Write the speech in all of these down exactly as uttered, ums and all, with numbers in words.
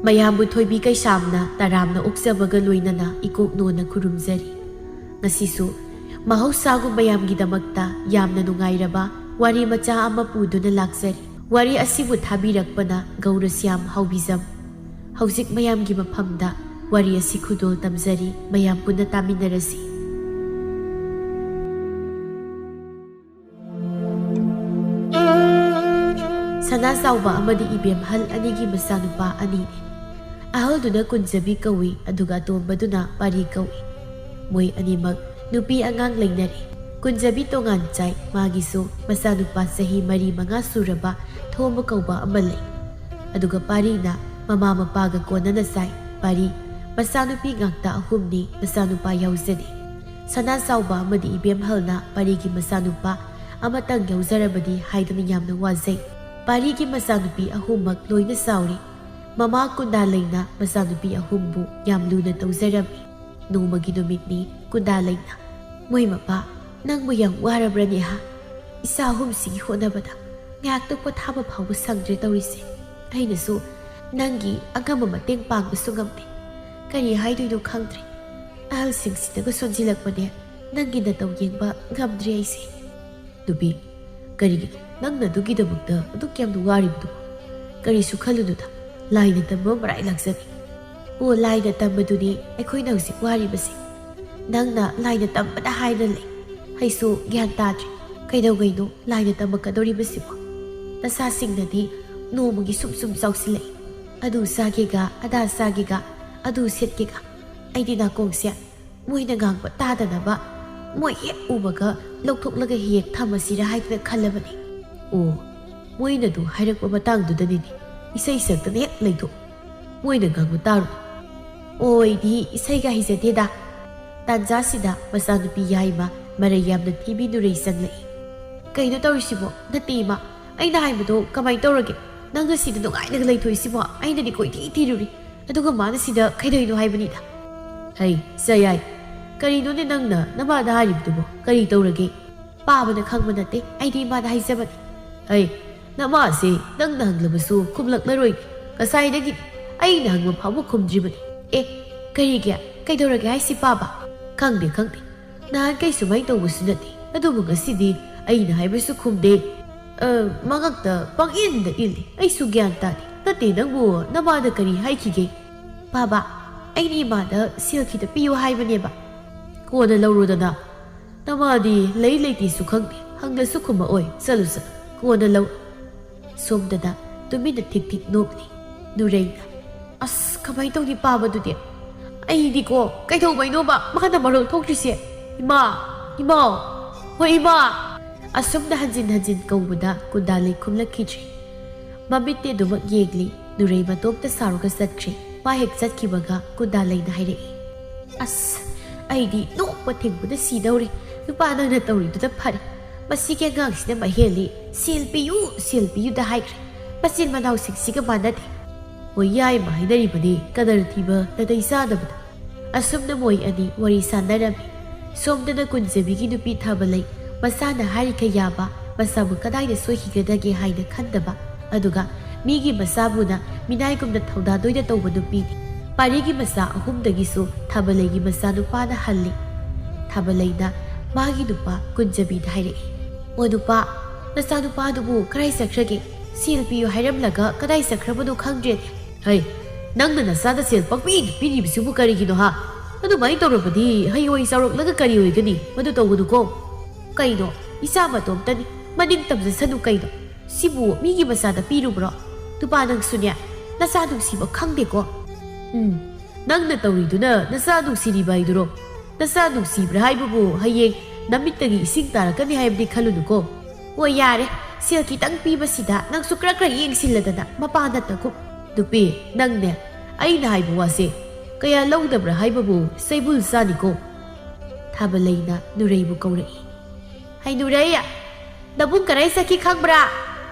ꯃꯌꯥꯝꯕꯨ ꯊꯣꯏꯕꯤ ꯀꯩꯁꯥꯝꯅ ꯇꯔꯥꯝꯅ ꯑꯣꯛꯆꯕꯒ ꯂꯣꯏꯅꯅ ꯏꯀꯣꯛ ꯅꯣꯟꯅ ꯈꯨꯔꯨꯝꯖꯔꯤ꯫ ꯉꯁꯤꯁꯨ ꯃꯍꯧꯁꯥꯒꯨꯝ ꯃꯌꯥꯝꯒꯤꯗꯃꯛꯇ ꯌꯥꯝꯅ ꯅꯨꯡꯉꯥꯏꯔꯕ ꯋꯥꯔꯤ ꯃꯆꯥ ꯑꯃ ꯄꯨꯗꯨꯅ ꯂꯥꯛꯆꯔꯤ꯫ ꯋꯥꯔꯤ ꯑꯁꯤꯕꯨ ꯊꯥꯕꯤꯔꯛꯄꯅ ꯒꯧꯔꯁ꯭ꯌꯥꯝ ꯍꯥꯎꯕꯤꯖꯝ꯫ ꯍꯧꯖꯤꯛ ꯃꯌꯥꯝꯒꯤ ꯃꯐꯝꯗ ꯋꯥꯔꯤ ꯑꯁꯤ ꯈꯨꯗꯣꯜ ꯇꯝꯖꯔꯤ, ꯃꯌꯥꯝ ꯄꯨꯟꯅ ꯇꯥꯃꯤꯟꯅꯔꯁꯤ꯫ ꯁꯅꯥ ꯆꯥꯎꯕ ꯑꯃꯗꯤ ꯏꯕꯦꯝꯍꯜ ꯑꯅꯤꯒꯤ ꯃꯆꯥꯅꯨꯄꯥ ꯑꯅꯤꯅꯤ꯫ ꯑꯍꯜꯗꯨꯅ ꯀꯨꯟꯖꯕꯤ ꯀꯧꯏ, ꯑꯗꯨꯒ ꯑꯇꯣꯝꯕꯗꯨꯅ ꯄꯥꯔꯤ ꯀꯧꯏ꯫ ꯃꯣꯏ ꯑꯅꯤꯃꯛ ꯅꯨꯄꯤ ꯑꯉꯥꯡ ꯂꯩꯅꯔꯦ꯫ ꯀꯨꯟꯖꯕꯤ ꯇꯣꯉꯥꯟ ꯆꯥꯏ, ꯃꯥꯒꯤꯁꯨ ꯃꯆꯥꯅꯨꯄꯥ ꯆꯍꯤ ꯃꯔꯤ ꯃꯉꯥ ꯁꯨꯔꯕ ꯊꯣꯝꯕ ꯀꯧꯕ ꯑꯃ ꯂꯩ꯫ ꯑꯗꯨꯒ ꯄꯥꯔꯤꯅ ꯃꯃꯥ ꯃꯄꯥꯒ ꯀꯣꯟꯅꯅ ꯆꯥꯏ꯫ ꯄꯥꯔꯤ ꯃꯆꯥꯅꯨꯄꯤ ꯉꯥꯛꯇ ꯑꯍꯨꯝꯅꯤ, ꯃꯆꯥꯅꯨꯄꯥ ꯌꯥꯎꯖꯗꯦ꯫ ꯁꯅꯥ ꯆꯥꯎꯕ ꯑꯃꯗꯤ ꯏꯕꯦꯝꯍꯜꯅ ꯄꯥꯔꯤꯒꯤ ꯃꯆꯥꯅꯨꯄꯥ ꯑꯃꯇꯪ ꯌꯥꯎꯖꯔꯕꯗꯤ ꯍꯥꯏꯗꯨꯅ ꯌꯥꯝꯅ ꯋꯥꯖꯩ꯫ ꯄꯥꯔꯤꯒꯤ ꯃꯆꯥꯅꯨꯄꯤ ꯑꯍꯨꯝꯃꯛ ꯂꯣꯏꯅ ꯆꯥꯎꯔꯦ꯫ ꯃꯃꯥ ꯀꯨꯟꯗꯥ ꯂꯩꯅ ꯃꯆꯥꯅꯨꯄꯤ ꯑꯍꯨꯝꯕꯨ ꯌꯥꯝ ꯂꯨꯅ ꯇꯧꯖꯔꯝꯃꯤ꯫ ꯅꯣꯡꯃꯒꯤ ꯅꯨꯃꯤꯠꯅꯤ꯫ ꯀꯨꯟꯗꯥ ꯂꯩꯅ, "ꯃꯣꯏ ꯃꯄꯥ, ꯅꯪꯕꯨ ꯌꯥꯝ ꯋꯥꯔꯕ꯭ꯔꯅꯦ ꯍꯥ? ꯏꯆꯥ ꯑꯍꯨꯝꯁꯤꯒꯤ ꯍꯣꯠꯅꯕꯗ ꯉꯥꯏꯍꯥꯛꯇ ꯄꯣꯊꯥꯕ ꯐꯥꯎꯕ ꯁꯪꯗ꯭ꯔꯦ ꯇꯧꯔꯤꯁꯦ꯫ ꯑꯩꯅꯁꯨ ꯅꯪꯒꯤ ꯑꯉꯝꯕ ꯃꯇꯦꯡ ꯄꯥꯡꯕꯁꯨ ꯉꯝꯗꯦ꯫ ꯀꯔꯤ ꯍꯥꯏꯗꯣꯏꯅꯣ ꯈꯪꯗ꯭ꯔꯦ꯫ ꯑꯍꯜꯁꯤꯡꯁꯤꯗꯒ ꯁꯣꯟꯖꯤꯜꯂꯛꯄꯅꯦ, ꯅꯪꯒꯤ ꯅꯇꯧ ꯌꯦꯡꯕ ꯉꯝꯗ꯭ꯔꯦ ꯑꯩꯁꯦ꯫" "ꯅꯨꯄꯤ, ꯀꯔꯤꯒꯤꯅꯣ ꯅꯪꯅ ꯑꯗꯨꯒꯤꯗꯃꯛꯇ ꯑꯗꯨꯛ ꯌꯥꯝꯅ ꯋꯥꯔꯤꯕꯗꯨꯕꯣ? ꯀꯔꯤꯁꯨ ꯈꯜꯂꯨꯅꯨꯗ, ꯂꯥꯏꯅ ꯇꯝꯕ ꯃꯔꯥꯏ ꯂꯥꯛꯆꯅꯤ꯫" "ꯑꯣ, ꯂꯥꯏꯅ ꯇꯝꯕꯗꯨꯅꯤ ꯑꯩꯈꯣꯏꯅ ꯍꯧꯖꯤꯛ ꯋꯥꯔꯤꯕꯁꯦ꯫ ꯅꯪꯅ ꯂꯥꯏꯅ ꯇꯝꯕꯗ ꯍꯥꯏꯅ ꯂꯩ꯫ ꯑꯩꯁꯨ ꯒ꯭ꯌꯥꯟ ꯇꯥꯗ꯭ꯔꯦ꯫ ꯀꯩꯗꯧꯉꯩꯅꯣ ꯂꯥꯏꯅ ꯇꯝꯃꯛꯀꯗꯧꯔꯤꯕꯁꯤꯕꯣ? ꯅꯆꯥꯁꯤꯡꯅꯗꯤ ꯅꯣꯡꯃꯒꯤ ꯁꯨꯝ ꯁꯨꯝ ꯆꯥꯎꯁꯤꯜꯂꯛꯏ꯫ ꯑꯗꯨ ꯆꯥꯒꯦꯒ, ꯑꯗꯥ ꯆꯥꯒꯦꯒ, ꯑꯗꯨ ꯁꯦꯠꯀꯦꯒ꯫ ꯑꯩꯗꯤ ꯅꯥꯀꯣꯡꯁꯦ ꯃꯣꯏꯅ ꯉꯥꯡꯕ ꯇꯥꯗꯅꯕ ꯃꯣꯏ ꯍꯦꯛ ꯎꯕꯒ ꯂꯧꯊꯣꯛꯂꯒ ꯍꯦꯛ ꯊꯝꯃꯁꯤꯔꯥ ꯍꯥꯏꯗꯅ ꯈꯜꯂꯕꯅꯤ꯫" "ꯑꯣ, ꯃꯣꯏꯅ ꯑꯗꯨ ꯍꯥꯏꯔꯛꯄ ꯃꯇꯥꯡꯗꯨꯗꯅꯤꯅꯦ ꯏꯁꯩ ꯁꯛꯇꯅ ꯍꯦꯛ ꯂꯩꯊꯣꯛ꯫ ꯃꯣꯏꯅ ꯉꯥꯡꯕ ꯇꯥꯔꯨ꯫" "ꯑꯣ, ꯑꯩꯗꯤ ꯏꯁꯩꯒ ꯍꯩꯖꯗꯦꯗ꯫" ꯇꯥꯟꯖꯥꯁꯤꯗ ꯃꯆꯥꯅꯨꯄꯤ ꯌꯥꯏꯃ ꯃꯔꯩ ꯌꯥꯝꯅ ꯊꯤꯕꯤ ꯅꯨꯔꯩ ꯆꯪꯂꯛꯏ꯫ "ꯀꯩꯅꯣ ꯇꯧꯔꯤꯁꯤꯕꯣ? ꯅꯠꯇꯦ ꯏꯃꯥ, ꯑꯩꯅ ꯍꯥꯏꯕꯗꯣ ꯀꯃꯥꯏꯅ ꯇꯧꯔꯒꯦ? ꯅꯪꯅ ꯁꯤꯗ ꯅꯨꯡꯉꯥꯏꯅꯒ ꯂꯩꯊꯣꯛꯏꯁꯤꯕꯣ? ꯑꯩꯅꯗꯤ ꯀꯣꯏꯊꯤ ꯊꯤꯔꯨꯔꯤ, ꯑꯗꯨꯒ ꯃꯥꯅ ꯁꯤꯗ ꯀꯩꯗꯧꯔꯤꯅꯣ ꯍꯥꯏꯕꯅꯤꯗ꯫" "ꯍꯩ, ꯆꯌꯥꯏ, ꯀꯔꯤꯅꯣꯅꯦ ꯅꯪꯅ ꯅꯃꯥꯗ ꯍꯥꯏꯔꯤꯕꯗꯨꯕꯣ? ꯀꯔꯤ ꯇꯧꯔꯒꯦ?" "ꯄꯥꯕꯅ ꯈꯪꯕ ꯅꯠꯇꯦ, ꯑꯩꯗꯤ ꯏꯃꯥꯗ ꯍꯥꯏꯖꯕꯅꯤ꯫" "ꯍꯩ, ꯅꯃꯥꯁꯦ ꯅꯪꯅ ꯍꯪꯂꯕꯁꯨ ꯈꯨꯝꯂꯛꯂꯔꯣꯏ꯫ ꯉꯁꯥꯏꯗꯒꯤ ꯑꯩꯅ ꯍꯪꯕ ꯐꯥꯎꯕ ꯈꯨꯝꯗ꯭ꯔꯤꯕꯅꯤ꯫ ꯑꯦ, ꯀꯔꯤꯒꯤ? ꯀꯩꯗꯧꯔꯒꯦ ꯍꯥꯏꯁꯤ ꯄꯥꯕ? ꯈꯪꯗꯦ, ꯈꯪꯗꯦ꯫ ꯅꯍꯥꯟꯈꯩ ꯁꯨꯃꯥꯏꯅ ꯇꯧꯕꯁꯨ ꯅꯠꯇꯦ꯫ ꯑꯗꯨꯕꯨ ꯉꯁꯤꯗꯤ ꯑꯩꯅ ꯍꯥꯏꯕꯁꯨ ꯈꯨꯝꯗꯦ꯫ ꯑ, ꯃꯉꯛꯇ ꯄꯪꯏꯟꯗ ꯏꯜꯂꯤ꯫ ꯑꯩꯁꯨ ꯒ꯭ꯌꯥꯟ ꯇꯥꯗꯦ꯫ ꯅꯠꯇꯦ, ꯅꯪꯕꯨ ꯅꯃꯥꯗ ꯀꯔꯤ ꯍꯥꯏꯈꯤꯒꯦ? ꯄꯥꯕ, ꯑꯩꯅ ꯏꯃꯥꯗ ꯁꯦꯜ ꯈꯤꯇ ꯄꯤꯌꯨ ꯍꯥꯏꯕꯅꯦꯕ꯫ ꯀꯣꯟꯅ ꯂꯧꯔꯣꯗꯅ꯫ ꯅꯃꯥꯗꯤ ꯂꯩ ꯂꯩꯇꯦꯁꯨ ꯈꯪꯗꯦ, ꯍꯪꯂꯁꯨ ꯈꯨꯝꯃꯛꯑꯣꯏ꯫ ꯆꯠꯂꯨ, ꯆꯠꯂꯨ, ꯀꯣꯟꯅ ꯂꯧ꯫ ꯁꯣꯝꯗꯅ ꯇꯨꯃꯤꯟꯅ ꯊꯤꯛ ꯊꯤꯛ ꯅꯣꯛꯂꯤ ꯅꯨꯔꯩꯅ꯫ ꯑꯁ, ꯀꯃꯥꯏꯅ ꯇꯧꯅꯤ ꯄꯥꯕꯗꯨꯗꯤ? ꯑꯩꯗꯤꯀꯣ, ꯀꯩꯗꯧꯕꯩꯅꯣꯕ ꯃꯥꯅ ꯃꯔꯣꯜ ꯊꯣꯛꯇ꯭ꯔꯤꯁꯦ? ꯏꯃꯥ, ꯏꯃꯥꯎ, ꯍꯣꯏ ꯏꯃꯥ꯫ ꯑꯁꯨꯝꯅ ꯍꯟꯖꯤꯟ ꯍꯟꯖꯤꯟ ꯀꯧꯕꯗ ꯀꯨꯟꯗꯥꯂꯩ ꯈꯨꯝꯂꯛꯈꯤꯗ꯭ꯔꯦ꯫ ꯃꯃꯤꯠꯇꯤ ꯑꯗꯨꯃꯛ ꯌꯦꯡꯂꯤ꯫ ꯅꯨꯔꯩ ꯃꯇꯣꯝꯇ ꯁꯥꯎꯔꯒ ꯆꯠꯈ꯭ꯔꯦ꯫ ꯃꯥ ꯍꯦꯛ ꯆꯠꯈꯤꯕꯒ ꯀꯨꯟꯗꯥꯂꯩꯅ ꯍꯥꯏꯔꯛꯏ, "ꯑꯁ, ꯑꯩꯗꯤ ꯅꯣꯛꯄ ꯊꯤꯡꯕꯗ ꯁꯤꯗꯧꯔꯦ꯫ ꯅꯨꯄꯥ ꯅꯪꯅ ꯇꯧꯔꯤꯗꯨꯗ ꯐꯔꯦ꯫ ꯃꯁꯤꯒꯤ ꯑꯉꯥꯡꯁꯤꯅ ꯃꯍꯦꯜꯂꯤ꯫ ꯁꯦꯜ ꯄꯤꯌꯨ, ꯁꯦꯜ ꯄꯤꯌꯨꯗ ꯍꯥꯏꯈ꯭ꯔꯦ꯫ ꯃꯆꯤꯟ ꯃꯅꯥꯎꯁꯤꯡꯁꯤꯒ ꯃꯥꯟꯅꯗꯦ꯫ ꯍꯣꯏ, ꯌꯥꯏꯃ ꯍꯥꯏꯅꯔꯤꯕꯅꯤ, ꯀꯗꯔ ꯊꯤꯕ ꯅꯥꯇꯩ ꯆꯥꯗꯕꯗ"꯫ ꯑꯁꯨꯝꯅ ꯃꯣꯏ ꯑꯅꯤ ꯋꯥꯔꯤ ꯁꯥꯟꯅꯔꯝꯃꯤ꯫ ꯁꯣꯝꯗꯅ ꯀꯨꯟꯖꯕꯤꯒꯤ ꯅꯨꯄꯤ ꯊꯥꯕꯂꯩ ꯃꯁꯥꯅ ꯍꯥꯏꯔꯤꯈꯩ ꯌꯥꯕ, ꯃꯁꯥꯕꯨ ꯀꯗꯥꯏꯗ ꯁꯣꯏꯈꯤꯒꯗꯒꯦ ꯍꯥꯏꯅ ꯈꯟꯗꯕ, ꯑꯗꯨꯒ ꯃꯤꯒꯤ ꯃꯆꯥꯕꯨꯅ ꯃꯤꯅꯥꯏꯒꯨꯝꯅ ꯊꯧꯗꯥꯗꯣꯏꯅ ꯇꯧꯕ ꯅꯨꯄꯤꯅꯤ꯫ ꯄꯥꯔꯤꯒꯤ ꯃꯆꯥ ꯑꯍꯨꯝꯗꯒꯤꯁꯨ ꯊꯥꯕꯂꯩꯒꯤ ꯃꯆꯥꯅꯨꯄꯥꯅ ꯍꯜꯂꯤ꯫ ꯊꯥꯕꯂꯩꯅ ꯃꯥꯒꯤ ꯅꯨꯄꯥ ꯀꯨꯟꯖꯕꯤꯗ ꯍꯥꯏꯔꯛꯏ, "ꯑꯣ ꯅꯨꯄꯥ, ꯅꯆꯥꯅꯨꯄꯥꯗꯨꯕꯨ ꯀꯗꯥꯏ ꯆꯠꯈ꯭ꯔꯒꯦ? ꯁꯦꯜ ꯄꯤꯌꯨ ꯍꯥꯏꯔꯝꯂꯒ ꯀꯗꯥꯏ ꯆꯠꯈ꯭ꯔꯕꯅꯣ ꯈꯪꯗ꯭ꯔꯦꯅꯦ"꯫ "ꯍꯩ, ꯅꯪꯅ ꯅꯆꯥꯗ ꯁꯦꯜ ꯄꯪꯄꯤꯗ ꯄꯤꯔꯤꯕꯁꯤꯕꯨ ꯀꯔꯤꯒꯤꯅꯣ ꯍꯥ? ꯑꯗꯨꯃꯥꯏꯅ ꯇꯧꯔꯕꯗꯤ ꯍꯌꯦꯡꯋꯥꯏ ꯆꯥꯎꯔꯛꯂꯒ ꯀꯔꯤ ꯑꯣꯏꯒꯅꯤ? ꯃꯗꯨ ꯇꯧꯒꯅꯨꯀꯣ"꯫ "ꯀꯩꯅꯣ? ꯏꯆꯥ ꯃꯇꯣꯝꯇꯅꯤ, ꯃꯅꯤꯡ ꯇꯝꯖꯁꯅꯨ ꯀꯩꯅꯣ? ꯁꯤꯕꯨ ꯃꯤꯒꯤ ꯃꯆꯥꯗ ꯄꯤꯔꯨꯕ꯭ꯔꯣ? ꯅꯨꯄꯥ ꯅꯪꯁꯨꯅꯦ, ꯅꯆꯥ ꯅꯨꯡꯁꯤꯕ ꯈꯪꯗꯦꯀꯣ"꯫ "ꯎꯝ, ꯅꯪꯅ ꯇꯧꯔꯤꯗꯨꯅ ꯅꯆꯥ ꯅꯨꯡꯁꯤꯔꯤꯕ ꯍꯥꯏꯗꯨꯔꯣ? ꯅꯆꯥ ꯅꯨꯡꯁꯤꯕ꯭ꯔꯥ ꯍꯥꯏꯕꯕꯨ ꯍꯌꯦꯡ ꯅꯃꯤꯠꯇꯒꯤ ꯏꯁꯤꯡ ꯇꯥꯔꯛꯀꯅꯤ ꯍꯥꯏꯕꯗꯤ ꯈꯜꯂꯨꯅꯨꯀꯣ"꯫ "ꯑꯣ ꯌꯥꯔꯦ, ꯁꯦꯜ ꯈꯤꯇꯪ ꯄꯤꯕꯁꯤꯗ ꯅꯪꯁꯨ ꯈꯔ ꯈꯔ ꯌꯦꯡꯁꯤꯜꯂꯗꯅ, ꯃꯄꯥ ꯅꯠꯇꯒꯨꯝ"꯫ "ꯅꯨꯄꯤ, ꯅꯪꯅꯦ, ꯑꯩꯅ ꯍꯥꯏꯕ ꯋꯥꯁꯦ ꯀꯌꯥ ꯂꯧꯗꯕ꯭ꯔꯥ ꯍꯥꯏꯕꯕꯨ ꯁꯩꯕꯨꯜ ꯆꯥꯅꯤꯀꯣ"꯫ ꯊꯥꯕꯂꯩꯅ ꯅꯨꯔꯩꯕꯨ ꯀꯧꯔꯛꯏ꯫ "ꯍꯩ ꯅꯨꯔꯩ, ꯅꯕꯨꯡ ꯀꯗꯥꯏ ꯆꯠꯈꯤ ꯈꯪꯕ꯭ꯔꯥ?"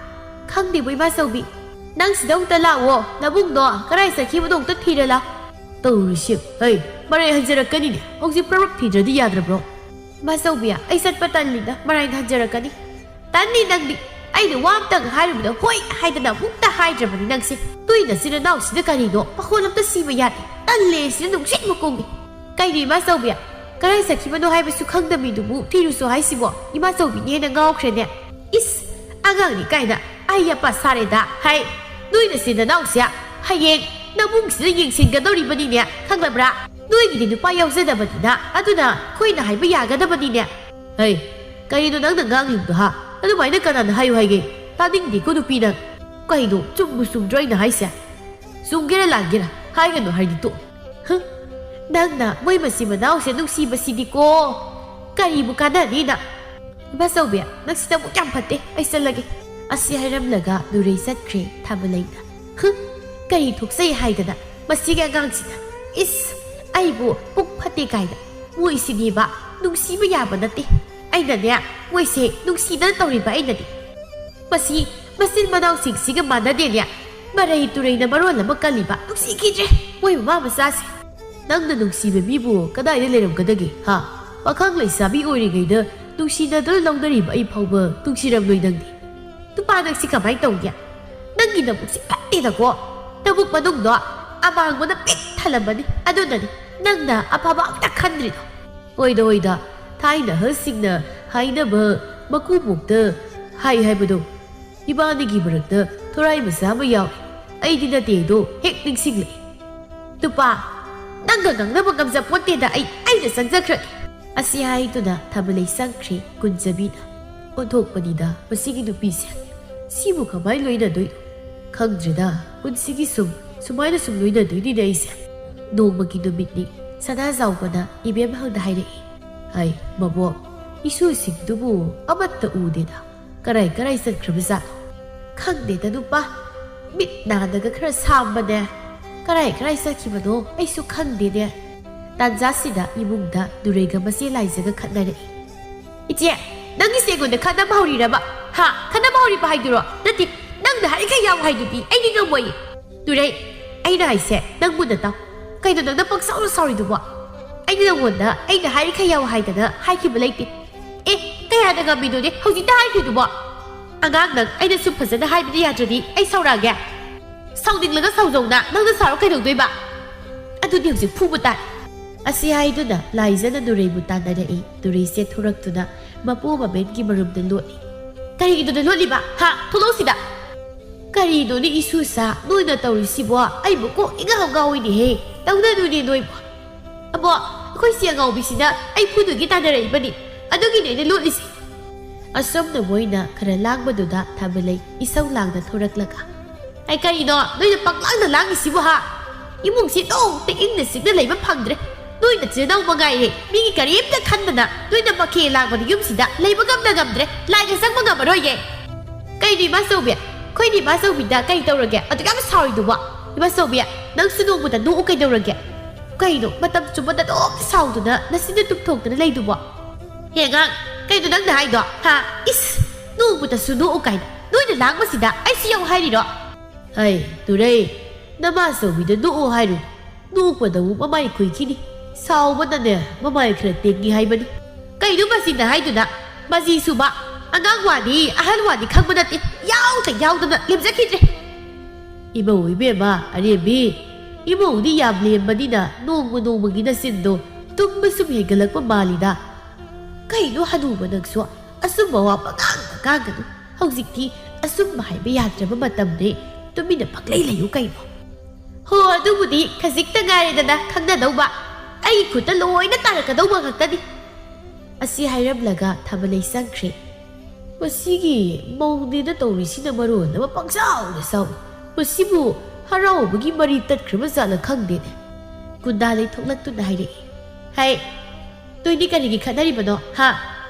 "ꯈꯪꯗꯦꯕꯨ ꯏꯃꯥꯆꯧꯕꯤ"꯫ "ꯅꯪ ꯁꯤꯗ ꯑꯃꯨꯛꯇ ꯂꯥꯛꯑꯣ, ꯅꯕꯨꯡꯗꯣ ꯀꯗꯥꯏ ꯆꯠꯈꯤꯕꯅꯣ ꯑꯃꯨꯛꯇ ꯊꯤꯔ ꯂꯥꯎ"꯫ "ꯇꯧꯔꯤꯁꯤ, ꯍꯩ, ꯃꯔꯩ ꯍꯟꯖꯔꯛꯀꯅꯤꯅꯦ, ꯍꯧꯖꯤꯛ ꯄ꯭ꯔꯞ ꯄ꯭ꯔꯞ ꯊꯤꯗ꯭ꯔꯗꯤ ꯌꯥꯗ꯭ꯔꯕ꯭ꯔꯣ?" "ꯏꯃꯥꯆꯧꯕꯤ, ꯑꯩ ꯆꯠꯄ ꯇꯜꯂꯤꯗ, ꯃꯔꯩ ꯍꯟꯖꯔꯛꯀꯅꯤ"꯫ "ꯇꯟꯅꯤ ꯅꯪꯗꯤ, ꯑꯩꯅ ꯋꯥ ꯑꯝꯇꯪ ꯍꯥꯏꯔꯨꯕꯗ ꯍꯣꯏ ꯍꯥꯏꯗꯅ ꯑꯃꯨꯛꯇ ꯍꯥꯏꯗ꯭ꯔꯕꯅꯤ ꯅꯪꯁꯦ"꯫ ꯅꯣꯏ ꯅꯆꯤꯟ ꯅꯅꯥꯎꯁꯤꯅ ꯀꯔꯤꯅꯣ? ꯃꯈꯣꯟ ꯑꯝꯇ ꯁꯤꯕ ꯌꯥꯗꯦ꯫ ꯇꯜꯂꯦ, ꯁꯤꯅ ꯅꯨꯡꯁꯤꯠ ꯃꯀꯣꯛꯅꯤ꯫ ꯀꯩꯅꯣ ꯏꯃꯥꯆꯧꯕꯤ? ꯀꯔꯥꯏ ꯆꯠꯈꯤꯕꯅꯣ ꯍꯥꯏꯕꯁꯨ ꯈꯪꯗꯕꯤꯗꯨꯕꯨ ꯊꯤꯔꯨꯁꯨ ꯍꯥꯏꯁꯤꯕꯣ? ꯏꯃꯥꯆꯧꯕꯤꯅ ꯍꯦꯟꯅ ꯉꯥꯎꯈ꯭ꯔꯦꯅꯦ꯫ ꯏꯁ, ꯑꯉꯥꯡꯅꯤ ꯀꯥꯏꯅ ꯑꯩ ꯑꯄꯥ ꯁꯥꯔꯦꯗ꯫ ꯍꯥꯏ, ꯅꯣꯏ ꯅꯆꯤꯟ ꯅꯅꯥꯎꯁꯦ ꯍꯌꯦꯡ ꯅꯕꯨꯡꯁꯤꯅ ꯌꯦꯡꯁꯤꯟꯒꯗꯧꯔꯤꯕꯅꯤꯅꯦ, ꯈꯪꯂꯕ꯭ꯔꯥ? ꯅꯣꯏꯒꯤꯗꯤ ꯅꯨꯄꯥ ꯌꯥꯎꯖꯗꯕꯅꯤꯅ, ꯑꯗꯨꯅ ꯑꯩꯈꯣꯏꯅ ꯍꯥꯏꯕ ꯌꯥꯒꯗꯕꯅꯤꯅꯦ꯫ ꯍꯩ, ꯀꯔꯤꯅꯣ ꯅꯪꯅ ꯉꯥꯡꯂꯤꯕꯗꯣ, ꯍꯥ? ꯑꯗꯨꯃꯥꯏꯅ ꯀꯅꯥꯅ ꯍꯥꯏꯌꯨ ꯍꯥꯏꯒꯦ? ꯇꯥꯅꯤꯡꯗꯦꯀꯣ, ꯅꯨꯄꯤ ꯅꯪ꯫ ꯀꯩꯅꯣ, ꯆꯨꯝꯕꯨ ꯆꯨꯝꯗ꯭ꯔꯣ ꯑꯩꯅ ꯍꯥꯏꯁꯦ? ꯆꯨꯝꯒꯦꯔꯥ ꯂꯥꯟꯒꯦꯔꯥ, ꯍꯥꯏꯒꯅꯨ ꯍꯥꯏꯗꯤ ꯇꯣꯛ꯫ ꯍꯨꯝ, ꯅꯪꯅ ꯃꯣꯏ ꯃꯆꯤꯟ ꯃꯅꯥꯎꯁꯦ ꯅꯨꯡꯁꯤꯕꯁꯤꯗꯤꯀꯣ, ꯀꯔꯤꯕꯨ ꯀꯥꯟꯅꯅꯤꯅ? ꯏꯃꯥꯆꯧꯕꯤ, ꯅꯪꯁꯤꯅ ꯑꯃꯨꯛ ꯌꯥꯝ ꯐꯠꯇꯦ, ꯑꯩ ꯆꯠꯂꯒꯦ꯫ ꯑꯁꯤ ꯍꯥꯏꯔꯝꯂꯒ ꯅꯨꯔꯩ ꯆꯠꯈ꯭ꯔꯦ ꯊꯥꯃꯂꯩꯅ꯫ ꯍꯨꯝ, ꯀꯔꯤ ꯊꯣꯛꯆꯩ ꯍꯥꯏꯗꯅ ꯃꯁꯤꯒꯤ ꯑꯉꯥꯡꯁꯤꯅ? ꯏꯁ, ꯑꯩꯕꯨ ꯄꯨꯛ ꯐꯠꯇꯦ ꯀꯥꯏꯅ꯫ ꯃꯣꯏꯁꯤꯗꯤꯕ ꯅꯨꯡꯁꯤꯕ ꯌꯥꯕ ꯅꯠꯇꯦ꯫ ꯑꯩꯅꯅꯦ, ꯃꯣꯏꯁꯦ ꯅꯨꯡꯁꯤꯗꯅ ꯇꯧꯔꯤꯕ ꯑꯩꯅꯗꯤ꯫ ꯃꯁꯤ ꯃꯆꯤꯟ ꯃꯅꯥꯎꯁꯤꯡꯁꯤꯒ ꯃꯥꯟꯅꯗꯦꯅꯦ꯫ ꯃꯔꯩ ꯇꯨꯔꯩꯅ ꯃꯔꯣꯜ ꯑꯃ ꯀꯜꯂꯤꯕ꯫ ꯅꯨꯡꯁꯤꯈꯤꯗ꯭ꯔꯦ ꯃꯣꯏ ꯃꯃꯥ ꯃꯆꯥꯁꯦ꯫ ꯅꯪꯅ ꯅꯨꯡꯁꯤꯕ ꯃꯤꯕꯨ ꯀꯗꯥꯏꯗ ꯂꯩꯔꯝꯒꯗꯒꯦ, ꯍꯥ? ꯄꯥꯈꯪ ꯂꯩꯁꯥꯕꯤ ꯑꯣꯏꯔꯤꯉꯩꯗ ꯅꯨꯡꯁꯤꯅꯗꯨꯅ ꯂꯧꯅꯔꯤꯕ ꯑꯩ ꯐꯥꯎꯕ ꯅꯨꯡꯁꯤꯔꯝꯂꯣꯏ ꯅꯪꯗꯤ꯫ ꯅꯨꯄꯥ ꯅꯪꯁꯤ ꯀꯃꯥꯏꯅ ꯇꯧꯅꯤ? ꯅꯪꯒꯤ ꯅꯕꯨꯛꯁꯤ ꯐꯠꯇꯦꯗꯀꯣ꯫ ꯅꯕꯨꯛ ꯃꯅꯨꯡꯗꯣ ꯑꯃꯥꯡꯕꯅ ꯄꯤꯛ ꯊꯜꯂꯝꯃꯅꯤ꯫ ꯑꯗꯨꯅꯅꯤ ꯅꯪꯅ ꯑꯐꯕ ꯑꯝꯇ ꯈꯟꯗ꯭ꯔꯤꯗꯣ꯫ ꯍꯣꯏꯗ, ꯍꯣꯏꯗ, ꯊꯥꯏꯅ ꯑꯍꯜꯁꯤꯡꯅ ꯍꯥꯏꯅꯕ ꯃꯀꯨꯕꯣꯛꯇ ꯍꯥꯏ ꯍꯥꯏꯕꯗꯣ, ꯏꯕꯥꯅꯤꯒꯤ ꯃꯔꯛꯇ ꯊꯣꯔꯥꯏ ꯃꯆꯥ ꯑꯃ ꯌꯥꯎꯏ꯫ ꯑꯩꯗꯤ ꯅꯠꯇꯦ ꯑꯗꯣ ꯍꯦꯛ ꯅꯤꯡꯁꯤꯡꯂꯛꯏ꯫ ꯅꯨꯄꯥ, ꯅꯪꯒ ꯉꯥꯡꯅꯕ ꯉꯝꯖꯄꯣꯠꯇꯦꯗ ꯑꯩ, ꯑꯩꯅ ꯆꯪꯖꯈ꯭ꯔꯒꯦ꯫ ꯑꯁꯤ ꯍꯥꯏꯗꯨꯅ ꯊꯥꯃꯂꯩ ꯆꯪꯈ꯭ꯔꯦ ꯀꯨꯟꯖꯕꯤꯅ꯫ ꯑꯣꯟꯊꯣꯛꯄꯅꯤꯗ ꯃꯁꯤꯒꯤ ꯅꯨꯄꯤꯁꯦ꯫ ꯁꯤꯕꯨ ꯀꯃꯥꯏꯅ ꯂꯣꯏꯅꯗꯣꯏꯅꯣ? ꯈꯪꯗ꯭ꯔꯦꯗ, ꯄꯨꯟꯁꯤꯒꯤ ꯁꯨꯝ, ꯁꯨꯃꯥꯏꯅ ꯁꯨꯝ ꯂꯣꯏꯅꯗꯣꯏꯅꯤꯅꯦ ꯑꯩꯁꯦ꯫ ꯅꯣꯡꯃꯒꯤ ꯅꯨꯃꯤꯠꯅꯤ꯫ ꯁꯅꯥꯖꯥꯎꯕꯅ ꯏꯕꯦꯝꯍꯜꯗ ꯍꯥꯏꯔꯛꯏ꯫ ꯍꯥꯏ, ꯃꯕꯣꯛ, ꯏꯁꯨꯁꯤꯡꯗꯨꯕꯨ ꯑꯃꯠꯇ ꯎꯗꯦꯗ꯫ ꯀꯔꯥꯏ ꯀꯔꯥꯏ ꯆꯠꯈ꯭ꯔꯕꯖꯥꯠꯅꯣ? ꯈꯪꯗꯦꯗ ꯅꯨꯄꯥ, ꯃꯤꯠ ꯅꯥꯗꯒ ꯈꯔ ꯁꯥꯝꯕꯅꯦ꯫ ꯀꯔꯥꯏ ꯀꯔꯥꯏ ꯆꯠꯈꯤꯕꯅꯣ ꯑꯩꯁꯨ ꯈꯪꯗꯦꯅꯦ꯫ ꯇꯥꯟꯖꯥꯁꯤꯗ ꯏꯃꯨꯡꯗ ꯅꯨꯔꯩꯒ ꯃꯆꯦ ꯂꯥꯏꯖꯒ ꯈꯠꯅꯔꯛꯏ꯫ "ꯏꯆꯦ, ꯅꯪꯒꯤꯁꯦ ꯑꯩꯉꯣꯟꯗ ꯈꯠꯅꯕ ꯍꯧꯔꯤꯔꯕ? ꯍꯥ? ꯈꯠꯅꯕ ꯍꯧꯔꯤꯕ ꯍꯥꯏꯗꯨꯔꯣ? ꯅꯠꯇꯦ, ꯅꯪꯅ ꯍꯥꯏꯔꯤꯈꯩ ꯌꯥꯎ ꯍꯥꯏꯗꯨꯗꯤ ꯑꯩꯗꯤ ꯉꯝꯃꯣꯏꯌꯦ꯫ ꯅꯨꯔꯩ, ꯑꯩꯅ ꯍꯥꯏꯁꯦ ꯅꯪꯕꯨ ꯅꯠꯇ꯫ ꯀꯩꯅꯣ ꯅꯪꯅ ꯄꯪꯁꯥꯎꯗ ꯁꯥꯎꯔꯤꯗꯨꯕꯣ? ꯑꯩꯅ ꯅꯪꯉꯣꯟꯗ ꯑꯩꯅ ꯍꯥꯏꯔꯤꯈꯩ ꯌꯥꯎ ꯍꯥꯏꯗꯅ ꯍꯥꯏꯈꯤꯕ ꯂꯩꯇꯦ꯫ ꯑꯦ, ꯀꯌꯥꯗ ꯉꯝꯃꯤꯅꯣꯅꯦ ꯍꯧꯖꯤꯛꯇ ꯍꯥꯏꯈ꯭ꯔꯤꯗꯨꯕꯣ? ꯑꯉꯥꯡ ꯅꯪ, ꯑꯩꯅ ꯁꯨꯝ ꯐꯖꯅ ꯍꯥꯏꯕꯗꯤ ꯌꯥꯗ꯭ꯔꯗꯤ ꯑꯩ ꯁꯥꯎꯔꯛꯑꯒꯦ꯫ ꯁꯥꯎꯅꯤꯡꯂꯒ ꯁꯥꯎꯖꯧꯅ, ꯅꯪꯅ ꯁꯥꯎꯔ ꯀꯩꯗꯧꯗꯣꯏꯕ? ꯑꯗꯨꯗꯤ ꯍꯧꯖꯤꯛ ꯐꯨꯕ ꯇꯥꯏ꯫ ꯑꯁꯤ ꯍꯥꯏꯗꯨꯅ ꯂꯥꯏꯖꯅ ꯅꯨꯔꯩꯕꯨ ꯇꯥꯟꯅꯔꯛꯏ꯫ ꯅꯨꯔꯩꯁꯦ ꯊꯣꯔꯛꯇꯨꯅ ꯃꯄꯨ ꯃꯕꯦꯟꯒꯤ ꯃꯔꯨꯝꯗ ꯂꯣꯠꯂꯤ꯫ ꯀꯔꯤꯒꯤꯗꯨꯅ ꯂꯣꯠꯂꯤꯕ? ꯍꯥ? ꯊꯣꯛꯂꯛꯎ ꯁꯤꯗ꯫ ꯀꯔꯤꯅꯣꯅꯦ ꯏꯁꯨꯁꯥ, ꯅꯣꯏꯅ ꯇꯧꯔꯤꯁꯤꯕꯣ? ꯑꯩꯕꯨ ꯀꯣꯛ ꯏꯉꯥꯎ ꯉꯥꯎꯏꯅꯦꯍꯦ꯫ ꯇꯧꯅꯅꯨꯅꯦ ꯅꯣꯏꯕꯨ꯫ ꯑꯕꯣ, ꯑꯩꯈꯣꯏ ꯆꯦ ꯑꯉꯥꯎꯕꯤꯁꯤꯅ ꯑꯩ ꯐꯨꯗꯨꯒꯤ ꯇꯥꯟꯅꯔꯛꯏꯕꯅꯤ꯫ ꯑꯗꯨꯒꯤꯅꯦ ꯑꯩꯅ ꯂꯣꯠꯂꯤꯁꯦ꯫ ꯑꯁꯣꯝꯅ ꯃꯣꯏꯅ ꯈꯔ ꯂꯥꯡꯕꯗꯨꯗ ꯊꯥꯕꯂꯩ ꯏꯁꯧ ꯂꯥꯡꯅ ꯊꯣꯔꯛꯂꯒ, "ꯑꯩ ꯀꯔꯤꯅꯣ ꯅꯣꯏꯅ ꯄꯪꯂꯥꯡꯗ ꯂꯥꯡꯉꯤꯁꯤꯕꯨ ꯍꯥ? ꯏꯃꯨꯡꯁꯤ ꯅꯣꯡꯇ ꯏꯪꯅ ꯆꯤꯛꯅ ꯂꯩꯕ ꯐꯪꯗ꯭ꯔꯦ꯫ ꯅꯣꯏ ꯅꯆꯤꯟ ꯅꯅꯥꯎ ꯃꯉꯥꯏꯔꯦ ꯃꯤꯒꯤ ꯀꯔꯤꯝꯇ ꯈꯟꯗꯅ ꯅꯣꯏꯅ ꯃꯈꯦ ꯂꯥꯡꯕꯗ ꯌꯨꯝꯁꯤꯗ ꯂꯩꯕ ꯉꯝꯅ ꯉꯝꯗ꯭ꯔꯦ꯫ ꯂꯥꯏꯒ ꯆꯪꯕ ꯉꯝꯃꯔꯣꯏꯌꯦ꯫ ꯀꯩꯅꯣ ꯏꯃꯥꯆꯧꯕꯤ? ꯑꯩꯈꯣꯏꯅ ꯏꯃꯥꯆꯧꯕꯤꯗ ꯀꯩ ꯇꯧꯔꯒꯦ? ꯑꯗꯨꯛ ꯌꯥꯝ ꯁꯥꯎꯔꯤꯗꯨꯕꯣ? ꯏꯃꯥꯆꯧꯕꯤ, ꯅꯪꯁꯨ ꯅꯣꯡꯃꯇ ꯅꯣꯛꯎ ꯀꯩꯗꯧꯔꯒꯦ? ꯀꯩꯅꯣ ꯃꯇꯝ ꯆꯨꯞꯄꯗ ꯑꯗꯨꯝ ꯁꯥꯎꯗꯨꯅ ꯅꯆꯤꯟꯗ ꯇꯨꯝꯊꯣꯛꯇꯅ ꯂꯩꯗꯨꯕꯣ?" "ꯍꯦ ꯑꯉꯥꯡ, ꯀꯩꯅꯣ ꯅꯪꯅ ꯍꯥꯏꯗꯣ? ꯍꯥ? ꯏꯁ, ꯅꯣꯡꯃꯇꯁꯨ ꯅꯣꯛꯎ ꯀꯥꯏꯅ꯫ ꯅꯣꯏꯅ ꯂꯥꯡꯕꯁꯤꯗ ꯑꯩꯁꯨ ꯌꯥꯎ ꯍꯥꯏꯔꯤꯔꯣ?" "ꯍꯩ, ꯇꯨꯔꯩ, ꯅꯃꯥꯆꯧꯕꯤꯗ ꯅꯣꯛꯎ ꯍꯥꯏꯔꯨ꯫ ꯅꯣꯛꯄꯗꯕꯨ ꯃꯃꯥꯏ ꯈꯨꯏꯈꯤꯅꯤ꯫ ꯁꯥꯎꯕꯅꯅꯦ ꯃꯃꯥꯏ ꯈꯔ ꯇꯦꯡꯉꯤ ꯍꯥꯏꯕꯅꯤ꯫ ꯀꯩꯅꯣ ꯃꯁꯤꯅ ꯍꯥꯏꯗꯨꯅ? ꯃꯁꯤ ꯁꯨꯕ ꯑꯉꯥꯡ ꯋꯥꯅꯤ, ꯑꯍꯜ ꯋꯥꯅꯤ ꯈꯪꯕ ꯅꯠꯇꯦ꯫ ꯌꯥꯎꯗ ꯌꯥꯎꯗꯅ ꯂꯦꯝꯖꯈꯤꯗ꯭ꯔꯦ꯫" "ꯏꯃꯧ ꯏꯕꯦꯝꯃ ꯑꯔꯦꯝꯕꯤ, ꯏꯃꯧꯗꯤ ꯌꯥꯝ ꯂꯦꯝꯕꯅꯤꯅ ꯅꯣꯡꯃ ꯅꯣꯡꯃꯒꯤ ꯅꯆꯤꯟꯗꯣ ꯇꯨꯝꯕ ꯁꯨꯝ ꯍꯦꯟꯒꯠꯂꯛꯄ ꯃꯥꯜꯂꯤꯗ꯫" "ꯀꯩꯅꯣ ꯍꯅꯨꯕ ꯅꯪꯁꯨ? ꯑꯆꯨꯝꯕ ꯋꯥ ꯄꯉꯥꯡꯗ ꯉꯥꯡꯒꯅꯨ꯫ ꯍꯧꯖꯤꯛꯇꯤ ꯑꯆꯨꯝꯕ ꯍꯥꯏꯕ ꯌꯥꯗ꯭ꯔꯕ ꯃꯇꯝꯅꯦ꯫ ꯇꯨꯃꯤꯟꯅ ꯄꯪꯂꯩ ꯂꯩꯌꯨ ꯀꯩꯅꯣ꯫" "ꯍꯣ, ꯑꯗꯨꯕꯨꯗꯤ ꯈꯖꯤꯛꯇ ꯉꯥꯏꯔꯦꯗꯅ ꯈꯪꯅꯗꯧꯕ꯫ ꯑꯩꯒꯤ ꯈꯨꯠꯇ ꯂꯣꯏꯅ ꯇꯥꯔꯛꯀꯗꯧꯕ ꯉꯥꯛꯇꯅꯤ꯫" ꯑꯁꯤ ꯍꯥꯏꯔꯝꯂꯒ ꯊꯥꯕꯂꯩ ꯆꯪꯈ꯭ꯔꯦ꯫ "ꯃꯁꯤꯒꯤ ꯃꯧꯅꯦꯅ ꯇꯧꯔꯤꯁꯤꯅ ꯃꯔꯣꯟ ꯑꯃ ꯄꯪꯁꯥꯎꯗ ꯁꯥꯎꯏ꯫ ꯃꯁꯤꯕꯨ ꯍꯔꯥꯎꯕꯒꯤ ꯃꯔꯤ ꯇꯠꯈ꯭ꯔꯕ ꯖꯥꯠꯂ ꯈꯪꯗꯦꯅꯦ꯫" ꯒꯨꯟꯗꯥ ꯂꯩꯊꯣꯛꯂꯛꯇꯨꯅ ꯍꯥꯏꯔꯛꯏ꯫ "ꯍꯩ, ꯅꯣꯏꯗꯤ ꯀꯔꯤꯒꯤ ꯈꯠꯅꯔꯤꯕꯅꯣ? ꯍꯥ?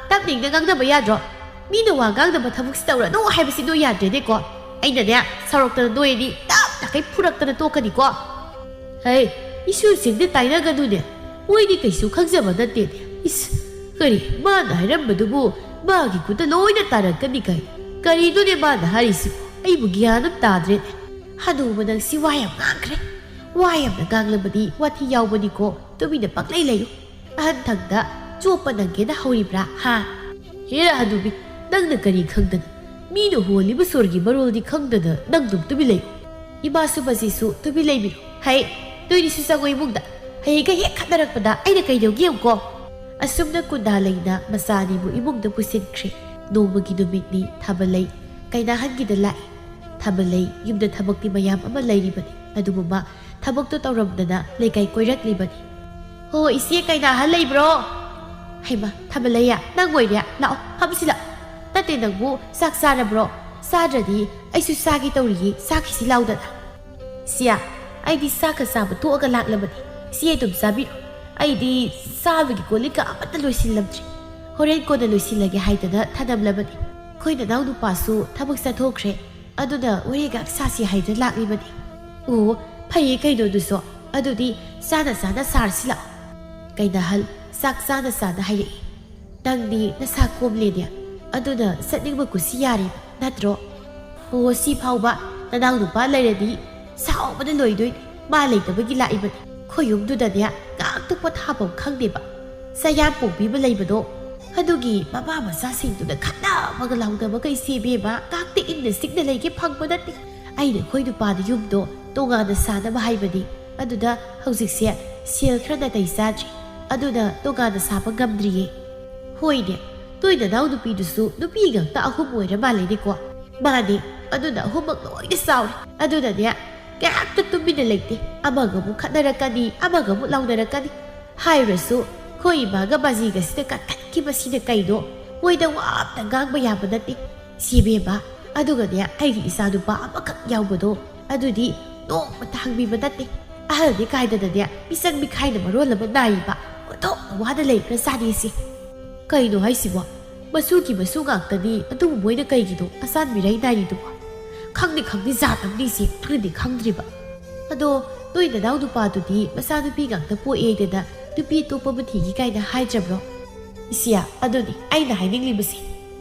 ꯇꯞꯅ ꯏꯪꯅ ꯉꯥꯡꯅꯕ ꯌꯥꯗ꯭ꯔꯣ? ꯃꯤꯅ ꯋꯥ ꯉꯥꯡꯅꯕ ꯊꯕꯛꯁꯤ ꯇꯧꯔꯅꯨ ꯍꯥꯏꯕꯁꯤ ꯅꯣꯏ ꯌꯥꯗ꯭ꯔꯦꯅꯦꯀꯣ꯫ ꯑꯩꯅꯅꯦ, ꯁꯥꯎꯔꯛꯇꯅ ꯅꯣꯏ ꯑꯅꯤ ꯇꯞ ꯇꯈꯩ ꯐꯨꯔꯛꯇꯅ ꯇꯣꯛꯀꯅꯤꯀꯣ꯫" "ꯍꯩ, ꯏꯁꯨꯁꯤꯡꯗꯤ ꯇꯥꯏꯅꯒꯅꯨꯅꯦ꯫ ꯃꯣꯏꯗꯤ ꯀꯩꯁꯨ ꯈꯪꯖꯕ ꯅꯠꯇꯦꯅꯦ꯫ ꯏꯁ, ꯀꯔꯤ, ꯃꯥꯅ ꯍꯥꯏꯔꯝꯕꯗꯨꯕꯨ ꯃꯥꯒꯤ ꯈꯨꯠꯇ ꯂꯣꯏꯅ ꯇꯥꯔꯛꯀꯅꯤ ꯀꯥꯏ꯫ ꯀꯔꯤꯅꯣꯅꯦ ꯃꯥꯅ ꯍꯥꯏꯔꯤꯁꯤꯕꯨ? ꯑꯩꯕꯨ ꯒ꯭ꯌꯥꯟ ꯑꯃ ꯇꯥꯗ꯭ꯔꯦꯅꯦ꯫" "ꯍꯅꯨꯕ ꯅꯪꯁꯤ ꯋꯥ ꯌꯥꯝ ꯉꯥꯡꯈ꯭ꯔꯦ꯫ ꯋꯥ ꯌꯥꯝꯅ ꯉꯥꯡꯂꯕꯗꯤ ꯋꯥꯊꯤ ꯌꯥꯎꯕꯅꯤꯀꯣ꯫ ꯇꯨꯃꯤꯟꯅ ꯄꯪꯂꯩ ꯂꯩꯌꯨ꯫ ꯑꯍꯟ ꯊꯪꯗ ꯆꯣꯞꯄ ꯅꯪꯒꯦꯅ ꯍꯧꯔꯤꯕ꯭ꯔꯥ, ꯍꯥ?" "ꯍꯦꯔꯥ ꯍꯅꯨꯕꯤ, ꯅꯪꯅ ꯀꯔꯤ ꯈꯪꯗꯅ? ꯃꯤꯅ ꯍꯣꯜꯂꯤꯕ ꯁꯣꯔꯒꯤ ꯃꯔꯣꯜꯗꯤ ꯈꯪꯗꯅ ꯅꯪ ꯑꯗꯨꯝ ꯇꯨꯃꯤꯟ ꯂꯩꯌꯨ꯫" ꯏꯃꯥꯁꯨ ꯕꯖꯤꯁꯨ ꯇꯨꯃꯤꯟ ꯂꯩꯕꯤꯔꯣ꯫ ꯍꯩ, ꯅꯣꯏꯅꯤꯁꯨ ꯆꯪꯉꯣ ꯏꯃꯨꯡꯗ꯫ ꯍꯌꯦꯡꯒ ꯍꯦꯛ ꯈꯠꯅꯔꯛꯄꯗ ꯑꯩꯅ ꯀꯩꯗꯧꯒꯦ ꯌꯦꯡꯉꯨꯀꯣ꯫ ꯑꯁꯨꯝꯅ ꯀꯨꯟꯗꯥ ꯂꯩꯅ ꯃꯆꯥ ꯑꯅꯤꯕꯨ ꯏꯃꯨꯡꯗ ꯄꯨꯁꯤꯟꯈ꯭ꯔꯦ꯫ ꯅꯣꯡꯃꯒꯤ ꯅꯨꯃꯤꯠꯅꯤ꯫ ꯊꯥꯕꯂꯩ ꯀꯩꯅꯥꯍꯟꯒꯤꯗ ꯂꯥꯛꯏ꯫ ꯊꯥꯕꯂꯩ ꯌꯨꯝꯗ ꯊꯕꯛꯇꯤ ꯃꯌꯥꯝ ꯑꯃ ꯂꯩꯔꯤꯕꯅꯤ, ꯑꯗꯨꯕꯨ ꯃꯥ ꯊꯕꯛꯇꯣ ꯇꯧꯔꯝꯗꯅ ꯂꯩꯀꯥꯏ ꯀꯣꯏꯔꯛꯂꯤꯕꯅꯤ꯫ "ꯍꯣ, ꯏꯆꯦ ꯀꯩꯅꯥꯍꯟ ꯂꯩꯕ꯭ꯔꯣ?" "ꯍꯩꯃ, ꯊꯥꯕꯂꯩꯌꯦ, ꯅꯪ ꯑꯣꯏꯔꯦ꯫ ꯂꯥꯛꯑꯣ, ꯐꯝꯁꯤ ꯂꯥꯛꯑꯣ꯫ ꯅꯠꯇꯦ, ꯅꯪꯕꯨ ꯆꯥꯛ ꯆꯥꯔꯕ꯭ꯔꯣ? ꯆꯥꯗ꯭ꯔꯗꯤ ꯑꯩꯁꯨ ꯆꯥꯒꯦ ꯇꯧꯔꯤꯌꯦ, ꯆꯥꯈꯤꯁꯤ ꯂꯥꯎꯗꯅ꯫" "ꯁꯤꯌꯥ, ꯑꯩꯗꯤ ꯆꯥꯛꯀ ꯆꯥꯕ ꯇꯣꯛꯑꯒ ꯂꯥꯛꯂꯕꯅꯤ꯫ ꯁꯤ ꯑꯗꯨꯝ ꯆꯥꯕꯤꯔꯣ꯫ ꯑꯩꯗꯤ ꯆꯥꯕꯒꯤ ꯀꯣꯜ ꯂꯤꯛꯀ ꯑꯃꯠꯇ ꯂꯣꯏꯁꯤꯜꯂꯝꯗ꯭ꯔꯤ꯫ ꯍꯣꯔꯦꯟ ꯀꯣꯟꯅ ꯂꯣꯏꯁꯤꯜꯂꯒꯦ ꯍꯥꯏꯗꯅ ꯊꯅꯝꯂꯕꯅꯤ꯫ ꯑꯩꯈꯣꯏ ꯅꯅꯥꯎ ꯅꯨꯄꯥꯁꯨ ꯊꯕꯛ ꯆꯠꯊꯣꯛꯈ꯭ꯔꯦ, ꯑꯗꯨꯅ ꯋꯥꯔꯤ ꯉꯥꯏꯍꯥꯛ ꯁꯥꯁꯤ ꯍꯥꯏꯗꯅ ꯂꯥꯛꯂꯤꯕꯅꯤ꯫" "ꯑꯣ, ꯐꯩꯌꯦ ꯀꯩꯅꯣ ꯑꯗꯨꯁꯨ꯫ ꯑꯗꯨꯗꯤ ꯆꯥꯅ ꯆꯥꯅ ꯁꯥꯔꯁꯤ ꯂꯥꯛꯑꯣ꯫" ꯀꯩꯅꯥꯍꯜ ꯆꯥꯛ ꯆꯥꯅ ꯆꯥꯅ ꯍꯥꯏꯔꯛꯏ꯫ "ꯅꯪꯗꯤ ꯅꯁꯥ ꯀꯣꯝꯂꯦꯅꯦ, ꯑꯗꯨꯅ ꯆꯠꯅꯤꯡꯕ ꯀꯨꯁꯤ ꯌꯥꯔꯦ ꯅꯠꯇ꯭ꯔꯣ? ꯑꯣ, ꯁꯤ ꯐꯥꯎꯕ ꯅꯅꯥꯎ ꯅꯨꯄꯥ ꯂꯩꯔꯗꯤ ꯁꯥꯎꯕꯅ ꯂꯣꯏꯗꯣꯏꯅꯤ꯫ ꯃꯥ ꯂꯩꯇꯕꯒꯤ ꯂꯥꯛꯏꯕꯅꯤ꯫ ꯈꯣꯏꯌꯨꯝꯗꯨꯗꯅꯦ ꯉꯥꯏꯍꯥꯛꯇ ꯄꯣꯊꯥꯐꯝ ꯈꯪꯗꯦꯕ꯫ ꯆꯌꯥꯝ ꯄꯣꯡꯕꯤ ꯑꯃ ꯂꯩꯕꯗꯣ, ꯑꯗꯨꯒꯤ ꯃꯃꯥ ꯃꯆꯥꯁꯤꯡꯗꯨꯅ ꯈꯠꯅꯕꯒ ꯂꯥꯎꯅꯕꯒ ꯏꯆꯦ ꯏꯕꯦꯝꯃ, ꯉꯥꯏꯍꯥꯛꯇ ꯏꯪꯅ ꯆꯤꯛꯅ ꯂꯩꯒꯦ ꯐꯪꯕ ꯅꯠꯇꯦ꯫ ꯑꯩꯅ ꯑꯩꯈꯣꯏ ꯅꯨꯄꯥꯗ ꯌꯨꯝꯗꯣ ꯇꯣꯉꯥꯟꯅ ꯁꯥꯅꯕ ꯍꯥꯏꯕꯅꯤ꯫ ꯑꯗꯨꯗ ꯍꯧꯖꯤꯛꯁꯦ ꯁꯦꯜ ꯈꯔ ꯅꯥꯇꯩ ꯆꯥꯗ꯭ꯔꯤ꯫ ꯑꯗꯨꯅ ꯇꯣꯉꯥꯟꯅ ꯁꯥꯕ ꯉꯝꯗ꯭ꯔꯤꯌꯦ꯫" "ꯍꯣꯏꯅꯦ, ꯅꯣꯏ ꯅꯅꯥꯎ ꯅꯨꯄꯤꯗꯨꯁꯨ ꯅꯨꯄꯤ ꯉꯥꯛꯇ ꯑꯍꯨꯝ ꯑꯣꯏꯔ ꯃꯥꯜꯂꯦꯅꯦꯀꯣ?" "ꯃꯥꯅꯦ, ꯑꯗꯨꯅ ꯑꯍꯨꯝꯃꯛ ꯂꯣꯏꯅ ꯆꯥꯎꯔꯦ꯫ ꯑꯗꯨꯅꯅꯦ, ꯉꯥꯏꯍꯥꯛꯇ ꯇꯨꯃꯤꯟꯅ ꯂꯩꯇꯦ꯫ ꯑꯃꯒ ꯑꯃꯨꯛ ꯈꯠꯅꯔꯛꯀꯅꯤ, ꯑꯃꯒ ꯑꯃꯨꯛ ꯂꯥꯎꯅꯔꯛꯀꯅꯤ꯫ ꯍꯥꯏꯔꯨꯔꯁꯨ ꯑꯩꯈꯣꯏ ꯏꯃꯥꯒ ꯕꯥꯖꯤꯒꯁꯤꯅ ꯀꯟꯈꯠꯈꯤꯕꯁꯤꯅ ꯀꯩꯅꯣ, ꯃꯣꯏꯗ ꯋꯥ ꯑꯝꯇ ꯉꯥꯡꯕ ꯌꯥꯕ ꯅꯠꯇꯦ꯫ ꯁꯤ ꯏꯕꯦꯝꯃ, ꯑꯗꯨꯒꯅꯦ, ꯑꯩꯒꯤ ꯏꯆꯥ ꯅꯨꯄꯥ ꯑꯃꯈꯛ ꯌꯥꯎꯕꯗꯣ, ꯑꯗꯨꯗꯤ ꯅꯣꯡꯃꯇ ꯍꯪꯕꯤꯕ ꯅꯠꯇꯦ꯫ ꯑꯍꯜꯅꯤ ꯀꯥꯏꯗꯅꯅꯦ, ꯃꯤꯆꯪ ꯃꯤꯈꯥꯏꯅ ꯃꯔꯣꯜ ꯑꯃ ꯅꯥꯏꯔꯤꯕ, ꯑꯣꯟꯊꯣꯛꯅ ꯋꯥꯅ ꯂꯩꯈ꯭ꯔꯖꯥꯠꯅꯤ ꯏꯆꯦ꯫" "ꯀꯩꯅꯣ ꯍꯥꯏꯁꯤꯕꯣ? ꯃꯁꯨꯒꯤ ꯃꯁꯨ ꯉꯥꯛꯇꯅꯤ, ꯑꯗꯨꯕꯨ ꯃꯣꯏꯅ ꯀꯩꯒꯤꯅꯣ ꯑꯆꯥꯟ ꯃꯤꯔꯩ ꯅꯥꯏꯔꯤꯗꯨꯕꯣ? ꯈꯪꯗꯤ ꯈꯪꯗꯤ ꯖꯥꯠ ꯑꯃꯅꯤ ꯏꯆꯦ, ꯅꯪꯅꯗꯤ ꯈꯪꯗ꯭ꯔꯤꯕ꯫ ꯑꯗꯣ ꯅꯣꯏ ꯅꯅꯥꯎ ꯅꯨꯄꯥꯗꯨꯗꯤ ꯃꯆꯥꯅꯨꯄꯤ ꯉꯥꯛꯇ ꯄꯣꯛꯑꯦꯗꯅ ꯅꯨꯄꯤ ꯑꯇꯣꯞꯄ ꯑꯃ ꯊꯤꯒꯦ ꯀꯥꯏꯅ ꯍꯥꯏꯗ꯭ꯔꯕ꯭ꯔꯣ?" "ꯏꯆꯦ, ꯑꯗꯨꯅꯤ ꯑꯩꯅ ꯍꯥꯏꯅꯤꯡꯂꯤꯕꯁꯦ꯫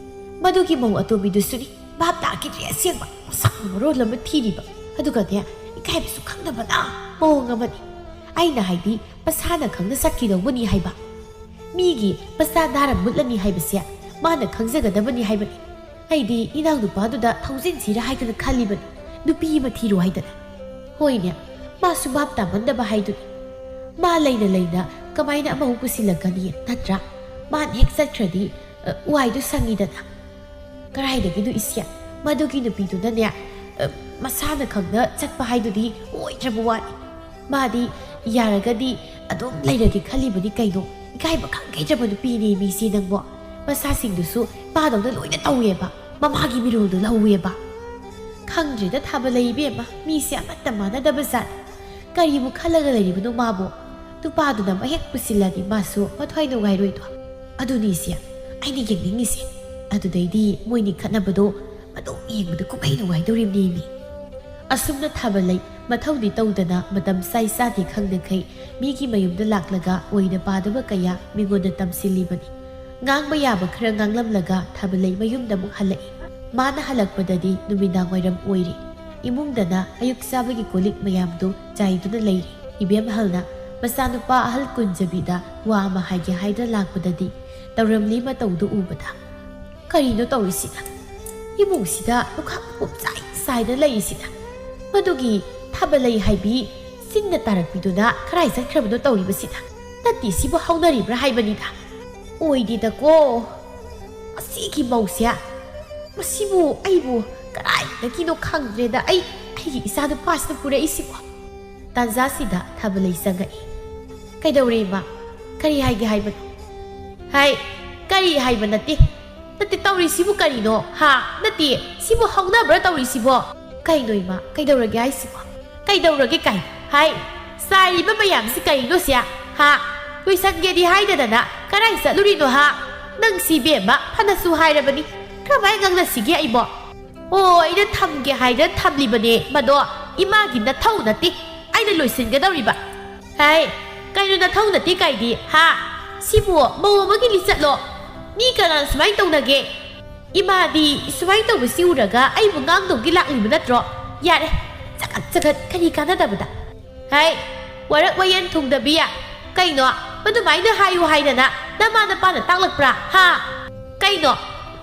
ꯃꯗꯨꯒꯤ ꯃꯧ ꯑꯇꯣꯝꯕꯤꯗꯨꯁꯨꯅꯤ ꯚꯥꯞ ꯇꯥꯈꯤꯗ꯭ꯔꯦ ꯑꯁꯦꯡꯕ꯫ ꯃꯁꯛꯅ ꯃꯔꯣꯜ ꯑꯃ ꯊꯤꯔꯤꯕ, ꯑꯗꯨꯒꯅꯦ, ꯏꯀꯥꯏꯕꯁꯨ ꯈꯪꯗꯕꯅ ꯃꯑꯣꯡ ꯑꯃꯅꯤ꯫ ꯑꯩꯅ ꯍꯥꯏꯗꯤ ꯃꯁꯥꯅ ꯈꯪꯅ ꯆꯠꯈꯤꯗꯧꯕꯅꯤ ꯍꯥꯏꯕ꯫ ꯃꯤꯒꯤ ꯃꯆꯥ ꯅꯥꯔ ꯃꯨꯠꯂꯅꯤ ꯍꯥꯏꯕꯁꯦ ꯃꯥꯅ ꯈꯪꯖꯒꯗꯕꯅꯤ ꯍꯥꯏꯕꯅꯤ꯫ ꯑꯩꯗꯤ ꯏꯅꯥꯎꯅꯨꯄꯥꯗꯨꯗ ꯊꯧꯖꯤꯟꯁꯤꯔ ꯍꯥꯏꯗꯅ ꯈꯜꯂꯤꯕꯅꯤ꯫ ꯅꯨꯄꯤ ꯑꯃ ꯊꯤꯔꯣ ꯍꯥꯏꯗꯅ꯫ ꯍꯣꯏꯅꯦ, ꯃꯥꯁꯨ ꯚꯥꯞ ꯇꯥꯃꯟꯗꯕ ꯍꯥꯏꯗꯨꯅꯤ꯫ ꯃꯥ ꯂꯩꯅ ꯂꯩꯅ ꯀꯃꯥꯏꯅ ꯑꯃꯃꯨꯛ ꯄꯨꯁꯤꯜꯂꯛꯀꯅꯤ ꯅꯠꯇ꯭ꯔꯥ? ꯃꯥꯅ ꯍꯦꯛ ꯆꯠꯈ꯭ꯔꯗꯤ, ꯑ, ꯋꯥꯏꯗꯨ ꯁꯪꯉꯤꯗꯅ꯫ ꯀꯗꯥꯏꯗꯒꯤꯅꯣ ꯏꯆꯦ, ꯃꯗꯨꯒꯤ ꯅꯨꯄꯤꯗꯨꯅꯅꯦ, ꯑ, ꯃꯁꯥꯅ ꯈꯪꯅ ꯆꯠꯄ ꯍꯥꯏꯗꯨꯗꯤ ꯑꯣꯏꯗ꯭ꯔꯕ ꯋꯥꯅꯤ꯫ ꯃꯥꯗꯤ ꯌꯥꯔꯒꯗꯤ ꯑꯗꯨꯝ ꯂꯩꯔꯒꯦ ꯈꯜꯂꯤꯕꯅꯤ ꯀꯩꯅꯣ꯫ ꯏꯀꯥꯏꯕ ꯈꯪꯈꯤꯗ꯭ꯔꯕ ꯅꯨꯄꯤꯅꯦ ꯃꯤꯁꯤ ꯅꯪꯕꯣ꯫ ꯃꯁꯥꯁꯤꯡꯗꯨꯁꯨ ꯄꯥꯗꯧꯅ ꯂꯣꯏꯅ ꯇꯧꯋꯦꯕ, ꯃꯃꯥꯒꯤ ꯃꯤꯔꯣꯜꯗꯣ ꯂꯧꯋꯦꯕ꯫ ꯈꯪꯗ꯭ꯔꯦꯗ ꯊꯥꯕ ꯂꯩ ꯏꯕꯦꯝꯃ, ꯃꯤꯁꯦ ꯑꯃꯠꯇ ꯃꯥꯟꯅꯗꯕ ꯖꯥꯠ꯫ ꯀꯔꯤꯕꯨ ꯈꯜꯂꯒ ꯂꯩꯔꯤꯕꯅꯣ ꯃꯥꯕꯨ? ꯅꯨꯄꯥꯗꯨꯅ ꯑꯃ ꯍꯦꯛ ꯄꯨꯁꯤꯜꯂꯗꯤ ꯃꯥꯁꯨ ꯃꯊ꯭ꯋꯥꯏ ꯅꯨꯡꯉꯥꯏꯔꯣꯏꯗꯣ꯫ ꯑꯗꯨꯅꯤꯁꯦ ꯑꯩꯅ ꯌꯦꯡꯅꯤꯡꯉꯤꯁꯦ꯫ ꯑꯗꯨꯗꯩꯗꯤ ꯃꯣꯏꯅꯤ ꯈꯠꯅꯕꯗꯣ ꯃꯗꯨ ꯌꯦꯡꯕꯗ ꯀꯨꯝꯍꯩ ꯅꯨꯡꯉꯥꯏꯗꯧꯔꯤꯕꯅꯦꯃꯤ꯫ ꯑꯁꯨꯝꯅ ꯊꯥꯕ ꯂꯩ ꯃꯊꯧꯗꯤ ꯇꯧꯗꯅ ꯃꯇꯝ ꯆꯥꯏ ꯆꯥꯗꯦ ꯈꯪꯗꯈꯩ ꯃꯤꯒꯤ ꯃꯌꯨꯝꯗ ꯂꯥꯛꯂꯒ ꯑꯣꯏꯅ ꯄꯥꯗꯕ ꯀꯌꯥ ꯃꯤꯉꯣꯟꯗ ꯇꯝꯁꯤꯜꯂꯤꯕꯅꯤ꯫ ꯉꯥꯡꯕ ꯌꯥꯕ ꯈꯔ ꯉꯥꯡꯂꯝꯂꯒ ꯊꯥꯕ ꯂꯩ ꯃꯌꯨꯝꯗ ꯑꯃꯨꯛ ꯍꯜꯂꯛꯏ꯫ ꯃꯥꯅ ꯍꯜꯂꯛꯄꯗꯗꯤ ꯅꯨꯃꯤꯗꯥꯡ ꯋꯥꯏꯔꯝ ꯑꯣꯏꯔꯤ꯫ ꯏꯃꯨꯡꯗꯅ ꯑꯌꯨꯛ ꯆꯥꯕꯒꯤ ꯀꯣꯜꯂꯤꯛ ꯃꯌꯥꯝꯗꯨ ꯆꯥꯏꯗꯨꯅ ꯂꯩꯔꯤ꯫ ꯏꯕꯦꯝꯍꯜꯅ ꯃꯆꯥꯅꯨꯄꯥ ꯑꯍꯜ ꯀꯨꯟꯖꯕꯤꯗ ꯋꯥ ꯑꯃ ꯍꯥꯏꯒꯦ ꯍꯥꯏꯗꯨꯅ ꯂꯥꯛꯄꯗꯗꯤ ꯇꯧꯔꯝꯂꯤ ꯃꯇꯧꯗꯨ ꯎꯕꯗ, "ꯀꯔꯤꯅꯣ ꯇꯧꯔꯤꯁꯤꯅ? ꯏꯃꯨꯡꯁꯤꯗ ꯂꯨꯈꯥꯛ ꯃꯀꯨꯞ ꯆꯥꯏ ꯆꯥꯏꯗꯅ ꯂꯩꯔꯤꯁꯤꯅ? ꯃꯗꯨꯒꯤ ꯊꯥꯕ ꯂꯩ ꯍꯥꯏꯕꯤ ꯆꯤꯟꯅ ꯇꯥꯔꯛꯄꯤꯗꯨꯅ ꯀꯗꯥꯏ ꯆꯠꯈ꯭ꯔꯕꯅꯣ ꯇꯧꯔꯤꯕꯁꯤꯅ? ꯅꯠꯇꯦ, ꯁꯤꯕꯨ ꯍꯧꯅꯔꯤꯕ꯭ꯔꯥ ꯍꯥꯏꯕꯅꯤꯗ꯫ ꯑꯣꯏꯗꯦꯗꯀꯣ, ꯑꯁꯤꯒꯤ ꯃꯧꯁꯦ꯫ ꯃꯁꯤꯕꯨ ꯑꯩꯕꯨ ꯀꯗꯥꯏꯗꯒꯤꯅꯣ ꯈꯪꯗ꯭ꯔꯦꯗ꯫ ꯑꯩ, ꯑꯩꯒꯤ ꯏꯆꯥ ꯅꯨꯄꯥꯁꯤꯅ ꯄꯨꯔꯛꯏꯁꯤꯕꯣ?" ꯇꯥꯟꯖꯥꯁꯤꯗ ꯊꯥꯕ ꯂꯩ ꯆꯪꯉꯛꯏ꯫ "ꯀꯩꯗꯧꯔꯦ ꯏꯃꯥ? ꯀꯔꯤ ꯍꯥꯏꯒꯦ ꯍꯥꯏꯕꯅꯣ?" "ꯍꯥꯏ, ꯀꯔꯤ ꯍꯥꯏꯕ ꯅꯠꯇꯦ꯫ ꯅꯠꯇꯦ, ꯇꯧꯔꯤꯁꯤꯕꯨ ꯀꯔꯤꯅꯣ? ꯍꯥ? ꯅꯠꯇꯦ, ꯁꯤꯕꯨ ꯍꯧꯅꯕ꯭ꯔꯥ ꯇꯧꯔꯤꯁꯤꯕꯣ? ꯀꯩꯅꯣ ꯏꯃꯥ, ꯀꯩꯗꯧꯔꯒꯦ ꯍꯥꯏꯁꯤꯕꯣ? ꯀꯩꯗꯧꯔꯒꯦ ꯀꯥꯏ? ꯍꯥꯏ, ꯆꯥꯏꯔꯤꯕ ꯃꯌꯥꯝꯁꯤ ꯀꯔꯤꯅꯣ ꯁꯦ? ꯍꯥ? ꯂꯣꯏꯁꯟꯒꯦꯗꯤ ꯍꯥꯏꯗꯗꯅ ꯀꯗꯥꯏ ꯆꯠꯂꯨꯔꯤꯅꯣ ꯍꯥ? ꯅꯪ ꯁꯤ ꯏꯕꯦꯝꯃ ꯐꯅꯁꯨ ꯍꯥꯏꯔꯕꯅꯤ꯫ ꯀꯔꯝꯍꯥꯏꯅ ꯉꯥꯡꯅꯁꯤꯒꯦ ꯑꯩꯕꯣ?" "ꯑꯣ, ꯑꯩꯅ ꯊꯝꯒꯦ ꯍꯥꯏꯗꯅ ꯊꯝꯂꯤꯕꯅꯦ ꯃꯗꯣ꯫ ꯏꯃꯥꯒꯤ ꯅꯊꯧ ꯅꯠꯇꯦ ꯑꯩꯅ ꯂꯣꯏꯁꯤꯟꯒꯗꯧꯔꯤꯕ꯫" "ꯍꯥꯏ, ꯀꯩꯅꯣ ꯅꯊꯧ ꯅꯠꯇꯦ ꯀꯥꯏꯗꯤ? ꯍꯥ? ꯁꯤꯕꯨ ꯃꯧ ꯑꯃꯒꯤ ꯂꯤꯆꯠꯂꯣ? ꯃꯤ ꯀꯅꯥꯅ ꯁꯨꯃꯥꯏꯅ ꯇꯧꯅꯒꯦ? ꯏꯃꯥꯗꯤ ꯁꯨꯃꯥꯏꯅ ꯇꯧꯕꯁꯤ ꯎꯔꯒ ꯑꯩꯕꯨ ꯉꯥꯡꯗꯧꯒꯤ ꯂꯥꯛꯂꯤꯕ ꯅꯠꯇ꯭ꯔꯣ? ꯌꯥꯔꯦ, ꯆꯒꯠ ꯆꯒꯠ, ꯀꯔꯤ ꯀꯥꯟꯅꯗꯕꯗ?" "ꯍꯥꯏ, ꯋꯥꯔꯛ ꯋꯥꯌꯦꯟ ꯊꯨꯡꯗꯕꯤ꯫ ꯀꯩꯅꯣ, ꯃꯗꯨꯃꯥꯏꯅ ꯍꯥꯏꯌꯨ ꯍꯥꯏꯗꯅ ꯅꯃꯥ ꯅꯄꯥꯅ ꯇꯥꯛꯂꯛꯄ꯭ꯔꯥ? ꯍꯥ? ꯀꯩꯅꯣ,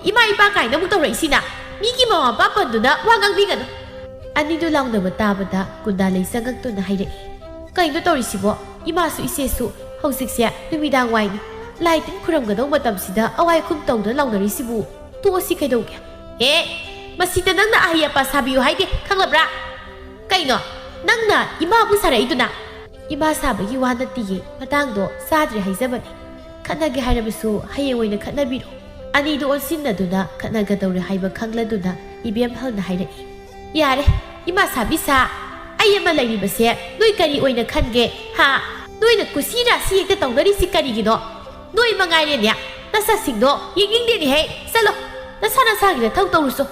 ꯏꯃꯥ ꯏꯄꯥ ꯀꯥꯏꯅ ꯑꯃꯨꯛ ꯇꯧꯔꯛꯏꯁꯤꯅ? ꯃꯤꯒꯤ ꯃꯃꯥ ꯃꯄꯥ ꯄꯟꯗꯨꯅ ꯋꯥ ꯉꯥꯡꯕꯤꯒꯅꯨ꯫" ꯑꯅꯤꯗꯨ ꯂꯥꯎꯅꯕ ꯇꯥꯕꯗ ꯀꯨꯟꯗꯥꯂꯩ ꯆꯪꯉꯛꯇꯨꯅ ꯍꯥꯏꯔꯛꯏ, "ꯀꯩꯅꯣ ꯇꯧꯔꯤꯁꯤꯕꯣ? ꯏꯃꯥꯁꯨ ꯏꯆꯦꯁꯨ ꯍꯧꯖꯤꯛꯁꯦ ꯅꯨꯃꯤꯗꯥꯡ ꯋꯥꯏꯅꯤ꯫ ꯂꯥꯏ ꯇꯤꯟ ꯈꯨꯔꯝꯒꯗꯧ ꯃꯇꯝꯁꯤꯗ ꯑꯋꯥꯏ ꯈꯨꯝ ꯇꯧꯗꯨꯅ ꯂꯥꯎꯅꯔꯤꯁꯤꯕꯨ? ꯇꯣꯛꯑꯁꯤ ꯀꯩꯗꯧꯒꯦ?" "ꯑꯦ, ꯃꯁꯤꯗ ꯅꯪꯅ ꯑꯍꯩ ꯑꯄꯥ ꯁꯥꯕꯤꯌꯨ ꯍꯥꯏꯗꯦ, ꯈꯪꯂꯕ꯭ꯔꯥ? ꯀꯩꯅꯣ, ꯅꯪꯅ ꯏꯃꯥꯕꯨ ꯁꯥꯔꯛꯏꯗꯨꯅ?" "ꯏꯃꯥ ꯁꯥꯕꯒꯤ ꯋꯥ ꯅꯠꯇꯤꯌꯦ, ꯃꯇꯥꯡꯗꯣ ꯆꯥꯗ꯭ꯔꯦ ꯍꯥꯏꯖꯕꯅꯤ꯫ ꯈꯠꯅꯒꯦ ꯍꯥꯏꯔꯕꯁꯨ ꯍꯌꯦꯡ ꯑꯣꯏꯅ ꯈꯠꯅꯕꯤꯔꯣ꯫" ꯑꯅꯤꯗꯨ ꯑꯣꯟꯁꯤꯟꯅꯗꯨꯅ ꯈꯠꯅꯒꯗꯧꯔꯦ ꯍꯥꯏꯕ ꯈꯪꯂꯗꯨꯅ ꯏꯕꯦꯝꯍꯜꯅ ꯍꯥꯏꯔꯛꯏ, "ꯌꯥꯔꯦ, ꯏꯃꯥ ꯁꯥꯕꯤ ꯁꯥ, ꯑꯩ ꯑꯃ ꯂꯩꯔꯤꯕꯁꯦ ꯅꯣꯏ ꯀꯔꯤ ꯑꯣꯏꯅ ꯈꯟꯒꯦ? ꯍꯥ? ꯅꯣꯏꯅ ꯀꯨꯁꯤ ꯔꯥꯁꯤ ꯍꯦꯛꯇ ꯇꯧꯅꯔꯤꯁꯤ ꯀꯔꯤꯒꯤꯅꯣ? ꯅꯣꯏ ꯃꯉꯥꯏꯔꯦꯅꯦ, ꯅꯁꯛꯁꯤꯡꯗꯣ ꯌꯦꯡꯅꯤꯡꯗꯦꯅꯦꯍꯦ꯫ ꯆꯠꯂꯣ, ꯅꯁꯥ ꯅꯁꯥꯒꯤ ꯅꯊꯧ ꯇꯧꯔꯨꯆꯣ꯫"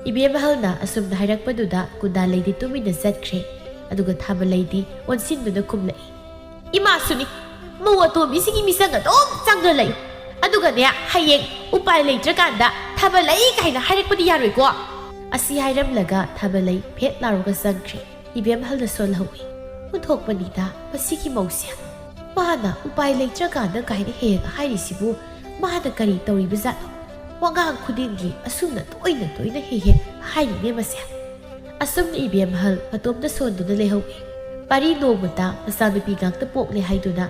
ꯏꯕꯦꯝꯍꯜꯅ ꯑꯁꯨꯝꯅ ꯍꯥꯏꯔꯛꯄꯗꯨꯗ ꯀꯨꯟꯗꯥꯂꯩꯗꯤ ꯇꯨꯃꯤꯟꯅ ꯆꯠꯈ꯭ꯔꯦ꯫ ꯑꯗꯨꯒ ꯊꯥꯕꯂꯩꯗꯤ ꯑꯣꯟꯁꯤꯟꯗꯨꯅ ꯈꯨꯝꯂꯛꯏ, "ꯏꯃꯥꯁꯨꯅꯤ, ꯃꯧ ꯑꯇꯣꯝꯕꯤꯁꯤꯒꯤ ꯃꯤꯆꯪ ꯑꯗꯨꯝ ꯆꯪꯗꯨꯅ ꯂꯩ꯫ ꯑꯗꯨꯒꯅꯦ, ꯍꯌꯦꯡ ꯎꯄꯥꯏ ꯂꯩꯇ꯭ꯔꯀꯥꯟꯗ ꯊꯥꯕꯂꯩ ꯀꯥꯏꯅ ꯍꯥꯏꯔꯛꯄꯗꯤ ꯌꯥꯔꯣꯏꯀꯣ꯫" ꯑꯁꯤ ꯍꯥꯏꯔꯝꯂꯒ ꯊꯥꯕꯂꯩ ꯐꯦꯠ ꯂꯥꯎꯔꯒ ꯆꯪꯈ꯭ꯔꯦ꯫ ꯏꯕꯦꯝꯍꯜꯅ ꯁꯣꯜꯍꯧꯏ, "ꯑꯣꯟꯊꯣꯛꯄꯅꯤꯗ ꯃꯁꯤꯒꯤ ꯃꯧꯁꯦ꯫ ꯃꯥꯅ ꯎꯄꯥꯏ ꯂꯩꯇ꯭ꯔꯀꯥꯟꯗ ꯀꯥꯏꯅ ꯍꯦꯛ ꯍꯦꯛ ꯍꯥꯏꯔꯤꯁꯤꯕꯨ ꯃꯥꯅ ꯀꯔꯤ ꯇꯧꯔꯤꯕꯖꯥꯠꯅꯣ? ꯋꯥꯉꯥꯡ ꯈꯨꯗꯤꯡꯒꯤ ꯑꯁꯨꯝꯅ ꯇꯣꯏꯅ ꯇꯣꯏꯅ ꯍꯦꯛ ꯍꯦꯛ ꯍꯥꯏꯔꯤꯅꯦ ꯃꯁꯦ꯫" ꯑꯁꯨꯝꯅ ꯏꯕꯦꯝꯍꯜ ꯃꯇꯣꯝꯇ ꯁꯣꯟꯗꯨꯅ ꯂꯩꯍꯧꯏ꯫ ꯄꯥꯔꯤ ꯅꯣꯡꯃꯇ ꯃꯆꯥꯅꯨꯄꯤ ꯉꯥꯛꯇ ꯄꯣꯛꯂꯦ ꯍꯥꯏꯗꯨꯅ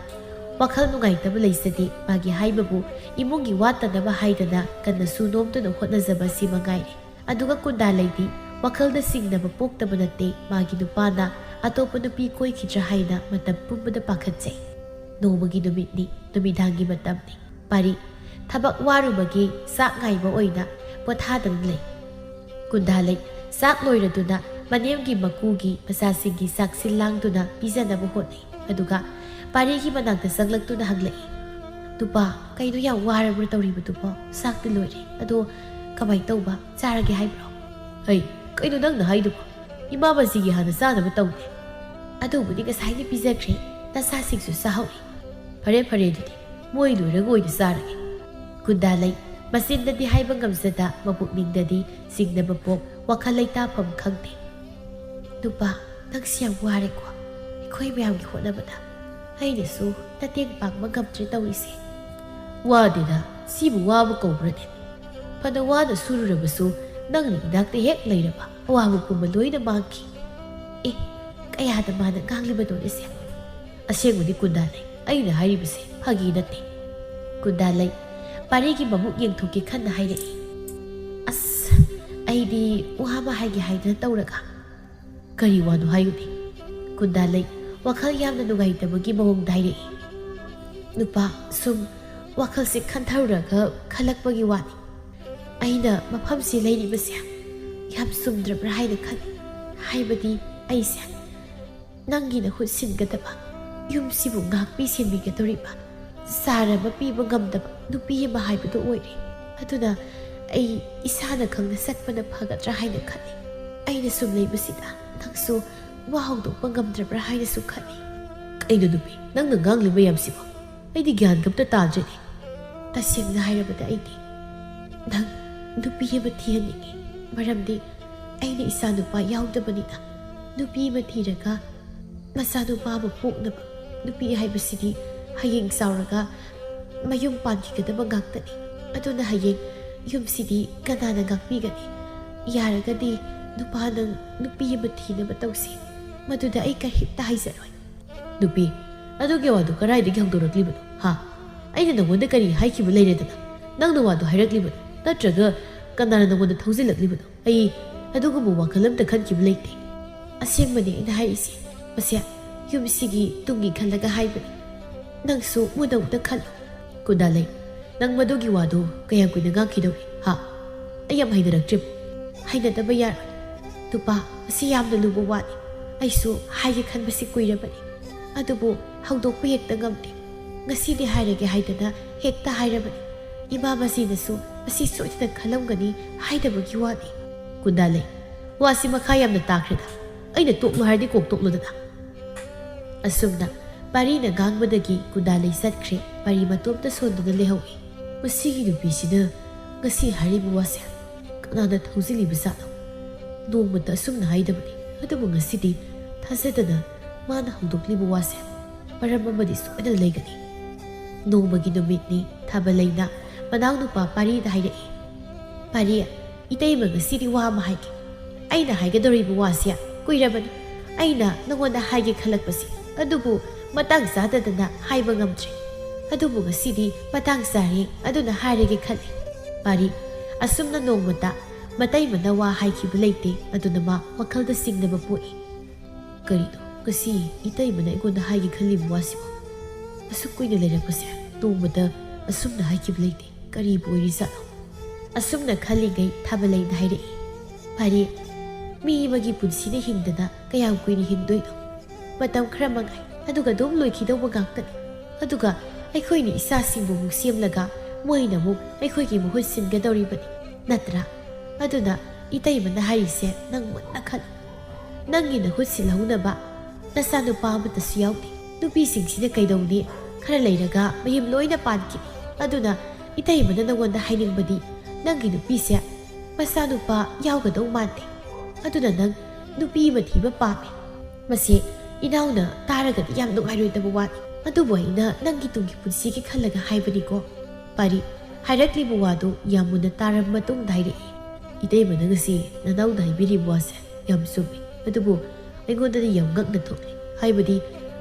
ꯋꯥꯈꯜ ꯅꯨꯡꯉꯥꯏꯇꯕ ꯂꯩꯖꯗꯦ꯫ ꯃꯥꯒꯤ ꯍꯥꯏꯕꯕꯨ ꯏꯃꯨꯡꯒꯤ ꯋꯥꯠꯇꯅꯕ ꯍꯥꯏꯗꯅ ꯀꯟꯅꯁꯨ ꯅꯣꯝꯗꯨꯅ ꯍꯣꯠꯅꯖꯕ ꯑꯁꯤ ꯃꯉꯥꯏꯔꯦ꯫ ꯑꯗꯨꯒ ꯀꯨꯟꯗꯥꯂꯩꯗꯤ ꯋꯥꯈꯜꯗ ꯆꯤꯡꯅꯕ ꯄꯣꯛꯇꯕ ꯅꯠꯇꯦ꯫ ꯃꯥꯒꯤ ꯅꯨꯄꯥꯅ ꯑꯇꯣꯞꯄ ꯅꯨꯄꯤ ꯀꯣꯏꯈꯤꯗ꯭ꯔꯥ ꯍꯥꯏꯅ ꯃꯇꯝ ꯄꯨꯝꯕꯗ ꯄꯥꯈꯠꯆꯩ꯫ ꯅꯣꯡꯃꯒꯤ ꯅꯨꯃꯤꯠꯅꯤ, ꯅꯨꯃꯤꯗꯥꯡꯒꯤ ꯃꯇꯝꯅꯤ꯫ ꯄꯥꯔꯤ, ꯊꯕꯛ ꯋꯥꯔꯨꯕꯒꯤ ꯆꯥꯛ ꯉꯥꯏꯕ ꯑꯣꯏꯅ ꯄꯣꯊꯥꯗꯨꯅ ꯂꯩ꯫ ꯀꯨꯟꯗꯥꯂꯩ ꯆꯥꯛ ꯂꯣꯏꯔꯗꯨꯅ ꯃꯅꯦꯝꯒꯤ ꯃꯀꯨꯒꯤ ꯃꯆꯥꯁꯤꯡꯒꯤ ꯆꯥꯛꯁꯤꯜ ꯂꯥꯡꯗꯨꯅ ꯄꯤꯖꯅꯕ ꯍꯣꯠꯅꯩ꯫ ꯑꯗꯨꯒ ꯄꯥꯔꯤꯒꯤ ꯃꯅꯥꯛꯇ ꯆꯪꯂꯛꯇꯨꯅ ꯍꯪꯂꯛꯏ, "ꯅꯨꯄꯥ, ꯀꯩꯅꯣ ꯌꯥꯝ ꯋꯥꯔꯕ꯭ꯔꯥ ꯇꯧꯔꯤꯕꯗꯨꯕꯣ? ꯆꯥꯛꯇꯤ ꯂꯣꯏꯔꯦ꯫ ꯑꯗꯣ ꯀꯃꯥꯏꯅ ꯇꯧꯕ? ꯆꯥꯔꯒꯦ ꯍꯥꯏꯕ꯭ꯔꯣ?" "ꯍꯩ, ꯀꯩꯅꯣ ꯅꯪꯅ ꯍꯥꯏꯗꯨꯕꯣ? ꯏꯃꯥ ꯃꯁꯤꯒꯤ ꯍꯥꯟꯅ ꯆꯥꯅꯕ ꯇꯧꯗꯦ꯫" "ꯑꯗꯨꯕꯨꯗꯤ ꯉꯁꯥꯏꯅ ꯄꯤꯖꯈ꯭ꯔꯦ, ꯅꯆꯥꯁꯤꯡꯁꯨ ꯆꯥꯍꯧꯔꯦ꯫" "ꯐꯔꯦ, ꯐꯔꯦ, ꯑꯗꯨꯗꯤ ꯃꯣꯏ ꯂꯣꯏꯔꯒ ꯑꯣꯏꯅ ꯆꯥꯔꯒꯦ꯫" ꯀꯨꯟꯗꯥꯂꯩ ꯃꯆꯤꯟꯗꯗꯤ ꯍꯥꯏꯕ ꯉꯝꯖꯗ ꯃꯄꯨꯛꯅꯤꯡꯗꯗꯤ ꯆꯤꯡꯅꯕ ꯄꯣꯛ, ꯋꯥꯈꯜ ꯂꯩꯇꯥꯐꯝ ꯈꯪꯗꯦ꯫ "ꯅꯨꯄꯥ, ꯅꯪꯁꯤ ꯌꯥꯝ ꯋꯥꯔꯦꯀꯣ, ꯑꯩꯈꯣꯏ ꯃꯌꯥꯝꯒꯤ ꯍꯣꯠꯅꯕꯗ꯫ ꯑꯩꯅꯁꯨ ꯅꯇꯦꯡ ꯄꯥꯡꯕ ꯉꯝꯗ꯭ꯔꯦ ꯇꯧꯔꯤꯁꯦ꯫" "ꯋꯥꯗꯦꯗ, ꯁꯤꯕꯨ ꯋꯥꯕ ꯀꯧꯕ꯭ꯔꯅꯦ? ꯐꯅ ꯋꯥꯅ ꯁꯨꯔꯨꯔꯕꯁꯨ ꯅꯪꯅ ꯏꯅꯥꯛꯇ ꯍꯦꯛ ꯂꯩꯔꯕ ꯑꯋꯥꯕ ꯄꯨꯝꯕ ꯂꯣꯏꯅ ꯃꯥꯡꯈꯤ꯫ ꯑꯦ, ꯀꯌꯥꯗ ꯃꯥꯅ ꯉꯥꯡꯂꯤꯕꯅꯣꯅꯦ ꯁꯦ? ꯑꯁꯦꯡꯕꯗꯤ ꯀꯨꯟꯗꯥꯂꯩ, ꯑꯩꯅ ꯍꯥꯏꯔꯤꯕꯁꯦ ꯐꯥꯒꯤ ꯅꯠꯇꯦ꯫ ꯀꯨꯟꯗꯥꯂꯩ, ꯄꯥꯔꯤꯒꯤ ꯃꯃꯨꯛ ꯌꯦꯡꯊꯣꯛꯀꯦ ꯈꯟꯅ ꯍꯥꯏꯔꯛꯏ꯫ ꯑꯁ, ꯑꯩꯗꯤ ꯋꯥ ꯑꯃ ꯍꯥꯏꯒꯦ ꯍꯥꯏꯗꯅ ꯇꯧꯔꯒ꯫ ꯀꯔꯤ ꯋꯥꯅꯣ ꯍꯥꯏꯌꯨꯅꯦ? ꯀꯨꯟꯗꯥꯂꯩ ꯋꯥꯈꯜ ꯌꯥꯝꯅ ꯅꯨꯡꯉꯥꯏꯇꯕꯒꯤ ꯃꯑꯣꯡꯗ ꯍꯥꯏꯔꯛꯏ꯫ ꯅꯨꯄꯥ, ꯁꯨꯝ ꯋꯥꯈꯜꯁꯦ ꯈꯟꯊꯔꯨꯔꯒ ꯈꯜꯂꯛꯄꯒꯤ ꯋꯥꯅꯤ꯫ ꯑꯩꯅ ꯃꯐꯝꯁꯤ ꯂꯩꯔꯤꯕꯁꯦ ꯌꯥꯝ ꯆꯨꯝꯗ꯭ꯔꯕ꯭ꯔꯥ ꯍꯥꯏꯅ ꯈꯜꯂꯤ꯫ ꯍꯥꯏꯕꯗꯤ ꯑꯩꯁꯦ ꯅꯪꯒꯤ ꯅꯍꯨꯠ ꯁꯤꯟꯒꯗꯕ, ꯌꯨꯝꯁꯤꯕꯨ ꯉꯥꯛꯄꯤ ꯁꯦꯟꯕꯤꯒꯗꯧꯔꯤꯕ, ꯆꯥꯔ ꯑꯃ ꯄꯤꯕ ꯉꯝꯗꯕ ꯅꯨꯄꯤ ꯑꯃ ꯍꯥꯏꯕꯗꯨ ꯑꯣꯏꯔꯦ꯫ ꯑꯗꯨꯅ ꯑꯩ ꯏꯁꯥꯅ ꯈꯪꯅ ꯆꯠꯄꯅ ꯐꯒꯗ꯭ꯔꯥ ꯍꯥꯏꯅ ꯈꯜꯂꯤ꯫ ꯑꯩꯅ ꯁꯨꯝ ꯂꯩꯕꯁꯤꯗ ꯅꯪꯁꯨ ꯋꯥ ꯍꯧꯗꯣꯛꯄ ꯉꯝꯗ꯭ꯔꯕ꯭ꯔꯥ ꯍꯥꯏꯅꯁꯨ ꯈꯜꯂꯤ꯫ ꯀꯩꯅꯣ ꯅꯨꯄꯤ, ꯅꯪꯅ ꯉꯥꯡꯂꯤ ꯃꯌꯥꯝꯁꯤꯕꯣ? ꯑꯩꯗꯤ ꯒ꯭ꯌꯥꯟ ꯑꯝꯇ ꯇꯥꯗ꯭ꯔꯦꯅꯦ꯫ ꯇꯁꯦꯡꯅ ꯍꯥꯏꯔꯕꯗ ꯑꯩꯗꯤ ꯅꯪ ꯅꯨꯄꯤ ꯑꯃ ꯊꯤꯍꯟꯅꯤꯡꯉꯤ꯫ ꯃꯔꯝꯗꯤ ꯑꯩꯅ ꯏꯆꯥ ꯅꯨꯄꯥ ꯌꯥꯎꯗꯕꯅꯤꯅ ꯅꯨꯄꯤ ꯑꯃ ꯊꯤꯔꯒ ꯃꯆꯥꯅꯨꯄꯥ ꯑꯃ ꯄꯣꯛꯅꯕ꯫ ꯅꯨꯄꯤ ꯍꯥꯏꯕꯁꯤꯗꯤ ꯍꯌꯦꯡ ꯆꯥꯎꯔꯒ ꯃꯌꯨꯝ ꯄꯥꯟꯈꯤꯒꯗꯕ ꯉꯥꯛꯇꯅꯤ꯫ ꯑꯗꯨꯅ ꯍꯌꯦꯡ ꯌꯨꯝꯁꯤꯗꯤ ꯀꯅꯥꯅ ꯉꯥꯛꯄꯤꯒꯅꯤ? ꯌꯥꯔꯒꯗꯤ ꯅꯨꯄꯥ ꯅꯪ ꯅꯨꯄꯤ ꯑꯃ ꯊꯤꯅꯕ ꯇꯧꯁꯤ꯫ ꯃꯗꯨꯗ ꯑꯩ ꯀꯔꯤꯝꯇ ꯍꯥꯏꯖꯔꯣꯏ꯫ ꯅꯨꯄꯤ, ꯑꯗꯨꯒꯤ ꯋꯥꯗꯨ ꯀꯗꯥꯏꯗꯒꯤ ꯍꯧꯗꯣꯔꯛꯂꯤꯕꯅꯣ? ꯍꯥ? ꯑꯩꯅ ꯅꯉꯣꯟꯗ ꯀꯔꯤ ꯍꯥꯏꯈꯤꯕ ꯂꯩꯔꯦꯗꯅ ꯅꯪꯅ ꯋꯥꯗꯨ ꯍꯥꯏꯔꯛꯂꯤꯕꯅꯣ? ꯅꯠꯇ꯭ꯔꯒ ꯀꯅꯥꯅ ꯅꯉꯣꯟꯗ ꯊꯧꯖꯤꯜꯂꯛꯂꯤꯕꯅꯣ? ꯑꯩ ꯑꯗꯨꯒꯨꯝꯕ ꯋꯥꯈꯜ ꯑꯝꯇ ꯈꯟꯈꯤꯕ ꯂꯩꯇꯦ꯫ ꯑꯁꯦꯡꯕꯅꯦ ꯑꯩꯅ ꯍꯥꯏꯔꯤꯁꯦ꯫ ꯃꯁꯦ, ꯌꯨꯝꯁꯤꯒꯤ ꯇꯨꯡꯒꯤ ꯈꯜꯂꯒ ꯍꯥꯏꯕꯅꯤ꯫ ꯅꯪꯁꯨ ꯃꯨꯟꯅ ꯑꯃꯨꯛꯇ ꯈꯜꯂꯨ꯫ ꯀꯨꯟꯗꯥꯂꯩ, ꯅꯪ ꯃꯗꯨꯒꯤ ꯋꯥꯗꯨ ꯀꯌꯥꯝ ꯀꯨꯏꯅ ꯉꯥꯡꯈꯤꯗꯧꯔꯤ? ꯍꯥ? ꯑꯩ ꯌꯥꯝ ꯍꯩꯅꯔꯛꯇ꯭ꯔꯤꯕ? ꯍꯩꯅꯗꯕ ꯌꯥꯔꯣꯏ꯫ ꯅꯨꯄꯥ, ꯃꯁꯤ ꯌꯥꯝꯅ ꯂꯨꯕ ꯋꯥꯅꯤ꯫ ꯑꯩꯁꯨ ꯍꯥꯏꯒꯦ ꯈꯟꯕꯁꯤ ꯀꯨꯏꯔꯕꯅꯤ꯫ ꯑꯗꯨꯕꯨ ꯍꯧꯗꯣꯛꯄ ꯍꯦꯛꯇ ꯉꯝꯗꯦ꯫ ꯉꯁꯤꯗꯤ ꯍꯥꯏꯔꯒꯦ ꯍꯥꯏꯗꯅ ꯍꯦꯛꯇ ꯍꯥꯏꯔꯕꯅꯤ꯫ ꯏꯃꯥ ꯃꯁꯤꯅꯁꯨ ꯃꯁꯤ ꯁꯣꯏꯗꯅ ꯈꯜꯂꯝꯒꯅꯤ ꯍꯥꯏꯗꯕꯒꯤ ꯋꯥꯅꯤ꯫ ꯀꯨꯟꯗꯥꯂꯩ, ꯋꯥꯁꯤ ꯃꯈꯥ ꯌꯥꯝꯅ ꯇꯥꯈ꯭ꯔꯦꯗ꯫ ꯑꯩꯅ ꯇꯣꯛꯂꯣ ꯍꯥꯏꯔꯗꯤ ꯀꯣꯛ ꯇꯣꯛꯂꯣꯗꯅ꯫ ꯑꯁꯨꯝꯅ ꯄꯥꯔꯤꯅ ꯉꯥꯡꯕꯗꯒꯤ ꯀꯨꯟꯗꯥꯂꯩ ꯆꯠꯈ꯭ꯔꯦ꯫ ꯄꯥꯔꯤ ꯃꯇꯣꯝꯇ ꯁꯣꯟꯗꯨꯅ ꯂꯩꯍꯧꯏ꯫ ꯃꯁꯤꯒꯤ ꯅꯨꯄꯤꯁꯤꯅ ꯉꯁꯤ ꯍꯥꯏꯔꯤꯕ ꯋꯥꯁꯦ ꯀꯅꯥꯅ ꯊꯧꯖꯤꯜꯂꯤꯕ ꯖꯥꯠꯅꯣ? ꯅꯣꯡꯃꯇ ꯑꯁꯨꯝꯅ ꯍꯥꯏꯗꯕꯅꯤ, ꯑꯗꯨꯕꯨ ꯉꯁꯤꯗꯤ ꯊꯥꯖꯗꯅ ꯃꯥꯅ ꯍꯧꯗꯣꯛꯂꯤꯕ ꯋꯥꯁꯦ ꯃꯔꯝ ꯑꯃꯗꯤ ꯁꯣꯏꯗꯅ ꯂꯩꯒꯅꯤ꯫ ꯅꯣꯡꯃꯒꯤ ꯅꯨꯃꯤꯠꯅꯤ꯫ ꯊꯥꯕꯂꯩꯅ ꯃꯅꯥꯎꯅꯨꯄꯥ ꯄꯥꯔꯤꯗ ꯍꯥꯏꯔꯛꯏ, "ꯄꯥꯔꯤ, "ꯏꯇꯩꯃ, ꯉꯁꯤꯗꯤ ꯋꯥ ꯑꯃ ꯍꯥꯏꯒꯦ꯫ ꯑꯩꯅ ꯍꯥꯏꯒꯗꯧꯔꯤꯕ ꯋꯥꯁꯦ ꯀꯨꯏꯔꯕꯅꯤ ꯑꯩꯅ ꯅꯉꯣꯟꯗ ꯍꯥꯏꯒꯦ ꯈꯜꯂꯛꯄꯁꯦ, ꯑꯗꯨꯕꯨ ꯃꯇꯥꯡ ꯆꯥꯗꯗꯅ ꯍꯥꯏꯕ ꯉꯝꯗ꯭ꯔꯦ꯫ ꯑꯗꯨꯕꯨ ꯉꯁꯤꯗꯤ ꯃꯇꯥꯡ ꯆꯥꯔꯦ, ꯑꯗꯨꯅ ꯍꯥꯏꯔꯒꯦ ꯈꯜꯂꯦ꯫" ꯄꯥꯔꯤ, ꯑꯁꯨꯝꯅ ꯅꯣꯡꯃꯇ ꯃꯇꯩꯃꯅ ꯋꯥ ꯍꯥꯏꯈꯤꯕ ꯂꯩꯇꯦ꯫ ꯑꯗꯨꯅ ꯃꯥ ꯋꯥꯈꯜꯗ ꯆꯤꯡꯅꯕ ꯄꯣꯛꯏ꯫ "ꯀꯔꯤꯅꯣ ꯉꯁꯤ ꯏꯇꯩꯃꯅ ꯑꯩꯉꯣꯟꯗ ꯍꯥꯏꯒꯦ ꯈꯜꯂꯤꯕ ꯋꯥꯁꯤꯕꯣ? ꯑꯁꯨꯛ ꯀꯨꯏꯅ ꯂꯩꯔꯛꯄꯁꯦ ꯅꯣꯡꯃꯇ ꯑꯁꯨꯝꯅ ꯍꯥꯏꯈꯤꯕ ꯂꯩꯇꯦ꯫ ꯀꯔꯤꯕꯨ ꯑꯣꯏꯔꯤꯖꯥꯠꯅꯣ?" ꯑꯁꯨꯝꯅ ꯈꯜꯂꯤꯉꯩ ꯊꯥꯕꯂꯩꯅ ꯍꯥꯏꯔꯛꯏ, "ꯄꯥꯔꯤ, ꯃꯤ ꯑꯃꯒꯤ ꯄꯨꯟꯁꯤꯅ ꯍꯤꯡꯗꯅ ꯀꯌꯥꯝ ꯀꯨꯏꯅ ꯍꯤꯡꯗꯣꯏꯅꯣ? ꯃꯇꯝ ꯈꯔ ꯃꯉꯥꯏ, ꯑꯗꯨꯒ ꯑꯗꯨꯝ ꯂꯣꯏꯈꯤꯗꯧꯕ ꯉꯥꯛꯇꯅꯤ꯫ ꯑꯗꯨꯒ ꯑꯩꯈꯣꯏꯅ ꯏꯆꯥꯁꯤꯡꯕꯨ ꯑꯃꯨꯛ ꯁꯦꯝꯂꯒ ꯃꯣꯏꯅ ꯑꯃꯨꯛ ꯑꯩꯈꯣꯏꯒꯤ ꯃꯍꯨꯠ ꯁꯤꯟꯒꯗꯧꯔꯤꯕꯅꯤ, ꯅꯠꯇ꯭ꯔꯥ? ꯑꯗꯨꯅ ꯏꯇꯩꯃꯅ ꯍꯥꯏꯔꯤꯁꯦ ꯅꯪ ꯃꯨꯟꯅ ꯈꯜꯂꯨ꯫ ꯅꯪꯒꯤ ꯅꯍꯨꯠ ꯁꯤꯜꯍꯧꯅꯕ ꯅꯆꯥꯅꯨꯄꯥ ꯑꯃꯠꯇꯁꯨ ꯌꯥꯎꯗꯦ꯫ ꯅꯨꯄꯤꯁꯤꯡꯁꯤꯅ ꯀꯩꯗꯧꯅꯤ? ꯈꯔ ꯂꯩꯔꯒ ꯃꯌꯨꯝ ꯂꯣꯏꯅ ꯄꯥꯟꯈꯤꯅꯤ꯫ ꯑꯗꯨꯅ ꯏꯇꯩꯃꯅ ꯅꯉꯣꯟꯗ ꯍꯥꯏꯅꯤꯡꯕꯗꯤ ꯅꯪꯒꯤ ꯅꯨꯄꯤꯁꯦ ꯃꯆꯥꯅꯨꯄꯥ ꯌꯥꯎꯒꯗꯧ ꯃꯥꯟꯗꯦ꯫ ꯑꯗꯨꯅ ꯅꯪ ꯅꯨꯄꯤ ꯑꯃ ꯊꯤꯕ ꯄꯥꯝꯃꯤ꯫ ꯃꯁꯤ ꯏꯅꯥꯎꯅ ꯇꯥꯔꯒꯗꯤ ꯌꯥꯝ ꯅꯨꯡꯉꯥꯏꯔꯣꯏꯗꯕ ꯋꯥꯅꯤ꯫ ꯑꯗꯨꯕꯨ ꯑꯩꯅ ꯅꯪꯒꯤ ꯇꯨꯡꯒꯤ ꯄꯨꯟꯁꯤꯒꯤ ꯈꯜꯂꯒ ꯍꯥꯏꯕꯅꯤꯀꯣ꯫" ꯄꯥꯔꯤ ꯍꯥꯏꯔꯛꯂꯤꯕ ꯋꯥꯗꯨ ꯌꯥꯝ ꯃꯨꯟꯅ ꯇꯥꯔꯕ ꯃꯇꯨꯡꯗ ꯍꯥꯏꯔꯛꯏ, "ꯏꯇꯩꯃꯅ ꯉꯁꯤ ꯅꯅꯥꯎꯅ ꯍꯥꯏꯕꯤꯔꯤꯕ ꯋꯥꯁꯦ ꯌꯥꯝ ꯆꯨꯝꯃꯤ꯫ ꯑꯗꯨꯕꯨ ꯑꯩꯉꯣꯟꯗꯗꯤ ꯌꯥꯝ ꯉꯛꯅ ꯊꯣꯛꯂꯦ꯫ ꯍꯥꯏꯕꯗꯤ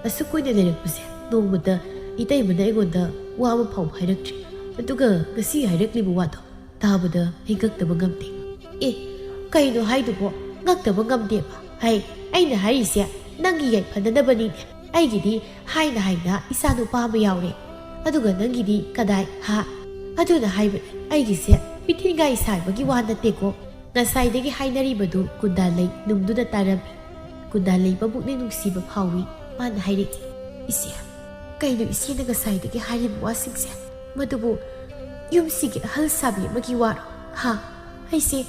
ꯑꯁꯨꯛ ꯀꯨꯏꯅ ꯂꯩꯔꯛꯄꯁꯦ ꯅꯣꯡꯃꯇ ꯏꯇꯩꯃꯅ ꯑꯩꯉꯣꯟꯗ ꯋꯥ ꯑꯃ ꯐꯥꯎꯕ ꯍꯥꯏꯔꯛꯇ꯭ꯔꯤ꯫ ꯑꯗꯨꯒ ꯉꯁꯤ ꯍꯥꯏꯔꯛꯂꯤꯕ ꯋꯥꯗꯣ ꯇꯥꯕꯗ ꯑꯩ ꯉꯛꯇꯕ ꯉꯝꯗꯦ꯫" "ꯑꯦ, ꯀꯩꯅꯣ ꯍꯥꯏꯗꯨꯕꯣ? ꯉꯛꯇꯕ ꯉꯝꯗꯦꯕ? ꯍꯥꯏ, ꯑꯩꯅ ꯍꯥꯏꯔꯤꯁꯦ ꯅꯪꯒꯤ ꯌꯥꯏꯐꯅꯅꯕꯅꯤꯅꯦ꯫ ꯑꯩꯒꯤꯗꯤ ꯍꯥꯏꯅ ꯍꯥꯏꯅ ꯏꯆꯥ ꯅꯨꯄꯥ ꯑꯃ ꯌꯥꯎꯔꯦ꯫ ꯑꯗꯨꯒ ꯅꯪꯒꯤꯗꯤ ꯀꯗꯥꯏ, ꯍꯥ? ꯑꯗꯨꯅ ꯍꯥꯏꯕꯅꯦ, ꯑꯩꯒꯤꯁꯦ ꯄꯤꯊꯤꯡꯒꯥꯏ ꯁꯥꯏꯕꯒꯤ ꯋꯥ ꯅꯠꯇꯦꯀꯣ꯫" ꯉꯁꯥꯏꯗꯒꯤ ꯍꯥꯏꯅꯔꯤꯕꯗꯨ ꯀꯨꯟꯗꯥꯂꯩ ꯅꯨꯡꯗꯨꯅ ꯇꯥꯔꯝꯃꯤ꯫ ꯀꯨꯟꯗꯥꯂꯩ ꯃꯕꯨꯛꯅꯤꯡ ꯅꯨꯡꯁꯤꯕ ꯐꯥꯎꯏ꯫ ꯃꯥꯅ ꯍꯥꯏꯔꯛꯏ, "ꯏꯆꯦ, ꯀꯩꯅꯣ ꯏꯆꯦꯅ ꯉꯁꯥꯏꯗꯒꯤ ꯍꯥꯏꯔꯤꯕ ꯋꯥꯁꯤꯡꯁꯦ? ꯃꯗꯨꯕꯨ ꯌꯨꯝꯁꯤꯒꯤ ꯑꯍꯜ ꯁꯥꯕꯤ ꯑꯃꯒꯤ ꯋꯥꯔꯣ? ꯍꯥ? ꯑꯩꯁꯦ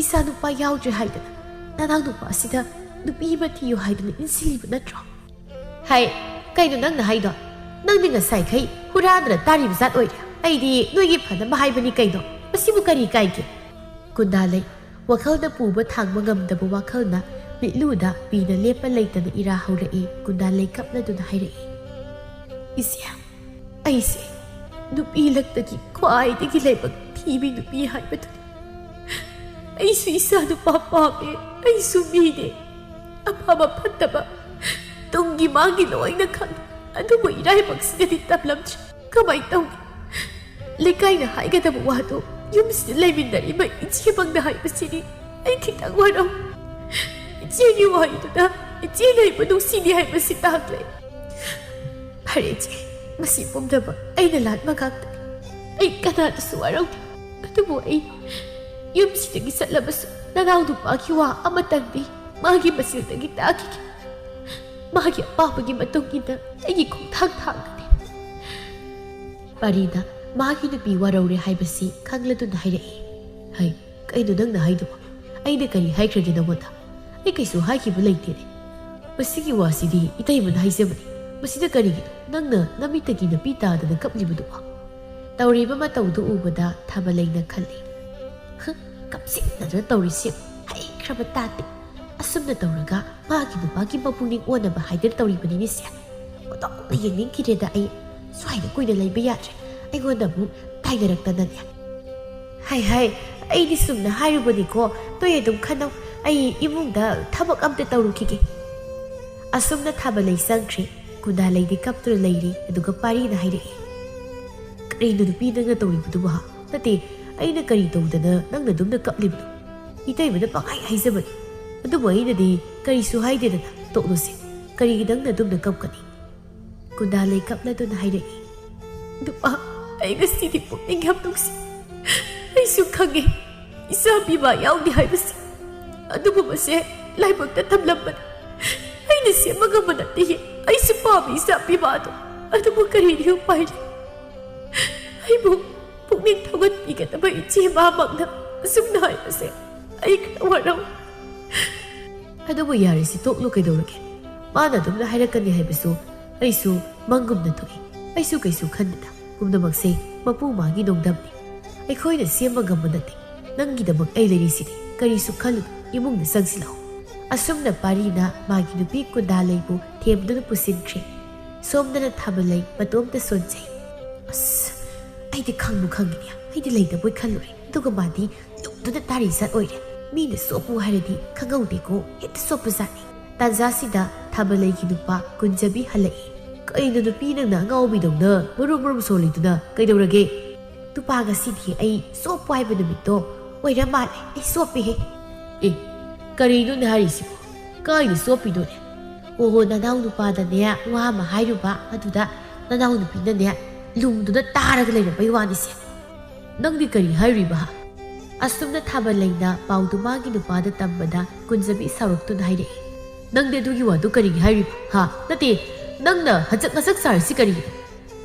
ꯏꯆꯥ ꯅꯨꯄꯥ ꯌꯥꯎꯗ꯭ꯔꯦ ꯍꯥꯏꯗꯅ ꯅꯅꯥꯎ ꯅꯨꯄꯥ ꯑꯁꯤꯗ ꯅꯨꯄꯤ ꯑꯃ ꯊꯤꯌꯨ ꯍꯥꯏꯗꯅ ꯏꯟꯁꯤꯜꯂꯤꯕ ꯅꯠꯇ꯭ꯔꯣ?" "ꯍꯥꯏ, ꯀꯩꯅꯣ ꯅꯪꯅ ꯍꯥꯏꯗꯣ? ꯅꯪꯗꯤ ꯉꯁꯥꯏꯈꯩ ꯍꯨꯔꯥꯟꯗꯅ ꯇꯥꯔꯤꯕ ꯖꯥꯠ ꯑꯣꯏꯔꯦ꯫ ꯑꯩꯗꯤ ꯅꯣꯏꯒꯤ ꯐꯅꯕ ꯍꯥꯏꯕꯅꯤ ꯀꯩꯅꯣ꯫ ꯃꯁꯤꯕꯨ ꯀꯔꯤ ꯀꯥꯏꯒꯦ?" ꯀꯨꯟꯗꯥꯂꯩ ꯋꯥꯈꯜꯗ ꯄꯨꯕ ꯊꯥꯡꯕ ꯉꯝꯗꯕ ꯋꯥꯈꯜꯅ ꯃꯤꯠꯂꯨꯗ ꯄꯤꯅ ꯂꯦꯞꯄ ꯂꯩꯇꯅ ꯏꯔꯥ ꯍꯧꯔꯛꯏ꯫ ꯀꯨꯟꯗꯥꯂꯩ ꯀꯞꯅꯗꯨꯅ ꯍꯥꯏꯔꯛꯏ, "ꯏꯆꯦ, ꯑꯩꯁꯦ ꯅꯨꯄꯤ ꯂꯛꯇꯒꯤ ꯈ꯭ꯋꯥꯏꯗꯒꯤ ꯂꯥꯏꯕꯛ ꯊꯤꯕꯤ ꯅꯨꯄꯤ ꯍꯥꯏꯕꯗꯨꯅꯤ꯫ ꯑꯩꯁꯨ ꯏꯆꯥ ꯅꯨꯄꯥ ꯄꯥꯝꯃꯦ꯫ ꯑꯩꯁꯨ ꯃꯤꯅꯦ꯫ ꯑꯐꯕ ꯐꯠꯇꯕ ꯇꯨꯡꯒꯤ ꯃꯥꯡꯒꯤ ꯂꯣꯏꯅ ꯈꯪꯉꯤ꯫ ꯑꯗꯨꯕꯨ ꯏꯔꯥꯏꯕꯛꯁꯤꯅꯗꯤ ꯇꯝꯂꯝꯗ꯭ꯔꯦ꯫ ꯀꯃꯥꯏꯅ ꯇꯧꯅꯤ? ꯂꯩꯀꯥꯏꯅ ꯍꯥꯏꯒꯗꯕ ꯋꯥꯗꯨ ꯌꯨꯝꯁꯤꯗ ꯂꯩꯃꯤꯟꯅꯔꯤꯕ ꯏꯆꯦꯃꯛꯅ ꯍꯥꯏꯕꯁꯤꯗꯤ ꯑꯩ ꯈꯤꯇꯪ ꯋꯥꯔꯧꯏ꯫ ꯏꯆꯦꯒꯤ ꯋꯥꯍꯩꯗꯨꯗ ꯏꯆꯦꯅ ꯑꯩꯕꯨ ꯅꯨꯡꯁꯤꯗꯦ ꯍꯥꯏꯕꯁꯤ ꯇꯥꯛꯂꯦ꯫ ꯐꯔꯦ ꯏꯆꯦ, ꯃꯁꯤ ꯄꯨꯝꯅꯃꯛ ꯑꯩꯅ ꯂꯥꯟꯕ ꯉꯥꯛꯇꯅꯤ꯫ ꯑꯩ ꯀꯅꯥꯗꯁꯨ ꯋꯥꯔꯧꯗꯦ꯫ ꯑꯗꯨꯕꯨ ꯑꯩ ꯌꯨꯝꯁꯤꯗꯒꯤ ꯆꯠꯂꯕꯁꯨ ꯅꯅꯥꯎ ꯅꯨꯄꯥꯒꯤ ꯋꯥ ꯑꯃꯇꯪꯗꯤ ꯃꯥꯒꯤ ꯃꯆꯤꯟꯗꯒꯤ ꯇꯥꯈꯤꯒꯦ꯫ ꯃꯥꯒꯤ ꯑꯄꯥꯝꯕꯒꯤ ꯃꯇꯨꯡ ꯏꯟꯅ ꯑꯩꯒꯤ ꯈꯣꯡꯊꯥꯡ ꯊꯥꯡꯒꯅꯤ꯫ ꯄꯥꯔꯤꯅ ꯃꯥꯒꯤ ꯅꯨꯄꯤ ꯋꯥꯔꯧꯔꯦ ꯍꯥꯏꯕꯁꯤ ꯈꯪꯂꯗꯨꯅ ꯍꯥꯏꯔꯛꯏ꯫ ꯍꯩ, ꯀꯩꯅꯣ ꯅꯪꯅ ꯍꯥꯏꯗꯨꯕꯣ? ꯑꯩꯅ ꯀꯔꯤ ꯍꯥꯏꯈ꯭ꯔꯒꯦ ꯅꯉꯣꯟꯗ? ꯑꯩ ꯀꯩꯁꯨ ꯍꯥꯏꯈꯤꯕ ꯂꯩꯇꯦꯅꯦ꯫ ꯃꯁꯤꯒꯤ ꯋꯥꯁꯤꯗꯤ ꯏꯇꯩꯃꯅ ꯍꯥꯏꯖꯕꯅꯤ꯫ ꯃꯁꯤꯗ ꯀꯔꯤꯒꯤꯅꯣ ꯅꯪꯅ ꯅꯃꯤꯠꯇꯒꯤ ꯅꯨꯄꯤ ꯇꯥꯗꯅ ꯀꯞꯂꯤꯕꯗꯨꯕꯣ? ꯇꯧꯔꯤꯕ ꯃꯇꯧꯗꯨ ꯎꯕꯗ ꯊꯥꯕꯂꯩꯅ ꯈꯜꯂꯤ꯫ "ꯍ, ꯀꯞꯁꯤꯟꯅꯗꯅ ꯇꯧꯔꯤꯁꯤ ꯍꯩꯈ꯭ꯔꯕ ꯇꯥꯗꯦ꯫ ꯑꯁꯨꯝꯅ ꯇꯧꯔꯒ ꯃꯥꯒꯤ ꯅꯨꯄꯥꯒꯤ ꯃꯄꯨꯛꯅꯤꯡ ꯑꯣꯟꯅꯕ ꯍꯥꯏꯗꯅ ꯇꯧꯔꯤꯕꯅꯤꯅꯦ ꯁꯦ꯫ ꯑꯣꯟꯊꯣꯛꯅ ꯌꯦꯡꯅꯤꯡꯈꯤꯗ꯭ꯔꯦꯗ ꯑꯩ꯫ ꯁ꯭ꯋꯥꯏꯗ ꯀꯨꯏꯅ ꯂꯩꯕ ꯌꯥꯗ꯭ꯔꯦ꯫ ꯑꯩꯉꯣꯟꯗ ꯑꯃꯨꯛ ꯇꯥꯏꯅꯔꯛꯇꯅꯅꯦ꯫" "ꯍꯥꯏ ꯍꯥꯏ, ꯑꯩꯗꯤ ꯁꯨꯝꯅ ꯍꯥꯏꯔꯨꯕꯅꯤꯀꯣ꯫ ꯅꯣꯏ ꯑꯗꯨꯝ ꯈꯟꯅꯧ꯫ ꯑꯩ ꯏꯃꯨꯡꯗ ꯊꯕꯛ ꯑꯝꯇ ꯇꯧꯔꯨꯈꯤꯒꯦ꯫" ꯑꯁꯨꯝꯅ ꯊꯥꯕꯂꯩ ꯆꯪꯈ꯭ꯔꯦ꯫ ꯀꯨꯟꯗꯥꯂꯩꯗꯤ ꯀꯞꯇꯨꯅ ꯂꯩꯔꯤ꯫ ꯑꯗꯨꯒ ꯄꯥꯔꯤꯅ ꯍꯥꯏꯔꯛꯏ, "ꯀꯔꯤꯅꯣ ꯅꯨꯄꯤ ꯅꯪꯅ ꯇꯧꯔꯤꯕꯗꯨꯕꯣ? ꯍꯥ? ꯅꯠꯇꯦ, ꯑꯩꯅ ꯀꯔꯤ ꯇꯧꯗꯅ ꯅꯪꯅ ꯑꯗꯨꯝꯅ ꯀꯞꯂꯤꯕꯅꯣ? ꯏꯇꯩꯃꯅ ꯄꯪꯍꯥꯏ ꯍꯥꯏꯖꯕꯅꯤ꯫ ꯑꯗꯨꯕꯨ ꯑꯩꯅꯗꯤ ꯀꯔꯤꯁꯨ ꯍꯥꯏꯗꯦꯗꯅ꯫ ꯇꯣꯛꯂꯨꯁꯦ꯫ ꯀꯔꯤꯒꯤ ꯅꯪꯅ ꯑꯗꯨꯝꯅ ꯀꯞꯀꯅꯤ?" ꯀꯨꯟꯗꯥꯂꯩ ꯀꯞꯂꯗꯨꯅ ꯍꯥꯏꯔꯛꯏ, "ꯅꯨꯄꯥ, ꯑꯩ ꯉꯁꯤꯗꯤ ꯄꯨꯛꯅꯤꯡ ꯌꯥꯝ ꯅꯨꯡꯁꯤ꯫ ꯑꯩꯁꯨ ꯈꯪꯉꯦ ꯏꯆꯥ ꯄꯤꯕ ꯌꯥꯎꯗꯦ ꯍꯥꯏꯕꯁꯤ꯫ ꯑꯗꯨꯕꯨ ꯃꯁꯦ ꯂꯥꯏꯕꯛꯇ ꯇꯝꯂꯝꯕꯅꯤ꯫ ꯑꯩꯅ ꯁꯦꯝꯕ ꯉꯝꯕ ꯅꯠꯇꯦ꯫ ꯑꯩꯁꯨ ꯄꯥꯝꯃꯤ ꯏꯆꯥ ꯄꯤꯕ ꯑꯗꯣ꯫ ꯑꯗꯨꯕꯨ ꯀꯔꯤꯗꯤ ꯎꯄꯥꯏ ꯂꯩ? ꯑꯩꯕꯨ ꯄꯨꯛꯅꯤꯡ ꯊꯧꯒꯠꯄꯤꯒꯗꯕ ꯏꯆꯦ ꯃꯥꯃꯛꯅ ꯑꯁꯨꯝꯅ ꯍꯥꯏꯕꯁꯦ ꯑꯩ ꯈꯔ ꯋꯥꯔꯧꯏ꯫ ꯑꯗꯨꯕꯨ ꯌꯥꯔꯦꯁꯤ, ꯇꯣꯛꯂꯨ ꯀꯩꯗꯧꯔꯒꯦ? ꯃꯥꯅ ꯑꯗꯨꯝꯅ ꯍꯥꯏꯔꯛꯀꯅꯤ ꯍꯥꯏꯕꯁꯨ ꯑꯩꯁꯨ ꯃꯪꯒꯨꯝꯅ ꯊꯣꯛꯏ꯫ ꯑꯩꯁꯨ ꯀꯩꯁꯨ ꯈꯟꯗꯦꯗ꯫ ꯄꯨꯝꯅꯃꯛꯁꯦ ꯃꯄꯨ ꯃꯥꯒꯤ ꯅꯣꯡꯗꯝꯅꯤ꯫ ꯑꯩꯈꯣꯏꯅ ꯁꯦꯝꯕ ꯉꯝꯕ ꯅꯠꯇꯦ꯫ ꯅꯪꯒꯤꯗꯃꯛ ꯑꯩ ꯂꯩꯔꯤꯁꯤꯗꯤ꯫ ꯀꯔꯤꯁꯨ ꯈꯜꯂꯨꯅꯨ꯫ ꯏꯃꯨꯡꯗ ꯆꯪꯁꯤꯜꯂꯛꯑꯣ꯫" ꯑꯁꯨꯝꯅ ꯄꯥꯔꯤꯅ ꯃꯥꯒꯤ ꯅꯨꯄꯤ ꯀꯨꯟꯗꯥꯂꯩꯕꯨ ꯊꯦꯝꯗꯨꯅ ꯄꯨꯁꯤꯟꯈ꯭ꯔꯦ꯫ ꯁꯣꯝꯗꯅ ꯊꯥꯕꯂꯩ ꯃꯇꯣꯝꯇ ꯁꯣꯟꯖꯩ꯫ "ꯑꯁ, ꯑꯩꯗꯤ ꯈꯪꯕꯨ ꯈꯪꯉꯤꯅꯦ꯫ ꯑꯩꯗꯤ ꯂꯩꯇꯕꯣꯏ ꯈꯜꯂꯨꯔꯦ꯫ ꯑꯗꯨꯒ ꯃꯥꯗꯤ ꯅꯨꯡ ꯑꯗꯨꯗ ꯇꯥꯔꯤ ꯆꯠ ꯑꯣꯏꯔꯦ꯫ ꯃꯤꯅ ꯆꯣꯞꯄꯨ ꯍꯥꯏꯔꯗꯤ ꯈꯪꯍꯧꯗꯦꯀꯣ, ꯍꯦꯛꯇ ꯆꯣꯞꯄꯖꯥꯠꯅꯤ꯫ ꯇꯥꯟꯖꯥꯁꯤꯗ ꯊꯥꯕꯂꯩꯒꯤ ꯅꯨꯄꯥ ꯀꯨꯟꯖꯕꯤ ꯍꯜꯂꯛꯏ꯫ "ꯀꯩꯅꯣ ꯅꯨꯄꯤ, ꯅꯪꯅ ꯑꯉꯥꯎꯕꯤꯗꯧꯅ ꯃꯔꯨꯝ ꯃꯔꯨꯝ ꯁꯣꯜꯂꯤꯗꯨꯅ ꯀꯩꯗꯧꯔꯒꯦ?" "ꯅꯨꯄꯥ, ꯉꯁꯤꯗꯤ ꯑꯩ ꯆꯣꯞꯄꯨ ꯍꯥꯏꯕ ꯅꯨꯃꯤꯠꯇꯣ ꯑꯣꯏꯔ ꯃꯥꯜꯂꯦ, ꯑꯩ ꯆꯣꯞꯄꯦꯍꯦ"꯫ "ꯑꯦ, ꯀꯔꯤꯅꯣꯅꯦ ꯍꯥꯏꯔꯤꯁꯤꯕꯣ? ꯀꯥꯏꯗ ꯆꯣꯞꯄꯤꯅꯣꯅꯦ?" "ꯑꯣꯍꯣ, ꯅꯅꯥꯎ ꯅꯨꯄꯥꯗꯅꯦ ꯋꯥ ꯑꯃ ꯍꯥꯏꯔꯨꯕ, ꯑꯗꯨꯗ ꯅꯅꯥꯎ ꯅꯨꯄꯤꯅꯅꯦ ꯂꯨꯝꯗꯨꯅ ꯇꯥꯔꯒ ꯂꯩꯔꯝꯕꯩ ꯋꯥꯅꯤꯁꯦ"꯫ "ꯅꯪꯗꯤ ꯀꯔꯤ ꯍꯥꯏꯔꯤꯕ?" ꯑꯁꯨꯝꯅ ꯊꯥꯕꯂꯩꯅ ꯄꯥꯎꯗꯨ ꯃꯥꯒꯤ ꯅꯨꯄꯥꯗ ꯇꯝꯕꯗ ꯀꯨꯟꯖꯕꯤ ꯁꯥꯎꯔꯛꯇꯨꯅ ꯍꯥꯏꯔꯛꯏ꯫ "ꯅꯪꯗꯤ ꯑꯗꯨꯒꯤ ꯋꯥꯗꯨ ꯀꯔꯤꯒꯤ ꯍꯥꯏꯔꯤꯕ, ꯍꯥ? ꯅꯠꯇꯦ, ꯅꯪꯅ ꯍꯆꯛ ꯍꯆꯛ ꯁꯥꯔꯤꯁꯤ ꯀꯔꯤꯒꯤꯅꯣ?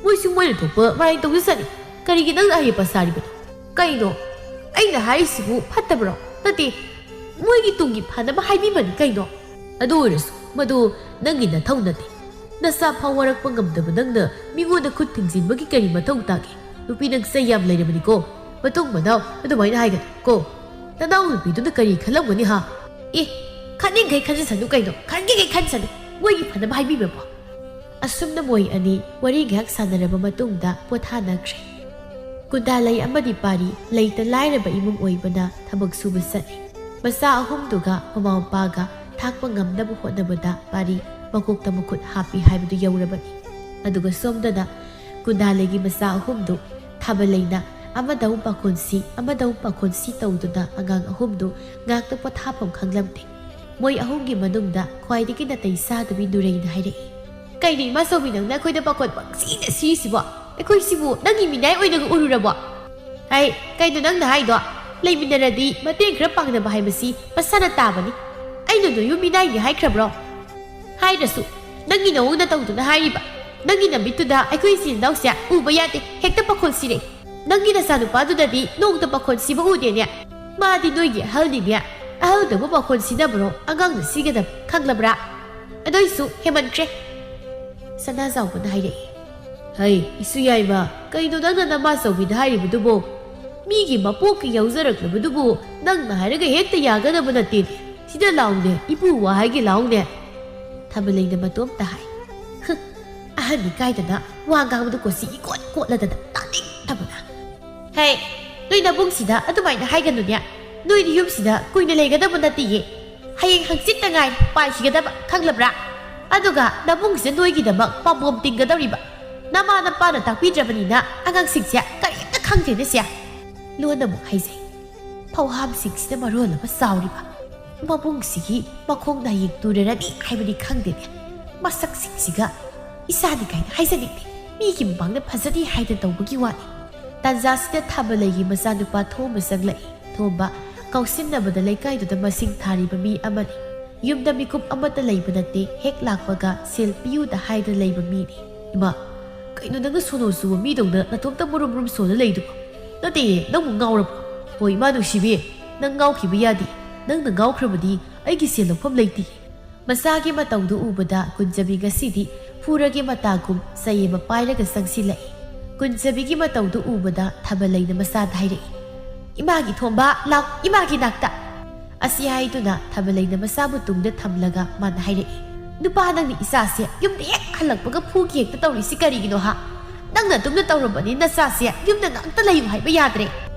ꯃꯣꯏꯁꯨ ꯃꯣꯏꯅ ꯊꯣꯛꯄ ꯃꯔꯥꯏꯅ ꯇꯧꯖꯁꯅꯤ꯫ ꯀꯔꯤꯒꯤ ꯅꯪꯅ ꯑꯍꯦꯄ ꯁꯥꯔꯤꯕꯅꯣ? ꯀꯩꯅꯣ? ꯑꯩꯅ ꯍꯥꯏꯔꯤꯁꯤꯕꯨ ꯐꯠꯇꯕ꯭ꯔꯣ? ꯅꯠꯇꯦ, ꯃꯣꯏꯒꯤ ꯇꯨꯡꯒꯤ ꯐꯅꯕ ꯍꯥꯏꯕꯤꯕꯅꯤ ꯀꯩꯅꯣ꯫ ꯑꯗꯨ ꯑꯣꯏꯔꯁꯨ ꯃꯗꯨ ꯅꯪꯒꯤ ꯅꯊꯧ ꯅꯠꯇꯦ꯫ ꯅꯁꯥ ꯐꯥꯎ ꯋꯥꯔꯛꯄ ꯉꯝꯗꯕ ꯅꯪꯅ ꯃꯤꯉꯣꯟꯗ ꯈꯨꯠ ꯊꯤꯡꯖꯤꯟꯕꯒꯤ ꯀꯔꯤ ꯃꯊꯧ ꯇꯥꯒꯦ? ꯅꯨꯄꯤ, ꯅꯪ ꯆꯩ ꯌꯥꯝ ꯂꯩꯔꯕꯅꯤꯀꯣ꯫ ꯃꯇꯨꯡ ꯃꯅꯥꯎ ꯑꯗꯨꯃꯥꯏꯅ ꯍꯥꯏꯒꯅꯨ ꯀꯣ꯫ ꯅꯅꯥꯎ ꯅꯨꯄꯤꯗꯨꯅ ꯀꯔꯤ ꯈꯜꯂꯝꯒꯅꯤ, ꯍꯥ?" "ꯑꯦ, ꯈꯟꯅꯤꯡꯈꯩ ꯈꯟꯖꯁꯅꯨ ꯀꯩꯅꯣ, ꯈꯟꯒꯦꯈꯩ ꯈꯟꯁꯅꯨ꯫ ꯃꯣꯏꯒꯤ ꯐꯅꯕ ꯍꯥꯏꯕꯤꯕꯕꯣ?" ꯑꯁꯨꯝꯅ ꯃꯣꯏ ꯑꯅꯤ ꯋꯥꯔꯤ ꯉꯥꯏꯍꯥꯛ ꯁꯥꯟꯅꯔꯕ ꯃꯇꯨꯡꯗ ꯄꯣꯊꯥꯅꯈ꯭ꯔꯦ꯫ ꯀꯨꯟꯗꯥꯂꯩ ꯑꯃꯗꯤ ꯄꯥꯔꯤ ꯂꯩꯇ ꯂꯥꯏꯔꯕ ꯏꯃꯨꯡ ꯑꯣꯏꯕꯅ ꯊꯕꯛ ꯁꯨꯕ ꯆꯠꯂꯤ꯫ ꯃꯆꯥ ꯑꯍꯨꯝꯗꯨꯒ ꯃꯃꯥ ꯃꯄꯥꯒ ꯊꯥꯛꯄ ꯉꯝꯅꯕ ꯍꯣꯠꯅꯕꯗ ꯄꯥꯔꯤ ꯃꯀꯣꯛꯇ ꯃꯈꯨꯠ ꯍꯥꯞꯄꯤ ꯍꯥꯏꯕꯗꯨ ꯌꯧꯔꯕꯅꯤ꯫ ꯑꯗꯨꯒ ꯁꯣꯝꯗꯅ ꯀꯨꯟꯗꯥꯂꯩꯒꯤ ꯃꯆꯥ ꯑꯍꯨꯝꯗꯨ ꯊꯥꯕꯂꯩꯅ ꯑꯃꯗ ꯑꯃꯨꯛ ꯄꯥꯈꯣꯟꯁꯤ, ꯑꯃꯗ ꯑꯃꯨꯛ ꯄꯥꯈꯣꯟꯁꯤ ꯇꯧꯗꯨꯅ ꯑꯉꯥꯡ ꯑꯍꯨꯝꯗꯨ ꯉꯥꯛꯇ ꯄꯣꯊꯥꯐꯝ ꯈꯪꯂꯝꯗꯦ꯫ ꯃꯣꯏ ꯑꯍꯨꯝꯒꯤ ꯃꯅꯨꯡꯗ ꯈ꯭ꯋꯥꯏꯗꯒꯤ ꯅꯥꯇꯩ ꯆꯥꯗꯕꯤ ꯅꯨꯔꯩꯅ ꯍꯥꯏꯔꯛꯏ, "ꯀꯩꯅꯣ ꯏꯃꯥꯆꯧꯕꯤ, ꯅꯪꯅ ꯑꯩꯈꯣꯏꯗ ꯄꯥꯈꯣꯟ ꯄꯪꯁꯤꯗ ꯁꯤꯔꯤꯁꯤꯕꯣ? ꯑꯩꯈꯣꯏꯁꯤꯕꯨ ꯅꯪꯒꯤ ꯃꯤꯅꯥꯏ ꯑꯣꯏꯅꯒ ꯎꯔꯨꯔꯕꯣ?" "ꯍꯩ, ꯀꯩꯅꯣ ꯅꯪꯅ ꯍꯥꯏꯗꯣ? ꯂꯩꯃꯤꯟꯅꯔꯗꯤ ꯃꯇꯦꯡ ꯈꯔ ꯄꯥꯡꯅꯕ ꯍꯥꯏꯕꯁꯤ ꯃꯁꯥꯅ ꯇꯥꯕꯅꯤ꯫ ꯑꯩꯅ ꯅꯣꯏꯕꯨ ꯃꯤꯅꯥꯏꯅꯤ ꯍꯥꯏꯈ꯭ꯔꯕ꯭ꯔꯣ?" "ꯍꯥꯏꯗ꯭ꯔꯁꯨ ꯅꯪꯒꯤ ꯅꯑꯣꯡ ꯅꯇꯧꯗꯨꯅ ꯍꯥꯏꯔꯤꯕ꯫ ꯅꯪꯒꯤ ꯅꯃꯤꯠꯇꯨꯗ ꯑꯩꯈꯣꯏ ꯏꯆꯤꯟ ꯏꯅꯥꯎꯁꯦ ꯎꯕ ꯌꯥꯗꯦ, ꯍꯦꯛꯇ ꯄꯥꯈꯣꯟ ꯁꯤꯔꯦ꯫ ꯅꯪꯒꯤ ꯅꯆꯥꯅꯨꯄꯥꯗꯨꯗꯗꯤ ꯅꯣꯡꯃꯇ ꯄꯥꯈꯣꯟ ꯁꯤꯕ ꯎꯗꯦꯅꯦ꯫ ꯃꯥꯗꯤ ꯅꯣꯏꯒꯤ ꯑꯍꯜꯅꯤꯅꯦ꯫ ꯑꯍꯜꯗꯕꯨ ꯄꯥꯈꯣꯟ ꯁꯤꯅꯕ꯭ꯔꯣ? ꯑꯉꯥꯡꯅ ꯁꯤꯒꯗꯕ, ꯈꯪꯂꯕ꯭ꯔꯥ? ꯑꯗꯨꯏꯁꯨ ꯍꯦꯃꯟꯈ꯭ꯔꯦ"꯫ ꯁꯅꯥꯖꯥꯎꯕꯅ ꯍꯥꯏꯔꯛꯏ꯫ "ꯍꯩ, ꯏꯁꯨ ꯌꯥꯏꯃ, ꯀꯩꯅꯣ ꯅꯪꯅ ꯅꯃꯥꯆꯧꯕꯤꯗ ꯍꯥꯏꯔꯤꯕꯗꯨꯕꯣ? ꯃꯤꯒꯤ ꯃꯄꯣꯛꯀ ꯌꯥꯎꯖꯔꯛꯂꯕꯗꯨꯕꯨ ꯅꯪꯅ ꯍꯥꯏꯔꯒ ꯍꯦꯛꯇ ꯌꯥꯒꯗꯕ ꯅꯠꯇꯦꯅꯦ꯫ ꯁꯤꯗ ꯂꯥꯎꯅꯦ, ꯏꯄꯨ ꯋꯥ ꯍꯥꯏꯒꯦ ꯂꯥꯎꯅꯦ"꯫ ꯊꯥꯕꯂꯩꯅ ꯃꯇꯣꯝꯇ ꯍꯥꯏ꯫ "ꯍꯨꯝ, ꯑꯍꯟꯅꯤ ꯀꯥꯏꯗꯅ ꯋꯥ ꯉꯥꯡꯕꯗ ꯀꯣꯆꯤ ꯏꯀꯣꯠ ꯀꯣꯠꯂꯗꯅ ꯇꯥꯅꯤꯡꯗꯕꯅ"꯫ "ꯍꯩ, ꯅꯣꯏ ꯅꯕꯨꯡꯁꯤꯗ ꯑꯗꯨꯃꯥꯏꯅ ꯍꯥꯏꯒꯅꯨꯅꯦ꯫ ꯅꯣꯏꯗꯤ ꯌꯨꯝꯁꯤꯗ ꯀꯨꯏꯅ ꯂꯩꯒꯗꯕ ꯅꯠꯇꯦꯌꯦ꯫ ꯍꯌꯦꯡ ꯍꯪꯆꯤꯠꯇ ꯉꯥꯏ ꯄꯥꯏꯈꯤꯒꯗꯕ, ꯈꯪꯂꯕ꯭ꯔꯥ? ꯑꯗꯨꯒ ꯅꯕꯨꯡꯁꯤꯗ ꯅꯣꯏꯒꯤꯗꯃꯛ ꯄꯥꯝꯕꯣꯝ ꯇꯤꯡꯒꯗꯧꯔꯤꯕ꯫ ꯅꯃꯥ ꯅꯄꯥꯅ ꯇꯥꯛꯄꯤꯗ꯭ꯔꯕꯅꯤꯅ ꯑꯉꯥꯡꯁꯤꯡꯁꯦ ꯀꯔꯤꯝꯇ ꯈꯪꯗꯦꯅꯦ ꯁꯦ꯫ ꯂꯣꯟꯅ ꯑꯃꯨꯛ ꯍꯥꯏꯖꯩ꯫ ꯐꯧꯍꯥꯝꯁꯤꯡꯁꯤꯅ ꯃꯔꯣꯜ ꯑꯃ ꯆꯥꯎꯔꯤꯕ꯫ ꯃꯕꯨꯡꯁꯤꯒꯤ ꯃꯈꯣꯡ ꯅꯥꯌꯦꯡ ꯇꯨꯔꯔꯅꯤ ꯍꯥꯏꯕꯗꯤ ꯈꯪꯗꯦꯅꯦ꯫ ꯃꯁꯛꯁꯤꯡꯁꯤꯒ ꯏꯁꯥꯅꯤ ꯀꯥꯏꯅ ꯍꯥꯏꯖꯅꯤꯡꯗꯦ꯫ ꯃꯤꯒꯤ ꯃꯃꯥꯡꯗ ꯐꯖꯗꯦ ꯍꯥꯏꯗꯅ ꯇꯧꯕꯒꯤ ꯋꯥꯅꯤ꯫ ꯇꯥꯟꯖꯥꯁꯤꯗ ꯊꯥꯕꯂꯩꯒꯤ ꯃꯆꯥꯅꯨꯄꯥ ꯊꯣꯝꯕ ꯆꯪꯂꯛꯏ꯫ ꯊꯣꯝꯕ ꯀꯥꯎꯁꯤꯟꯅꯕꯗ ꯂꯩꯀꯥꯏꯗꯨꯗ ꯃꯁꯤꯡ ꯊꯥꯔꯤꯕ ꯃꯤ ꯑꯃꯅꯤ꯫ ꯌꯨꯝꯗ ꯃꯤꯀꯨꯞ ꯑꯃꯠꯇ ꯂꯩꯕ ꯅꯠꯇꯦ, ꯍꯦꯛ ꯂꯥꯛꯄꯒ ꯁꯦꯜ ꯄꯤꯌꯨꯗ ꯍꯥꯏꯗꯅ ꯂꯩꯕ ꯃꯤꯅꯤ꯫ ꯏꯃꯥ, ꯀꯩꯅꯣ ꯅꯪꯅ ꯁꯣꯅꯣ ꯆꯨꯕ ꯃꯤꯗꯧꯅ ꯅꯇꯣꯝꯇ ꯃꯨꯔꯨꯝ ꯃꯨꯔꯨꯝ ꯁꯣꯜꯂ ꯂꯩꯗꯨꯕꯣ? ꯅꯠꯇꯦꯌꯦ, ꯅꯪꯕꯨ ꯉꯥꯎꯔꯕꯣ? ꯍꯣꯏ, ꯏꯃꯥ ꯅꯨꯡꯁꯤꯕꯤ, ꯅꯪ ꯉꯥꯎꯈꯤꯕ ꯌꯥꯗꯦ꯫ ꯅꯪꯅ ꯉꯥꯎꯈ꯭ꯔꯕꯗꯤ ꯑꯩꯒꯤ ꯁꯦꯜ ꯂꯧꯐꯝ ꯂꯩꯇꯦ꯫ ꯃꯆꯥꯒꯤ ꯃꯇꯧꯗꯨ ꯎꯕꯗ ꯀꯨꯟꯖꯕꯤ ꯉꯁꯤꯗꯤ ꯐꯨꯔꯒꯦ ꯃꯇꯥꯒꯨꯝ ꯆꯩ ꯑꯃ ꯄꯥꯏꯔꯒ ꯆꯪꯁꯤꯜꯂꯛꯏ꯫ ꯀꯨꯟꯖꯕꯤꯒꯤ ꯃꯇꯧꯗꯨ ꯎꯕꯗ ꯊꯥꯕꯂꯩꯅ ꯃꯆꯥꯗ ꯍꯥꯏꯔꯛꯏ, "ꯏꯃꯥꯒꯤ ꯊꯣꯝꯕ, ꯂꯥꯎ, ꯏꯃꯥꯒꯤ ꯅꯥꯛꯇ!" ꯑꯁꯤ ꯍꯥꯏꯗꯨꯅ ꯊꯥꯕꯂꯩꯅ ꯃꯆꯥꯕꯨ ꯇꯨꯡꯗ ꯊꯝꯂꯒ ꯃꯥꯅ ꯍꯥꯏꯔꯛꯏ, "ꯅꯨꯄꯥ ꯅꯪꯅ ꯏꯆꯥꯁꯦ ꯌꯨꯝꯗ ꯍꯦꯛ ꯍꯜꯂꯛꯄꯒ ꯐꯨꯒꯤ ꯍꯦꯛꯇ ꯇꯧꯔꯤꯁꯤ ꯀꯔꯤꯒꯤꯅꯣ ꯍꯥ? ꯅꯪꯅ ꯑꯗꯨꯝꯅ ꯇꯧꯔꯕꯅꯤ ꯅꯆꯥꯁꯦ ꯌꯨꯝꯗ ꯉꯥꯛꯇ ꯂꯩꯌꯨ ꯍꯥꯏꯕ ꯌꯥꯗ꯭ꯔꯦ꯫"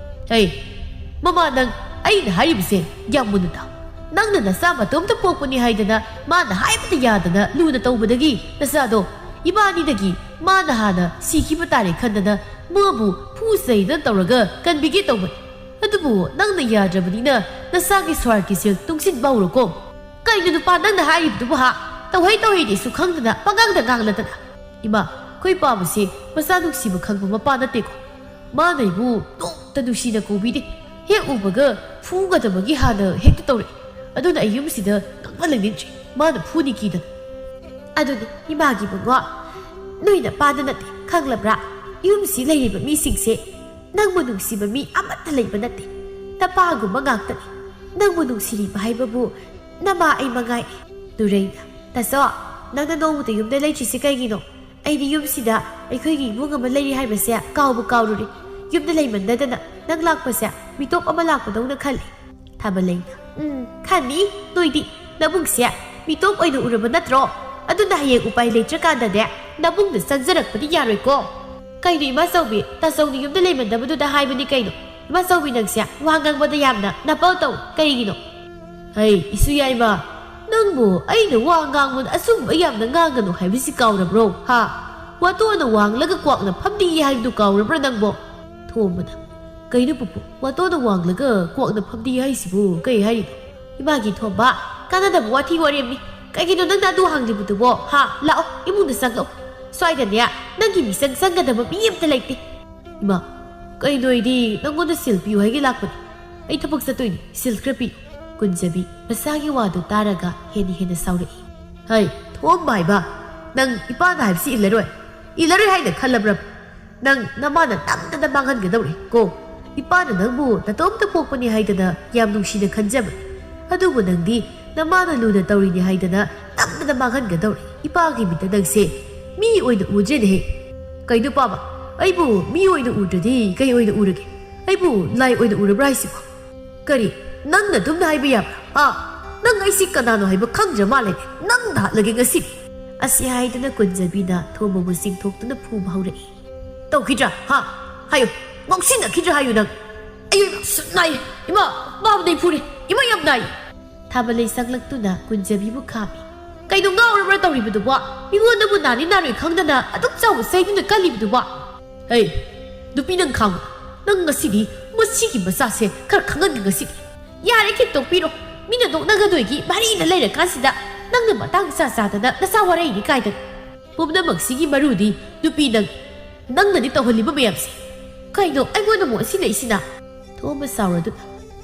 "ꯍꯩ, ꯃꯃꯥ, ꯅꯪ ꯑꯩꯅ ꯍꯥꯏꯔꯤꯕꯁꯦ ꯒ꯭ꯌꯥꯟ ꯃꯨꯟꯅ ꯇꯥꯎ꯫ ꯅꯪꯅ ꯅꯆꯥ ꯃꯇꯣꯝꯇ ꯄꯣꯛꯄꯅꯤ ꯍꯥꯏꯗꯅ ꯃꯥꯅ ꯍꯥꯏꯕꯗ ꯌꯥꯗꯅ ꯂꯨꯅ ꯇꯧꯕꯗꯒꯤ ꯅꯆꯥꯗꯣ ꯏꯕꯥꯅꯤꯗꯒꯤ ꯃꯥꯅ ꯍꯥꯟꯅ ꯁꯤꯈꯤꯕ ꯇꯥꯔꯦ ꯈꯟꯗꯅ ꯃꯥꯕꯨ ꯐꯨ ꯆꯩꯗꯅ ꯇꯧꯔꯒ ꯀꯟꯕꯤꯒꯦ ꯇꯧꯕꯅꯤ꯫ ꯑꯗꯨꯕꯨ ꯅꯪꯅ ꯌꯥꯗ꯭ꯔꯕꯅꯤꯅ ꯅꯆꯥꯒꯤ ꯁ꯭ꯋꯥꯔꯒꯤ ꯁꯦꯜ ꯇꯨꯡꯁꯤꯟꯕ ꯍꯧꯔꯣꯀꯣ꯫" "ꯀꯩꯅꯣ ꯅꯨꯄꯥ ꯅꯪꯅ ꯍꯥꯏꯔꯤꯕꯗꯨꯕꯨ ꯍꯥ? ꯇꯧꯍꯩ ꯇꯧꯍꯩꯗꯦꯁꯨ ꯈꯪꯗꯅ ꯄꯉꯥꯡꯗ ꯉꯥꯡꯂꯗꯅ꯫ ꯏꯃꯥ, ꯑꯩꯈꯣꯏ ꯄꯥꯕꯁꯦ ꯃꯆꯥ ꯅꯨꯡꯁꯤꯕ ꯈꯪꯕ ꯃꯄꯥ ꯅꯠꯇꯦꯀꯣ꯫ ꯃꯥꯅ ꯑꯩꯕꯨ ꯅꯣꯡꯇ ꯅꯨꯡꯁꯤꯅ ꯀꯧꯕꯤꯗꯦ꯫ ꯍꯦꯛ ꯎꯕꯒ ꯐꯨꯒꯗꯕꯒꯤ ꯍꯥꯟꯅ ꯍꯦꯛꯇ ꯇꯧꯔꯛꯏ꯫ ꯑꯗꯨꯅ ꯑꯩ ꯌꯨꯝꯁꯤꯗ ꯉꯥꯡꯅ ꯂꯩꯅꯤꯡꯗ꯭ꯔꯦ꯫ ꯃꯥꯅ ꯐꯨꯅꯤ ꯀꯤꯗꯅ꯫" "ꯑꯗꯨꯅꯤ ꯏꯃꯥꯒꯤ ꯏꯕꯨꯡꯉꯣ, ꯅꯣꯏ ꯅꯄꯥꯗ ꯅꯠꯇꯦ, ꯈꯪꯂꯕ꯭ꯔꯥ? ꯌꯨꯝꯁꯤ ꯂꯩꯔꯤꯕ ꯃꯤꯁꯤꯡꯁꯦ ꯅꯪꯕꯨ ꯅꯨꯡꯁꯤꯕ ꯃꯤ ꯑꯃꯠꯇ ꯂꯩꯕ ꯅꯠꯇꯦ꯫ ꯅꯄꯥꯒꯨꯝꯕ ꯉꯥꯛꯇꯅꯤ꯫ ꯅꯪꯕꯨ ꯅꯨꯡꯁꯤꯔꯤꯕ ꯍꯥꯏꯕꯕꯨ ꯅꯃꯥ ꯑꯩ ꯃꯉꯥꯏ꯫" ꯇꯨꯔꯩꯅ, "ꯇꯥꯆꯧ, ꯅꯪꯅ ꯅꯣꯡꯃꯇ ꯌꯨꯝꯗ ꯂꯩꯇ꯭ꯔꯤꯁꯤ ꯀꯩꯒꯤꯅꯣ? ꯑꯩꯗꯤ ꯌꯨꯝꯁꯤꯗ ꯑꯩꯈꯣꯏꯒꯤ ꯏꯕꯨꯡ ꯑꯃ ꯂꯩꯔꯤ ꯍꯥꯏꯕꯁꯦ ꯀꯥꯎꯕꯨ ꯀꯥꯎꯔꯨꯔꯦ꯫ ꯌꯨꯝꯗ ꯂꯩꯃꯟꯗꯗꯅ ꯅꯪ ꯂꯥꯛꯄꯁꯦ ꯃꯤꯇꯣꯞ ꯑꯃ ꯂꯥꯛꯄꯗꯧꯅ ꯈꯜꯂꯤ꯫" ꯊꯥꯕꯂꯩꯅ, "ꯎꯝ, ꯈꯟꯅꯤ꯫ ꯅꯣꯏꯗꯤ ꯅꯕꯨꯡꯁꯦ ꯃꯤꯇꯣꯞ ꯑꯣꯏꯅ ꯎꯔꯕ ꯅꯠꯇ꯭ꯔꯣ? ꯑꯗꯨꯅ ꯍꯌꯦꯡ ꯎꯄꯥꯏ ꯂꯩꯇ꯭ꯔꯀꯥꯟꯗꯅꯦ ꯅꯕꯨꯡꯗ ꯆꯪꯖꯔꯛꯄꯗꯤ ꯌꯥꯔꯣꯏꯀꯣ꯫" "ꯀꯩꯅꯣ ꯏꯃꯥꯆꯧꯕꯤ, ꯇꯥꯆꯧꯅ ꯌꯨꯝꯗ ꯂꯩꯃꯟꯗꯕꯗꯨꯗ ꯍꯥꯏꯕꯅꯤ ꯀꯩꯅꯣ꯫ ꯏꯃꯥꯆꯧꯕꯤ, ꯅꯪꯁꯦ ꯋꯥ ꯉꯥꯡꯕꯗ ꯌꯥꯝꯅ ꯅꯄꯜ ꯇꯧ꯫ ꯀꯩꯒꯤꯅꯣ? ꯍꯩ, ꯏꯁꯨ ꯌꯥꯏꯃ, ꯅꯪꯕꯨ ꯑꯩꯅ ꯋꯥ ꯉꯥꯡꯕꯗ ꯑꯁꯨꯝꯕ ꯌꯥꯝꯅ ꯉꯥꯡꯒꯅꯨ ꯍꯥꯏꯕꯁꯤ ꯀꯥꯎꯔꯕ꯭ꯔꯣ? ꯍꯥ? ꯋꯥꯇꯣꯟꯅ ꯋꯥꯡꯂꯒ ꯀ꯭ꯋꯥꯛꯅ ꯐꯝꯗꯦ ꯍꯥꯏꯕꯗꯨ ꯀꯥꯎꯔꯕ꯭ꯔꯥ ꯅꯪꯕꯣ? ꯊꯣꯝꯕꯅ, ꯀꯩꯅꯣ ꯄꯨꯄꯨ, ꯋꯥꯇꯣꯟꯅ ꯋꯥꯡꯂꯒ ꯀ꯭ꯋꯥꯛꯅ ꯐꯝꯗꯦ ꯍꯥꯏꯁꯤꯕꯨ ꯀꯩ ꯍꯥꯏꯔꯤꯅꯣ? ꯏꯃꯥꯒꯤ ꯊꯣꯝꯕ, ꯀꯥꯟꯅꯗꯕ ꯋꯥꯊꯤ ꯋꯥꯔꯦꯝꯅꯤ꯫ ꯀꯩꯒꯤꯅꯣ ꯅꯪꯅ ꯑꯗꯨ ꯍꯥꯡꯂꯤꯕꯗꯨꯕꯣ? ꯍꯥ? ꯂꯥꯛꯑꯣ, ꯏꯃꯨꯡꯗ ꯆꯪꯂꯛꯑꯣ꯫ ꯁ꯭ꯋꯥꯏꯗꯅꯦ ꯅꯪꯒꯤ ꯃꯤꯆꯪ ꯆꯪꯒꯗꯕ ꯃꯤ ꯑꯃꯇ ꯂꯩꯇꯦ꯫ ꯏꯃꯥ, ꯀꯩꯅꯣ ꯑꯩꯗꯤ ꯅꯪꯉꯣꯟꯗ ꯁꯤꯜ ꯄꯤꯌꯨ ꯍꯥꯏꯒꯦ ꯂꯥꯛꯄꯅꯤ꯫ ꯑꯩ ꯊꯕꯛ ꯆꯠꯇꯣꯏꯅꯤ, ꯁꯤꯜ ꯈꯔ ꯄꯤꯌꯨ꯫ ꯀꯨꯟꯖꯕꯤ ꯃꯆꯥꯒꯤ ꯋꯥꯗꯨ ꯇꯥꯔꯒ ꯍꯦꯟꯅ ꯍꯦꯟꯅ ꯁꯥꯎꯔꯛꯏ꯫ ꯍꯩ, ꯊꯣꯝꯕ ꯍꯥꯏꯕ, ꯅꯪ ꯏꯄꯥꯅ ꯍꯥꯏꯕꯁꯤ ꯏꯜꯂꯔꯣꯏ꯫ ꯏꯜꯂꯔꯣꯏ ꯍꯥꯏꯅ ꯈꯜꯂꯕ꯭ꯔꯥ? ꯅꯪ ꯅꯃꯥꯅ ꯅꯝꯗꯅ ꯃꯥꯡꯍꯟꯒꯗꯧꯔꯦ ꯀꯣ꯫ ꯏꯄꯥꯅ ꯅꯪꯕꯨ ꯅꯇꯣꯝꯇ ꯄꯣꯛꯄꯅꯤ ꯍꯥꯏꯗꯅ ꯌꯥꯝ ꯅꯨꯡꯁꯤꯅ ꯈꯟꯖꯕꯅꯤ꯫ ꯑꯗꯨꯕꯨ ꯅꯪꯗꯤ ꯅꯃꯥꯅ ꯂꯨꯅ ꯇꯧꯔꯤꯅꯤ ꯍꯥꯏꯗꯅ ꯅꯝꯗꯅ ꯃꯥꯡꯍꯟꯒꯗꯧꯔꯦ꯫ ꯏꯄꯥꯒꯤ ꯃꯤꯠꯇ ꯅꯪꯁꯦ ꯃꯤ ꯑꯣꯏꯅ ꯎꯗ꯭ꯔꯦꯅꯦꯍꯦ꯫ ꯀꯩꯅꯣ ꯄꯥꯕ, ꯑꯩꯕꯨ ꯃꯤ ꯑꯣꯏꯅ ꯎꯗ꯭ꯔꯗꯤ ꯀꯩ ꯑꯣꯏꯅ ꯎꯔꯒꯦ? ꯑꯩꯕꯨ ꯂꯥꯏ ꯑꯣꯏꯅ ꯎꯔꯕ꯭ꯔꯥ ꯍꯥꯏꯁꯤꯕꯣ? ꯀꯔꯤ? ꯅꯪꯅ ꯑꯗꯨꯝꯅ ꯍꯥꯏꯕ ꯌꯥꯕ꯭ꯔꯥ? ꯑꯥ, ꯅꯪ ꯑꯩꯁꯤ ꯀꯅꯥꯅꯣ ꯍꯥꯏꯕ ꯈꯪꯗ꯭ꯔ ꯃꯥꯜꯂꯦ꯫ ꯅꯪꯗ ꯍꯥꯠꯂꯒꯦ ꯉꯁꯤꯗꯤ꯫ ꯑꯁꯤ ꯍꯥꯏꯗꯨꯅ ꯀꯨꯟꯖꯕꯤꯅ ꯊꯣꯝꯕꯕꯨ ꯆꯤꯡꯊꯣꯛꯇꯨꯅ ꯐꯨꯕ ꯍꯧꯔꯛꯏ꯫ ꯇꯧꯈꯤꯗ꯭ꯔꯥ? ꯍꯥ? ꯍꯥꯏꯌꯨ꯫ ꯉꯥꯎꯁꯤꯟꯅꯈꯤꯗ꯭ꯔꯥ ꯍꯥꯏꯌꯨ ꯅꯪ꯫ ꯑꯩ ꯌꯥꯝ ꯁꯨꯠ ꯅꯥꯏ꯫ ꯏꯃꯥ, ꯄꯥꯕꯗꯩ ꯐꯨꯔꯦ꯫ ꯏꯃꯥ, ꯌꯥꯝ ꯅꯥꯏ꯫ ꯊꯥꯕꯂꯩ ꯆꯪꯂꯛꯇꯨꯅ ꯀꯨꯟꯖꯕꯤꯕꯨ ꯈꯥꯝꯃꯤ꯫ ꯀꯩꯅꯣ ꯉꯥꯎꯔꯕ꯭ꯔꯥ ꯇꯧꯔꯤꯕꯗꯨꯕꯣ? ꯃꯤꯉꯣꯟꯗꯕꯨ ꯅꯥꯅꯤ ꯅꯥꯔꯣꯏ ꯈꯪꯗꯅ ꯑꯗꯨꯛ ꯆꯥꯎꯕ ꯆꯩꯗꯨꯅ ꯀꯜꯂꯤꯕꯗꯨꯕꯣ? ꯍꯩ, ꯅꯨꯄꯤ ꯅꯪ ꯈꯥꯡꯉꯨ꯫ ꯅꯪ ꯉꯁꯤꯗꯤ ꯃꯁꯤꯒꯤ ꯃꯆꯥꯁꯦ ꯈꯔ ꯈꯪꯍꯟꯒꯦ ꯉꯁꯤꯗꯤ꯫ ꯌꯥꯔꯦ, ꯈꯤꯛꯇꯣꯛꯄꯤꯔꯣ꯫ ꯃꯤꯅ ꯅꯣꯛꯅꯒꯗꯣꯏꯒꯤ ꯃꯔꯤꯗ ꯂꯩꯔꯀꯥꯟꯁꯤꯗ ꯅꯪꯅ ꯃꯇꯥꯡ ꯆꯥ ꯆꯥꯗꯅ ꯅꯆꯥ ꯋꯥꯔꯛꯏꯅꯤ ꯀꯥꯏꯗꯅ꯫ ꯄꯨꯝꯅꯃꯛꯁꯤꯒꯤ ꯃꯔꯨꯗꯤ ꯅꯨꯄꯤ ꯅꯪ, ꯅꯪꯅꯗꯤ ꯇꯧꯍꯜꯂꯤꯕ ꯃꯌꯥꯝꯁꯦ꯫ ꯀꯩꯅꯣ ꯑꯩꯉꯣꯟꯗ ꯑꯃꯨꯛ ꯑꯣꯟꯁꯤꯜꯂꯛꯏꯁꯤꯅ? ꯊꯣꯝꯕ ꯁꯥꯎꯔꯗꯨꯅ,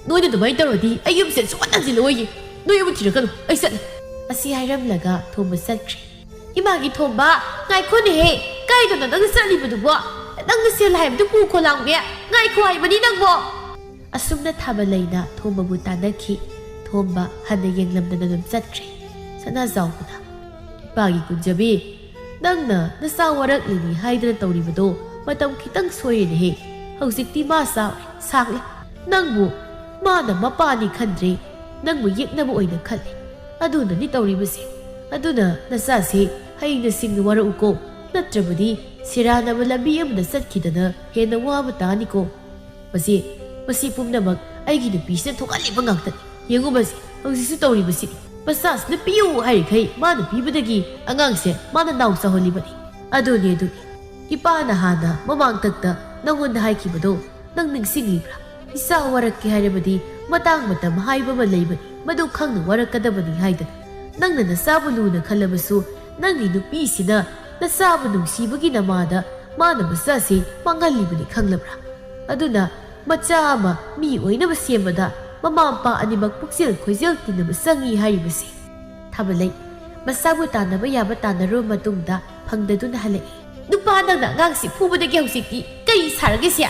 ꯅꯣꯏꯅ ꯑꯗꯨꯃꯥꯏꯅ ꯇꯧꯔꯗꯤ ꯑꯩ ꯌꯨꯝꯁꯦ ꯁꯨꯡꯍꯟ ꯍꯟꯖꯤꯜꯂꯛꯑꯣꯏꯌꯦ꯫ ꯅꯣꯏ ꯑꯃꯨꯛ ꯊꯤꯔꯛꯀꯅꯨ, ꯑꯩ ꯆꯠꯂꯦ꯫ ꯑꯁꯤ ꯍꯥꯏꯔꯝꯂꯒ ꯊꯣꯝꯕ ꯆꯠꯈ꯭ꯔꯦ꯫ ꯏꯃꯥꯒꯤ ꯊꯣꯝꯕ, ꯉꯥꯏꯈꯣꯅꯦꯍꯦ, ꯀꯥꯏꯗꯅꯣ ꯅꯪꯅ ꯆꯠꯂꯤꯕꯗꯨꯕꯣ? ꯅꯪꯅ ꯁꯦꯜ ꯍꯥꯏꯕꯗꯨ ꯄꯨꯈꯣ ꯂꯥꯎꯅꯦ, ꯉꯥꯏꯈꯣ ꯍꯥꯏꯕꯅꯤ ꯅꯪꯕꯣ꯫ ꯑꯁꯨꯝꯅ ꯊꯥꯕꯂꯩꯅ ꯊꯣꯝꯕꯕꯨ ꯇꯥꯟꯅꯈꯤ꯫ ꯊꯣꯝꯕ ꯍꯟꯅ ꯌꯦꯡꯂꯝꯗꯅ ꯑꯗꯨꯝ ꯆꯠꯈ꯭ꯔꯦ꯫ ꯁꯅꯥꯖꯥꯎꯕꯅ, ꯏꯄꯥꯒꯤ ꯀꯨꯟꯖꯕꯤ, ꯅꯪꯅ ꯅꯆꯥ ꯋꯥꯔꯛꯂꯤꯅꯤ ꯍꯥꯏꯗꯅ ꯇꯧꯔꯤꯕꯗꯣ ꯃꯇꯝ ꯈꯤꯇꯪ ꯁꯣꯏꯔꯦꯅꯦꯍꯦ꯫ ꯍꯧꯖꯤꯛꯇꯤ ꯃꯥ ꯆꯥꯎꯔꯦ, ꯁꯥꯡꯂꯦ꯫ ꯅꯪꯕꯨ ꯃꯥꯅ ꯃꯄꯥꯅꯤ ꯈꯟꯗ꯭ꯔꯦ, ꯅꯪꯕꯨ ꯌꯦꯛꯅꯕ ꯑꯣꯏꯅ ꯈꯜꯂꯦ꯫ ꯑꯗꯨꯅꯅꯤ ꯇꯧꯔꯤꯕꯁꯦ꯫ ꯑꯗꯨꯅ ꯅꯆꯥꯁꯦ ꯍꯩꯅ ꯁꯤꯡꯅ ꯋꯥꯔꯛꯎꯀꯣ, ꯅꯠꯇ꯭ꯔꯕꯗꯤ ꯁꯤꯔꯥꯟꯅꯕ ꯂꯝꯕꯤ ꯑꯃꯗ ꯆꯠꯈꯤꯗꯅ ꯍꯦꯟꯅ ꯋꯥꯕ ꯇꯥꯅꯤꯀꯣ꯫ ꯃꯁꯤ, ꯃꯁꯤ ꯄꯨꯝꯅꯃꯛ ꯑꯩꯒꯤ ꯅꯨꯄꯤꯁꯤꯅ ꯊꯣꯛꯍꯜꯂꯤꯕ ꯉꯥꯛꯇꯅꯤ꯫ ꯌꯦꯡꯉꯨ ꯃꯁꯤ, ꯍꯧꯖꯤꯛꯁꯨ ꯇꯧꯔꯤꯕꯁꯤꯅꯤ꯫ ꯃꯆꯥꯁꯤꯅ ꯄꯤꯌꯨ ꯍꯥꯏꯔꯤꯈꯩ ꯃꯥꯅ ꯄꯤꯕꯗꯒꯤ ꯑꯉꯥꯡꯁꯦ ꯃꯥꯅ ꯅꯥꯎ ꯆꯥꯎꯍꯜꯂꯤꯕꯅꯤ꯫ ꯑꯗꯨꯅꯤ, ꯑꯗꯨꯅꯤ꯫ ꯏꯄꯥꯅ ꯍꯥꯟꯅ ꯃꯃꯥꯡꯇꯛꯇ ꯅꯪꯉꯣꯟꯗ ꯍꯥꯏꯈꯤꯕꯗꯣ ꯅꯪ ꯅꯤꯡꯁꯤꯡꯂꯤꯕ꯭ꯔꯥ? ꯏꯆꯥ ꯋꯥꯔꯛꯀꯦ ꯍꯥꯏꯔꯕꯗꯤ ꯃꯇꯥꯡ ꯃꯇꯝ ꯍꯥꯏꯕ ꯑꯃ ꯂꯩꯕꯅꯤ, ꯃꯗꯨ ꯈꯪꯅ ꯋꯥꯔꯛꯀꯗꯕꯅꯤ ꯍꯥꯏꯗꯅ꯫ ꯅꯪꯅ ꯅꯆꯥꯕꯨ ꯂꯨꯅ ꯈꯜꯂꯕꯁꯨ ꯅꯪꯒꯤ ꯅꯨꯄꯤꯁꯤꯅ ꯅꯆꯥꯕꯨ ꯅꯨꯡꯁꯤꯕꯒꯤ ꯅꯃꯥꯗ ꯃꯥꯅ ꯃꯆꯥꯁꯤ ꯃꯥꯡꯍꯜꯂꯤꯕꯅꯤ, ꯈꯪꯂꯕ꯭ꯔꯥ? ꯑꯗꯨꯅ ꯃꯆꯥ ꯑꯃ ꯃꯤ ꯑꯣꯏꯅꯕ ꯁꯦꯝꯕꯗ ꯃꯃꯥ ꯃꯄꯥ ꯑꯅꯤꯃꯛ ꯄꯨꯛꯆꯦꯜ ꯈꯣꯏꯖꯦꯜ ꯇꯤꯟꯅꯕ ꯆꯪꯏ ꯍꯥꯏꯔꯤꯕꯁꯤ꯫ ꯊꯥꯕꯂꯩ, ꯃꯆꯥꯕꯨ ꯇꯥꯟꯅꯕ ꯌꯥꯕ ꯇꯥꯟꯅꯔꯕ ꯃꯇꯨꯡꯗ ꯐꯪꯗꯗꯨꯅ ꯍꯜꯂꯛꯏ꯫ ꯅꯨꯄꯥ, ꯅꯪꯅ ꯑꯉꯥꯡꯁꯤ ꯐꯨꯕꯗꯒꯤ ꯍꯧꯖꯤꯛꯇꯤ ꯀꯔꯤ ꯁꯥꯔꯒꯦ ꯁꯦ?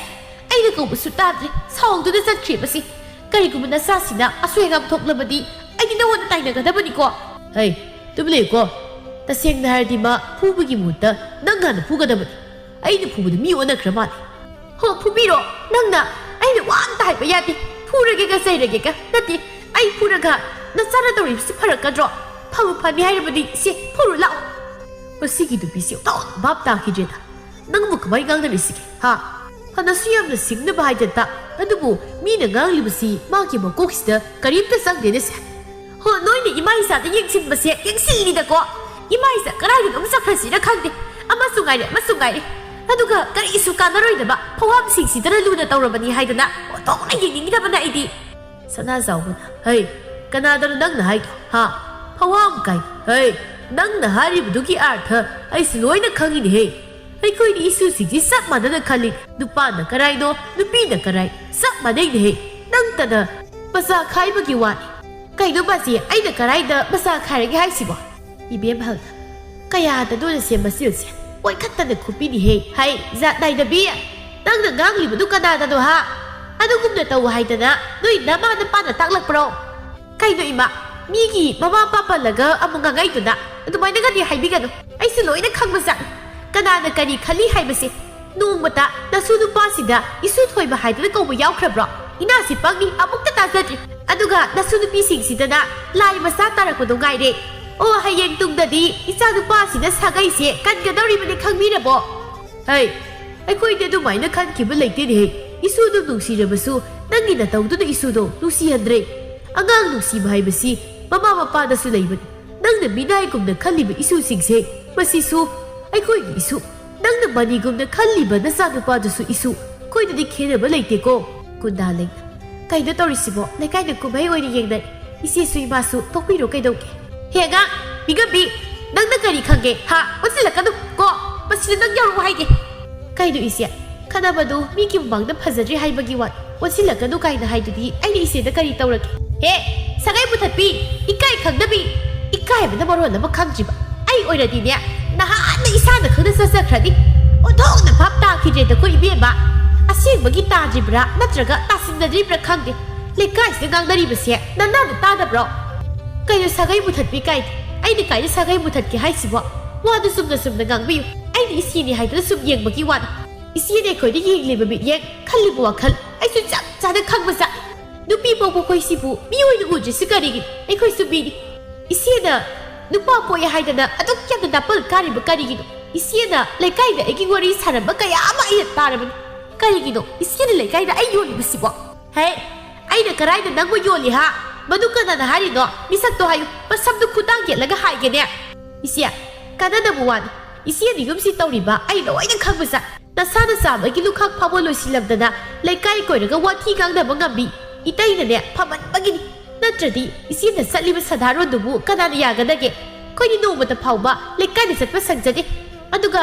ꯑꯩꯅ ꯀꯧꯕꯁꯨ ꯇꯥꯗ꯭ꯔꯦ, ꯁꯥꯎꯗꯨꯅ ꯆꯠꯈ꯭ꯔꯦ ꯃꯁꯤ꯫ ꯀꯔꯤꯒꯨꯝꯕ ꯅꯆꯥꯁꯤꯅ ꯑꯁꯣꯏ ꯑꯉꯥꯝ ꯊꯣꯛꯂꯕꯗꯤ ꯑꯩꯗꯤ ꯅꯉꯣꯟꯗ ꯇꯥꯏꯅꯒꯗꯕꯅꯤꯀꯣ꯫ ꯍꯩ, ꯇꯨꯃꯤꯟ ꯂꯩꯌꯨꯀꯣ꯫ ꯇꯁꯦꯡꯅ ꯍꯥꯏꯔꯗꯤ ꯃꯥ ꯐꯨꯕꯒꯤ ꯃꯍꯨꯠꯇ ꯅꯪ ꯍꯥꯟꯅ ꯐꯨꯒꯗꯕꯅꯤ꯫ ꯑꯩꯅ ꯐꯨꯕꯗ ꯃꯤ ꯑꯣꯟꯅꯈ꯭ꯔ ꯃꯥꯜꯂꯦ꯫ ꯍꯣ, ꯐꯨꯕꯤꯔꯣ꯫ ꯅꯪꯅ ꯑꯩꯅ ꯋꯥ ꯑꯝꯇ ꯍꯥꯏꯕ ꯌꯥꯗꯦ꯫ ꯐꯨꯔꯒꯦꯒ ꯆꯩꯔꯒꯦꯒ ꯅꯠꯇꯦ꯫ ꯑꯩ ꯐꯨꯔꯒ ꯅꯆꯥꯅ ꯇꯧꯔꯤꯕꯁꯤ ꯐꯔꯛꯀꯗ꯭ꯔꯣ? ꯐꯕ ꯐꯅꯤ ꯍꯥꯏꯔꯕꯗꯤ ꯁꯦ, ꯐꯨꯔꯨ ꯂꯥꯛꯑꯣ꯫ ꯃꯁꯤꯒꯤ ꯅꯨꯄꯤꯁꯤ ꯑꯣꯟꯊꯣꯛꯅ ꯚꯥꯞ ꯇꯥꯈꯤꯗ꯭ꯔꯦꯗ꯫ ꯅꯪꯕꯨ ꯀꯃꯥꯏ ꯉꯥꯡꯅꯔꯤꯁꯤꯒꯦ, ꯍꯥ? ꯐꯅꯁꯨ ꯌꯥꯝꯅ ꯁꯤꯡꯅꯕ ꯍꯥꯏꯗꯅ, ꯑꯗꯨꯕꯨ ꯃꯤꯅ ꯉꯥꯡꯂꯤꯕꯁꯤ ꯃꯥꯒꯤ ꯃꯀꯣꯛꯁꯤꯗ ꯀꯔꯤꯝꯇ ꯆꯪꯗꯦꯅꯦ ꯁꯦ꯫ ꯍꯣ, ꯅꯣꯏꯅ ꯏꯃꯥ ꯏꯆꯥꯗ ꯌꯦꯡꯁꯤꯟꯕꯁꯦ ꯌꯦꯡꯁꯤꯜꯂꯤꯗꯀꯣ꯫ ꯏꯃꯥ ꯏꯆꯥ ꯀꯗꯥꯏꯗꯅꯣꯝ ꯆꯠꯈ꯭ꯔꯁꯤꯔ ꯈꯪꯗꯦ꯫ ꯑꯃꯁꯨ ꯉꯥꯏꯔꯦ, ꯑꯃꯁꯨ ꯉꯥꯏꯔꯦ꯫ ꯑꯗꯨꯒ ꯀꯔꯤꯁꯨ ꯀꯥꯟꯅꯔꯣꯏꯗꯕ ꯐꯋꯥꯝꯁꯤꯡꯁꯤꯗꯅ ꯂꯨꯅ ꯇꯧꯔꯕꯅꯤ ꯍꯥꯏꯗꯅ ꯑꯣꯟꯊꯣꯛꯅ ꯌꯦꯡꯅꯤꯡꯗꯕꯅ ꯑꯩꯗꯤ꯫ ꯁꯅꯥꯖꯥꯎꯕꯅ, "ꯍꯩ, ꯀꯅꯥꯗꯅꯣ ꯅꯪꯅ ꯍꯥꯏꯗꯣ, ꯍꯥ? ꯐꯋꯥꯝ ꯀꯥꯏ? ꯍꯩ, ꯅꯪꯅ ꯍꯥꯏꯔꯤꯕꯗꯨꯒꯤ ꯑꯥꯔꯊ ꯑꯩꯁꯨ ꯂꯣꯏꯅ ꯈꯪꯉꯤꯅꯦꯍꯦ꯫ ꯑꯩꯈꯣꯏꯗꯤ ꯏꯁꯨꯁꯤꯡꯁꯤ ꯆꯞ ꯃꯥꯟꯅꯅ ꯈꯜꯂꯤ꯫ ꯅꯨꯄꯥꯅ ꯀꯔꯥꯏꯅꯣ, ꯅꯨꯄꯤꯅ ꯀꯔꯥꯏ, ꯆꯞ ꯃꯥꯟꯅꯩꯅꯦꯍꯦ꯫ ꯅꯪꯇꯅ ꯃꯆꯥ ꯈꯥꯏꯕꯒꯤ ꯋꯥꯅꯤ꯫ ꯀꯩꯅꯣ ꯃꯥꯁꯤ ꯑꯩꯅ ꯀꯔꯥꯏꯗ ꯃꯆꯥ ꯈꯥꯏꯔꯒꯦ ꯍꯥꯏꯁꯤꯕꯣ?" ꯏꯕꯦꯝꯍꯜꯅ, "ꯀꯌꯥꯗꯅꯣ ꯅꯁꯦ ꯃꯆꯤꯜꯁꯦ? ꯃꯣꯏ ꯈꯛꯇꯅ ꯈꯨꯄꯤꯅꯤꯍꯦ꯫ ꯍꯩ, ꯖꯥꯠ ꯅꯥꯏꯗꯕꯤ! ꯅꯪꯅ ꯉꯥꯡꯂꯤꯕꯗꯨ ꯀꯅꯥꯗꯅꯣ, ꯍꯥ? ꯑꯗꯨꯒꯨꯝꯅ ꯇꯧ ꯍꯥꯏꯗꯅ ꯅꯣꯏ ꯅꯃꯥ ꯅꯄꯥꯅ ꯇꯥꯛꯂꯛꯄ꯭ꯔꯣ?" "ꯀꯩꯅꯣ ꯏꯃꯥ, ꯃꯤꯒꯤ ꯃꯃꯥ ꯃꯄꯥ ꯄꯜꯂꯒ ꯑꯃꯨꯛ ꯉꯥꯡꯉꯛꯏꯗꯨꯅ? ꯑꯗꯨꯃꯥꯏꯅꯒꯗꯤ ꯍꯥꯏꯕꯤꯒꯅꯨ꯫ ꯑꯩꯁꯨ ꯂꯣꯏꯅ ꯈꯪꯕꯖꯥꯠꯅꯤ꯫ ꯀꯅꯥꯅ ꯀꯔꯤ ꯈꯜꯂꯤ ꯍꯥꯏꯕꯁꯦ꯫ ꯅꯣꯡꯃꯇ ꯅꯁꯨ ꯅꯨꯄꯥꯁꯤꯗ ꯏꯁꯨ ꯊꯣꯏꯕ ꯍꯥꯏꯗꯅ ꯀꯧꯕ ꯌꯥꯎꯈ꯭ꯔꯕ꯭ꯔꯣ? ꯏꯅꯥꯁꯤ ꯄꯪꯉꯤ, ꯑꯃꯨꯛꯇ ꯇꯥꯖꯗ꯭ꯔꯤ꯫ ꯑꯗꯨꯒ ꯅꯁꯨ ꯅꯨꯄꯤꯁꯤꯡꯁꯤꯗꯅ ꯂꯥꯏ ꯃꯆꯥ ꯇꯥꯔꯛꯄꯗꯣ ꯉꯥꯏꯔꯦ꯫ ꯑꯣ, ꯍꯌꯦꯡ ꯇꯨꯡꯗꯗꯤ ꯏꯆꯥ ꯅꯨꯄꯥꯁꯤꯅ ꯁꯥꯒꯩꯁꯦ ꯀꯟꯒꯗꯧꯔꯤꯕꯅꯤ, ꯈꯪꯕꯤꯔꯕꯣ?" "ꯍꯩ, ꯑꯩꯈꯣꯏꯗꯤ ꯑꯗꯨꯃꯥꯏꯅ ꯈꯟꯈꯤꯕ ꯂꯩꯇꯦꯅꯦꯍꯦ꯫ ꯏꯁꯨꯗꯨ ꯅꯨꯡꯁꯤꯔꯕꯁꯨ ꯅꯪꯒꯤ ꯅꯇꯧꯗꯨꯅ ꯏꯁꯨꯗꯣ ꯅꯨꯡꯁꯤꯍꯟꯗ꯭ꯔꯦ꯫ ꯑꯉꯥꯡ ꯅꯨꯡꯁꯤꯕ ꯍꯥꯏꯕꯁꯤ ꯃꯃꯥ ꯃꯄꯥꯗꯁꯨ ꯂꯩꯕꯅꯤ꯫ ꯅꯪꯅ ꯃꯤꯅꯥꯏꯒꯨꯝꯅ ꯈꯜꯂꯤꯕ ꯏꯁꯨꯁꯤꯡꯁꯦ, ꯃꯁꯤꯁꯨ ꯑꯩꯈꯣꯏꯒꯤ ꯏꯁꯨ꯫ ꯅꯪꯅ ꯃꯅꯤꯒꯨꯝꯅ ꯈꯜꯂꯤꯕ ꯅꯆꯥꯅꯨꯄꯥꯗꯨꯁꯨ ꯏꯁꯨ꯫ ꯑꯩꯈꯣꯏꯗꯗꯤ ꯈꯦꯠꯅꯕ ꯂꯩꯇꯦꯀꯣ꯫ ꯀꯨꯟꯗꯥ ꯂꯩꯅ, "ꯀꯩꯅꯣ ꯇꯧꯔꯤꯁꯤꯕꯣ? ꯂꯩꯀꯥꯏꯗ ꯀꯨꯝꯍꯩ ꯑꯣꯏꯅ ꯌꯦꯡꯅꯔꯤ꯫ ꯏꯆꯦꯁꯨ ꯏꯃꯥꯁꯨ ꯇꯣꯛꯄꯤꯔꯣ ꯀꯩꯗꯧꯒꯦ?" "ꯍꯦ ꯑꯉꯥꯡ, ꯃꯤꯉꯝꯕꯤ, ꯅꯪꯅ ꯀꯔꯤ ꯈꯪꯒꯦ, ꯍꯥ? ꯑꯣꯟꯁꯤꯜꯂꯛꯀꯅꯨ ꯀꯣ꯫ ꯃꯁꯤꯗ ꯅꯪ ꯌꯥꯎꯔꯛꯑꯣ ꯍꯥꯏꯒꯦ꯫" "ꯀꯩꯅꯣ ꯏꯆꯦ? ꯈꯠꯅꯕꯗꯨ ꯃꯤꯒꯤ ꯃꯃꯥꯡꯗ ꯐꯖꯗ꯭ꯔꯤ ꯍꯥꯏꯕꯒꯤ ꯋꯥ꯫ ꯑꯣꯟꯁꯤꯜꯂꯛꯀꯅꯨ ꯀꯥꯏꯅ ꯍꯥꯏꯗꯨꯗꯤ ꯑꯩꯅ ꯏꯆꯦꯗ ꯀꯔꯤ ꯇꯧꯔꯒꯦ?" "ꯍꯦ, ꯁꯥꯒꯩ ꯃꯨꯊꯠꯄꯤ, ꯏꯀꯥꯏ ꯈꯪꯗꯕꯤ, ꯏꯀꯥꯏꯕꯅ ꯃꯔꯣꯟ ꯑꯃ ꯈꯪꯗ꯭ꯔꯤꯕ꯫ ꯑꯩ ꯑꯣꯏꯔꯗꯤꯅꯦ, ꯅꯍꯥꯟꯅ ꯏꯁꯥꯅ ꯈꯪꯅ ꯆꯠꯆꯈ꯭ꯔꯅꯤ꯫ ꯑꯣꯟꯊꯣꯛꯅ ꯚꯥꯞ ꯇꯥꯈꯤꯗ꯭ꯔꯦꯗꯀꯣ ꯏꯕꯦꯝꯃ꯫ ꯑꯁꯦꯡꯕꯒꯤ ꯇꯥꯗ꯭ꯔꯤꯕ꯭ꯔꯥ ꯅꯠꯇ꯭ꯔꯒ ꯇꯥꯁꯤꯟꯅꯗ꯭ꯔꯤꯕ꯭ꯔꯥ ꯈꯪꯗꯦ꯫ ꯂꯩꯀꯥꯏꯁꯤꯗ ꯉꯥꯡꯅꯔꯤꯕꯁꯦ ꯅꯅꯥꯗ ꯇꯥꯗꯕ꯭ꯔꯣ?" "ꯀꯩꯅꯣ ꯁꯥꯒꯩ ꯃꯨꯊꯠꯄꯤ ꯀꯥꯏꯗꯤ? ꯑꯩꯅ ꯀꯥꯏꯗ ꯁꯥꯒꯩ ꯃꯨꯊꯠꯀꯦ ꯍꯥꯏꯁꯤꯕꯣ? ꯋꯥꯗꯨ ꯆꯨꯝꯅ ꯆꯨꯝꯅ ꯉꯥꯡꯕꯤꯌꯨ꯫ ꯑꯩꯅ ꯏꯆꯦꯅꯤ ꯍꯥꯏꯗꯨꯅ ꯁꯨꯝ ꯌꯦꯡꯕꯒꯤ ꯋꯥꯅꯤ꯫ ꯏꯆꯦꯅ ꯑꯩꯈꯣꯏꯗ ꯌꯦꯡꯂꯤꯕ ꯃꯤꯠꯌꯦꯡ, ꯈꯜꯂꯤꯕ ꯋꯥꯈꯜ ꯑꯩꯁꯨ ꯆꯞ ꯆꯥꯅ ꯈꯪꯕ ꯖꯥꯠꯅꯤ꯫ ꯅꯨꯄꯤ ꯄꯣꯛꯄ ꯑꯩꯈꯣꯏꯁꯤꯕꯨ ꯃꯤꯑꯣꯏꯅ ꯎꯗ꯭ꯔꯤꯁꯤ ꯀꯔꯤꯒꯤꯅꯣ? ꯑꯩꯈꯣꯏꯁꯨ ꯃꯤꯅꯤ꯫ ꯏꯆꯦꯅ ꯅꯨꯄꯥ ꯄꯣꯛꯑꯦ ꯍꯥꯏꯗꯅ ꯑꯗꯨꯛ ꯌꯥꯝꯅ ꯅꯥꯄꯜ ꯀꯥꯔꯤꯕ ꯀꯔꯤꯒꯤꯅꯣ? ꯏꯆꯦꯅ ꯂꯩꯀꯥꯏꯗ ꯑꯩꯒꯤ ꯋꯥꯔꯤ ꯁꯥꯔꯝꯕ ꯀꯌꯥ ꯑꯃ ꯑꯩꯅ ꯇꯥꯔꯕꯅꯤ꯫ ꯀꯔꯤꯒꯤꯅꯣ ꯏꯆꯦꯅ ꯂꯩꯀꯥꯏꯗ ꯑꯩ ꯌꯣꯜꯂꯤꯕꯁꯤꯕꯣ? ꯍꯦ, ꯑꯩꯅ ꯀꯔꯥꯏꯗ ꯅꯪꯕꯨ ꯌꯣꯜꯂꯤ ꯍꯥ? ꯃꯗꯨ ꯀꯅꯥꯅ ꯍꯥꯏꯔꯤꯅꯣ? ꯃꯤꯁꯛꯇꯣ ꯍꯥꯏꯌꯨ, ꯃꯁꯝꯗꯨ ꯈꯨꯗꯥꯡ ꯌꯦꯠꯂꯒ ꯍꯥꯏꯒꯦꯅꯦ꯫" "ꯏꯆꯦ, ꯀꯥꯟꯅꯗꯕ ꯋꯥꯅꯤ꯫ ꯏꯆꯦꯅ ꯌꯨꯝꯁꯤ ꯇꯧꯔꯤꯕ ꯑꯩ ꯂꯣꯏꯅ ꯈꯪꯕ ꯖꯥꯠ꯫ ꯅꯁꯥꯅ ꯆꯥꯕꯒꯤ ꯂꯨꯈꯥꯛ ꯐꯥꯎꯕ ꯂꯣꯏꯁꯤꯜꯂꯝꯗꯅ ꯂꯩꯀꯥꯏ ꯀꯣꯏꯔꯒ ꯋꯥꯊꯤ ꯉꯥꯡꯅꯕ ꯉꯝꯕꯤ ꯏꯇꯩꯅꯅꯦ ꯐꯃꯟꯕꯒꯤꯅꯤ꯫ ꯅꯠꯇ꯭ꯔꯗꯤ ꯏꯆꯦꯅ ꯆꯠꯂꯤꯕ ꯁꯥꯗꯥꯔꯣꯟꯗꯨꯕꯨ ꯀꯅꯥꯅ ꯌꯥꯒꯗꯒꯦ? ꯑꯩꯈꯣꯏꯗꯤ ꯅꯣꯡꯃꯇ ꯐꯥꯎꯕ ꯂꯩꯀꯥꯏꯗ ꯆꯠꯄ ꯁꯪꯖꯗꯦ꯫ ꯑꯗꯨꯒ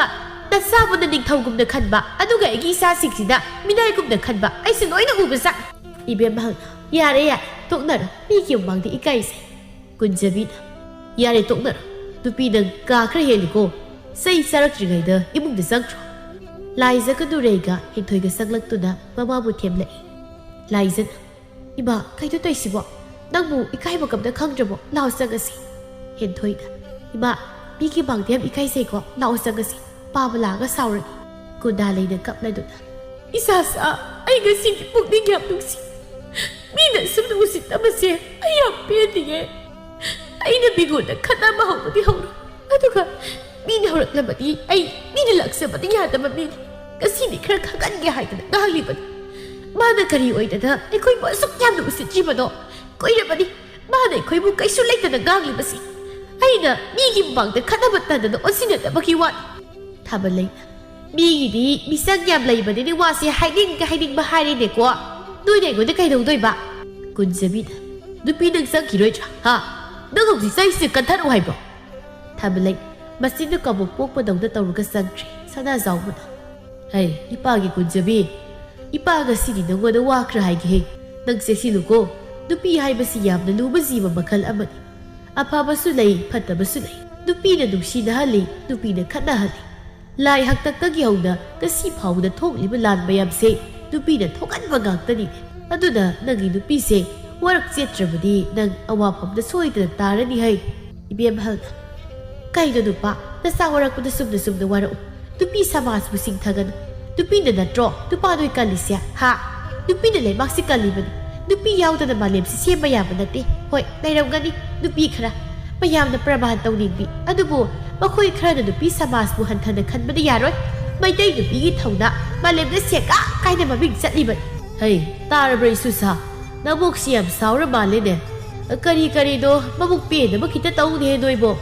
ꯅꯆꯥꯕꯨꯅ ꯅꯤꯡꯊꯧꯒꯨꯝꯅ ꯈꯟꯕ, ꯑꯗꯨꯒ ꯑꯩꯒꯤ ꯏꯆꯥꯁꯤꯡꯁꯤꯅ ꯃꯤꯅꯥꯏꯒꯨꯝꯅ ꯈꯟꯕ ꯑꯩꯁꯨ ꯂꯣꯏꯅ ꯎꯕ ꯖꯥꯠ꯫" "ꯏꯕꯦꯝꯃ, ꯌꯥꯔꯦ ꯌꯥꯔꯦ, ꯇꯣꯛꯅꯔꯣ꯫ ꯃꯤꯒꯤ ꯃꯃꯥꯡꯗ ꯏꯀꯥꯏꯁꯦ꯫" ꯀꯨꯟꯖꯕꯤꯅ, "ꯌꯥꯔꯦ ꯇꯣꯛꯅꯔꯣ꯫ ꯅꯨꯄꯤ ꯅꯪ ꯀꯥ ꯈꯔ ꯍꯦꯜꯂꯤꯀꯣ꯫ ꯆꯩ ꯆꯥꯔꯛꯇ꯭ꯔꯤꯉꯩꯗ ꯏꯃꯨꯡꯗ ꯆꯪꯈ꯭ꯔꯣ꯫" ꯂꯥꯏꯖꯒ ꯅꯨꯔꯩꯒ ꯍꯦꯟꯊꯣꯏꯒ ꯆꯪꯂꯛꯇꯨꯅ ꯃꯃꯥꯕꯨ ꯊꯦꯝꯂꯛꯏ꯫ ꯂꯥꯏꯖꯅ, "ꯏꯃꯥ, ꯀꯩꯅꯣ ꯇꯧꯏꯁꯤꯕꯣ? ꯅꯪꯕꯨ ꯏꯀꯥꯏꯕ ꯀꯝꯇ ꯈꯪꯗ꯭ꯔꯕꯣ? ꯂꯥꯛꯑꯣ ꯆꯪꯉꯁꯤ꯫" ꯍꯦꯟꯊꯣꯏꯅ, "ꯏꯃꯥ, ꯃꯤꯒꯤ ꯃꯥꯡꯗ ꯌꯥꯝ ꯏꯀꯥꯏꯖꯩꯀꯣ꯫ ꯂꯥꯛꯑꯣ ꯆꯪꯉꯁꯤ꯫ ꯄꯥꯕ ꯂꯥꯛꯑꯒ ꯁꯥꯎꯔꯅꯤ꯫" ꯀꯨꯟꯗꯥ ꯂꯩꯅ ꯀꯞꯂꯗꯨꯅ, "ꯏꯆꯥꯁꯥ, ꯑꯩ ꯉꯁꯤꯒꯤ ꯄꯨꯛꯅꯤꯡ ꯌꯥꯝ ꯅꯨꯡꯁꯤ꯫ ꯃꯤꯅ ꯁꯨꯝ ꯎꯁꯤꯠꯇꯕꯁꯦ ꯑꯩ ꯌꯥꯝ ꯄꯦꯟꯗꯤꯌꯦ꯫ ꯑꯩꯅ ꯃꯤꯉꯣꯟꯗ ꯈꯠꯅꯕ ꯍꯧꯕꯗꯤ ꯍꯧꯔꯣꯏ꯫ ꯑꯗꯨꯒ ꯃꯤꯅ ꯍꯧꯔꯛꯂꯕꯗꯤ ꯑꯩ ꯃꯤꯅ ꯂꯥꯛꯆꯕꯗꯤ ꯌꯥꯗꯕ ꯃꯤꯅꯤ꯫ ꯉꯁꯤꯗꯤ ꯈꯔ ꯈꯪꯍꯟꯒꯦ ꯍꯥꯏꯗꯅ ꯉꯥꯡꯂꯤꯕꯅꯤ꯫ ꯃꯥꯅ ꯀꯔꯤ ꯑꯣꯏꯗꯅ ꯑꯩꯈꯣꯏꯕꯨ ꯑꯁꯨꯛ ꯌꯥꯝꯅ ꯎꯁꯤꯠꯇ꯭ꯔꯤꯕꯅꯣ? ꯀꯨꯏꯔꯕꯅꯤ ꯃꯥꯅ ꯑꯩꯈꯣꯏꯕꯨ ꯀꯩꯁꯨ ꯂꯩꯇꯅ ꯉꯥꯡꯂꯤꯕꯁꯤ꯫ ꯑꯩꯅ ꯃꯤꯒꯤ ꯃꯃꯥꯡꯗ ꯈꯠꯅꯕ ꯇꯟꯗꯅ ꯑꯣꯟꯁꯤꯟꯅꯗꯕꯒꯤ ꯋꯥꯅꯤ꯫ ꯊꯥꯕꯂꯩꯅ, ꯃꯤꯒꯤꯗꯤ ꯃꯤꯆꯪ ꯌꯥꯝ ꯂꯩꯕꯅꯤꯅꯦ, ꯋꯥꯁꯦ ꯍꯥꯏꯅꯤꯡ ꯍꯥꯏꯅꯤꯡꯕ ꯍꯥꯏꯔꯤꯅꯦꯀꯣ꯫ ꯅꯣꯏꯅ ꯑꯩꯉꯣꯟꯗ ꯀꯩꯗꯧꯗꯣꯏꯕ? ꯀꯨꯟꯖꯕꯤꯅ, ꯅꯨꯄꯤ ꯅꯪ ꯆꯪꯈꯤꯔꯣꯏꯗ꯭ꯔꯥ? ꯍꯥ? ꯅꯪ ꯍꯧꯖꯤꯛ ꯆꯪꯉꯤꯁꯦ ꯀꯟꯊꯔꯛꯑꯣ ꯍꯥꯏꯕ꯭ꯔꯣ? ꯊꯥꯕꯂꯩ, ꯃꯆꯤꯟꯗꯨ ꯀꯕꯣꯛ ꯄꯣꯛꯄꯗꯧꯅ ꯇꯧꯔꯒ ꯆꯪꯈ꯭ꯔꯦ꯫ ꯁꯅꯥꯖꯥꯎꯕꯅ, ꯍꯩ, ꯏꯄꯥꯒꯤ ꯀꯨꯟꯖꯕꯤ, ꯏꯄꯥ ꯉꯁꯤꯗꯤ ꯅꯉꯣꯟꯗ ꯋꯥ ꯈꯔ ꯍꯥꯏꯒꯦꯍꯦ꯫ ꯅꯪ ꯆꯦꯛꯁꯤꯜꯂꯨꯀꯣ꯫ ꯅꯨꯄꯤ ꯍꯥꯏꯕꯁꯤ ꯌꯥꯝꯅ ꯂꯨꯕ ꯖꯤꯕ ꯃꯈꯜ ꯑꯃꯅꯤ꯫ ꯑꯐꯕꯁꯨ ꯂꯩ, ꯐꯠꯇꯕꯁꯨ ꯂꯩ꯫ ꯅꯨꯄꯤꯅ ꯅꯨꯡꯁꯤꯅꯍꯜꯂꯤ, ꯅꯨꯄꯤꯅ ꯈꯠꯅꯍꯜꯂꯤ꯫ ꯂꯥꯏ ꯍꯥꯛꯇꯛꯇꯒꯤ ꯍꯧꯅ ꯉꯁꯤ ꯐꯥꯎꯕꯗ ꯊꯣꯛꯂꯤꯕ ꯂꯥꯟ ꯃꯌꯥꯝꯁꯦ ꯅꯨꯄꯤꯅ ꯊꯣꯛꯍꯟꯕ ꯉꯥꯛꯇꯅꯤꯅꯦ꯫ ꯑꯗꯨꯅ ꯅꯪꯒꯤ ꯅꯨꯄꯤꯁꯦ ꯋꯥꯔꯛ ꯆꯦꯠꯇ꯭ꯔꯕꯗꯤ ꯅꯪ ꯑꯋꯥꯐꯝꯗ ꯁꯣꯏꯗꯅ ꯇꯥꯔꯅꯤ ꯍꯩ꯫ ꯏꯕꯦꯝꯍꯜꯅ, ꯀꯩꯅꯣ ꯅꯨꯄꯥ, ꯅꯆꯥ ꯋꯥꯔꯛꯄꯗ ꯆꯨꯝꯅ ꯆꯨꯝꯅ ꯋꯥꯔꯛꯎ꯫ ꯅꯨꯄꯤ ꯁꯃꯥꯖꯄꯨ ꯁꯤꯡꯊꯒꯅꯨ꯫ ꯅꯨꯄꯤꯅ ꯅꯠꯇ꯭ꯔꯣ ꯅꯨꯄꯥ ꯅꯣꯏ ꯀꯜꯂꯤꯁꯦ, ꯍꯥ? ꯅꯨꯄꯤꯅ ꯂꯩꯕꯥꯛꯁꯤ ꯀꯜꯂꯤꯕꯅꯤ꯫ ꯅꯨꯄꯤ ꯌꯥꯎꯗꯅ ꯃꯥꯂꯦꯝꯁꯤ ꯁꯦꯝꯕ ꯌꯥꯕ ꯅꯠꯇꯦ꯫ ꯍꯣꯏ, ꯂꯩꯔꯝꯒꯅꯤ ꯅꯨꯄꯤ ꯈꯔ ꯃꯌꯥꯝꯅ ꯄ꯭ꯔꯃꯥꯟ ꯇꯧꯅꯤꯡꯕꯤ, ꯑꯗꯨꯕꯨ ꯃꯈꯣꯏ ꯈꯔꯅ ꯅꯨꯄꯤ ꯁꯃꯥꯖꯄꯨ ꯍꯟꯊꯅ ꯈꯟꯕꯗꯤ ꯌꯥꯔꯣꯏ꯫ ꯃꯩꯇꯩ ꯅꯨꯄꯤꯒꯤ ꯊꯧꯅꯥ ꯃꯥꯂꯦꯝꯗ ꯁꯦꯒꯥꯛ ꯀꯥꯏꯅ ꯃꯃꯤꯡ ꯆꯠꯂꯤꯕꯅꯤ꯫ ꯍꯩ, ꯇꯥꯔꯕ꯭ꯔꯥ ꯏꯁꯨꯁꯥ? ꯅꯕꯣꯛꯁꯤ ꯌꯥꯝ ꯁꯥꯎꯔ ꯃꯥꯜꯂꯦꯅꯦ꯫ ꯀꯔꯤ ꯀꯔꯤꯅꯣ ꯃꯕꯨꯛ ꯄꯦꯟꯗꯕ ꯈꯤꯇ ꯇꯧꯅꯦ ꯅꯣꯏꯕꯣ꯫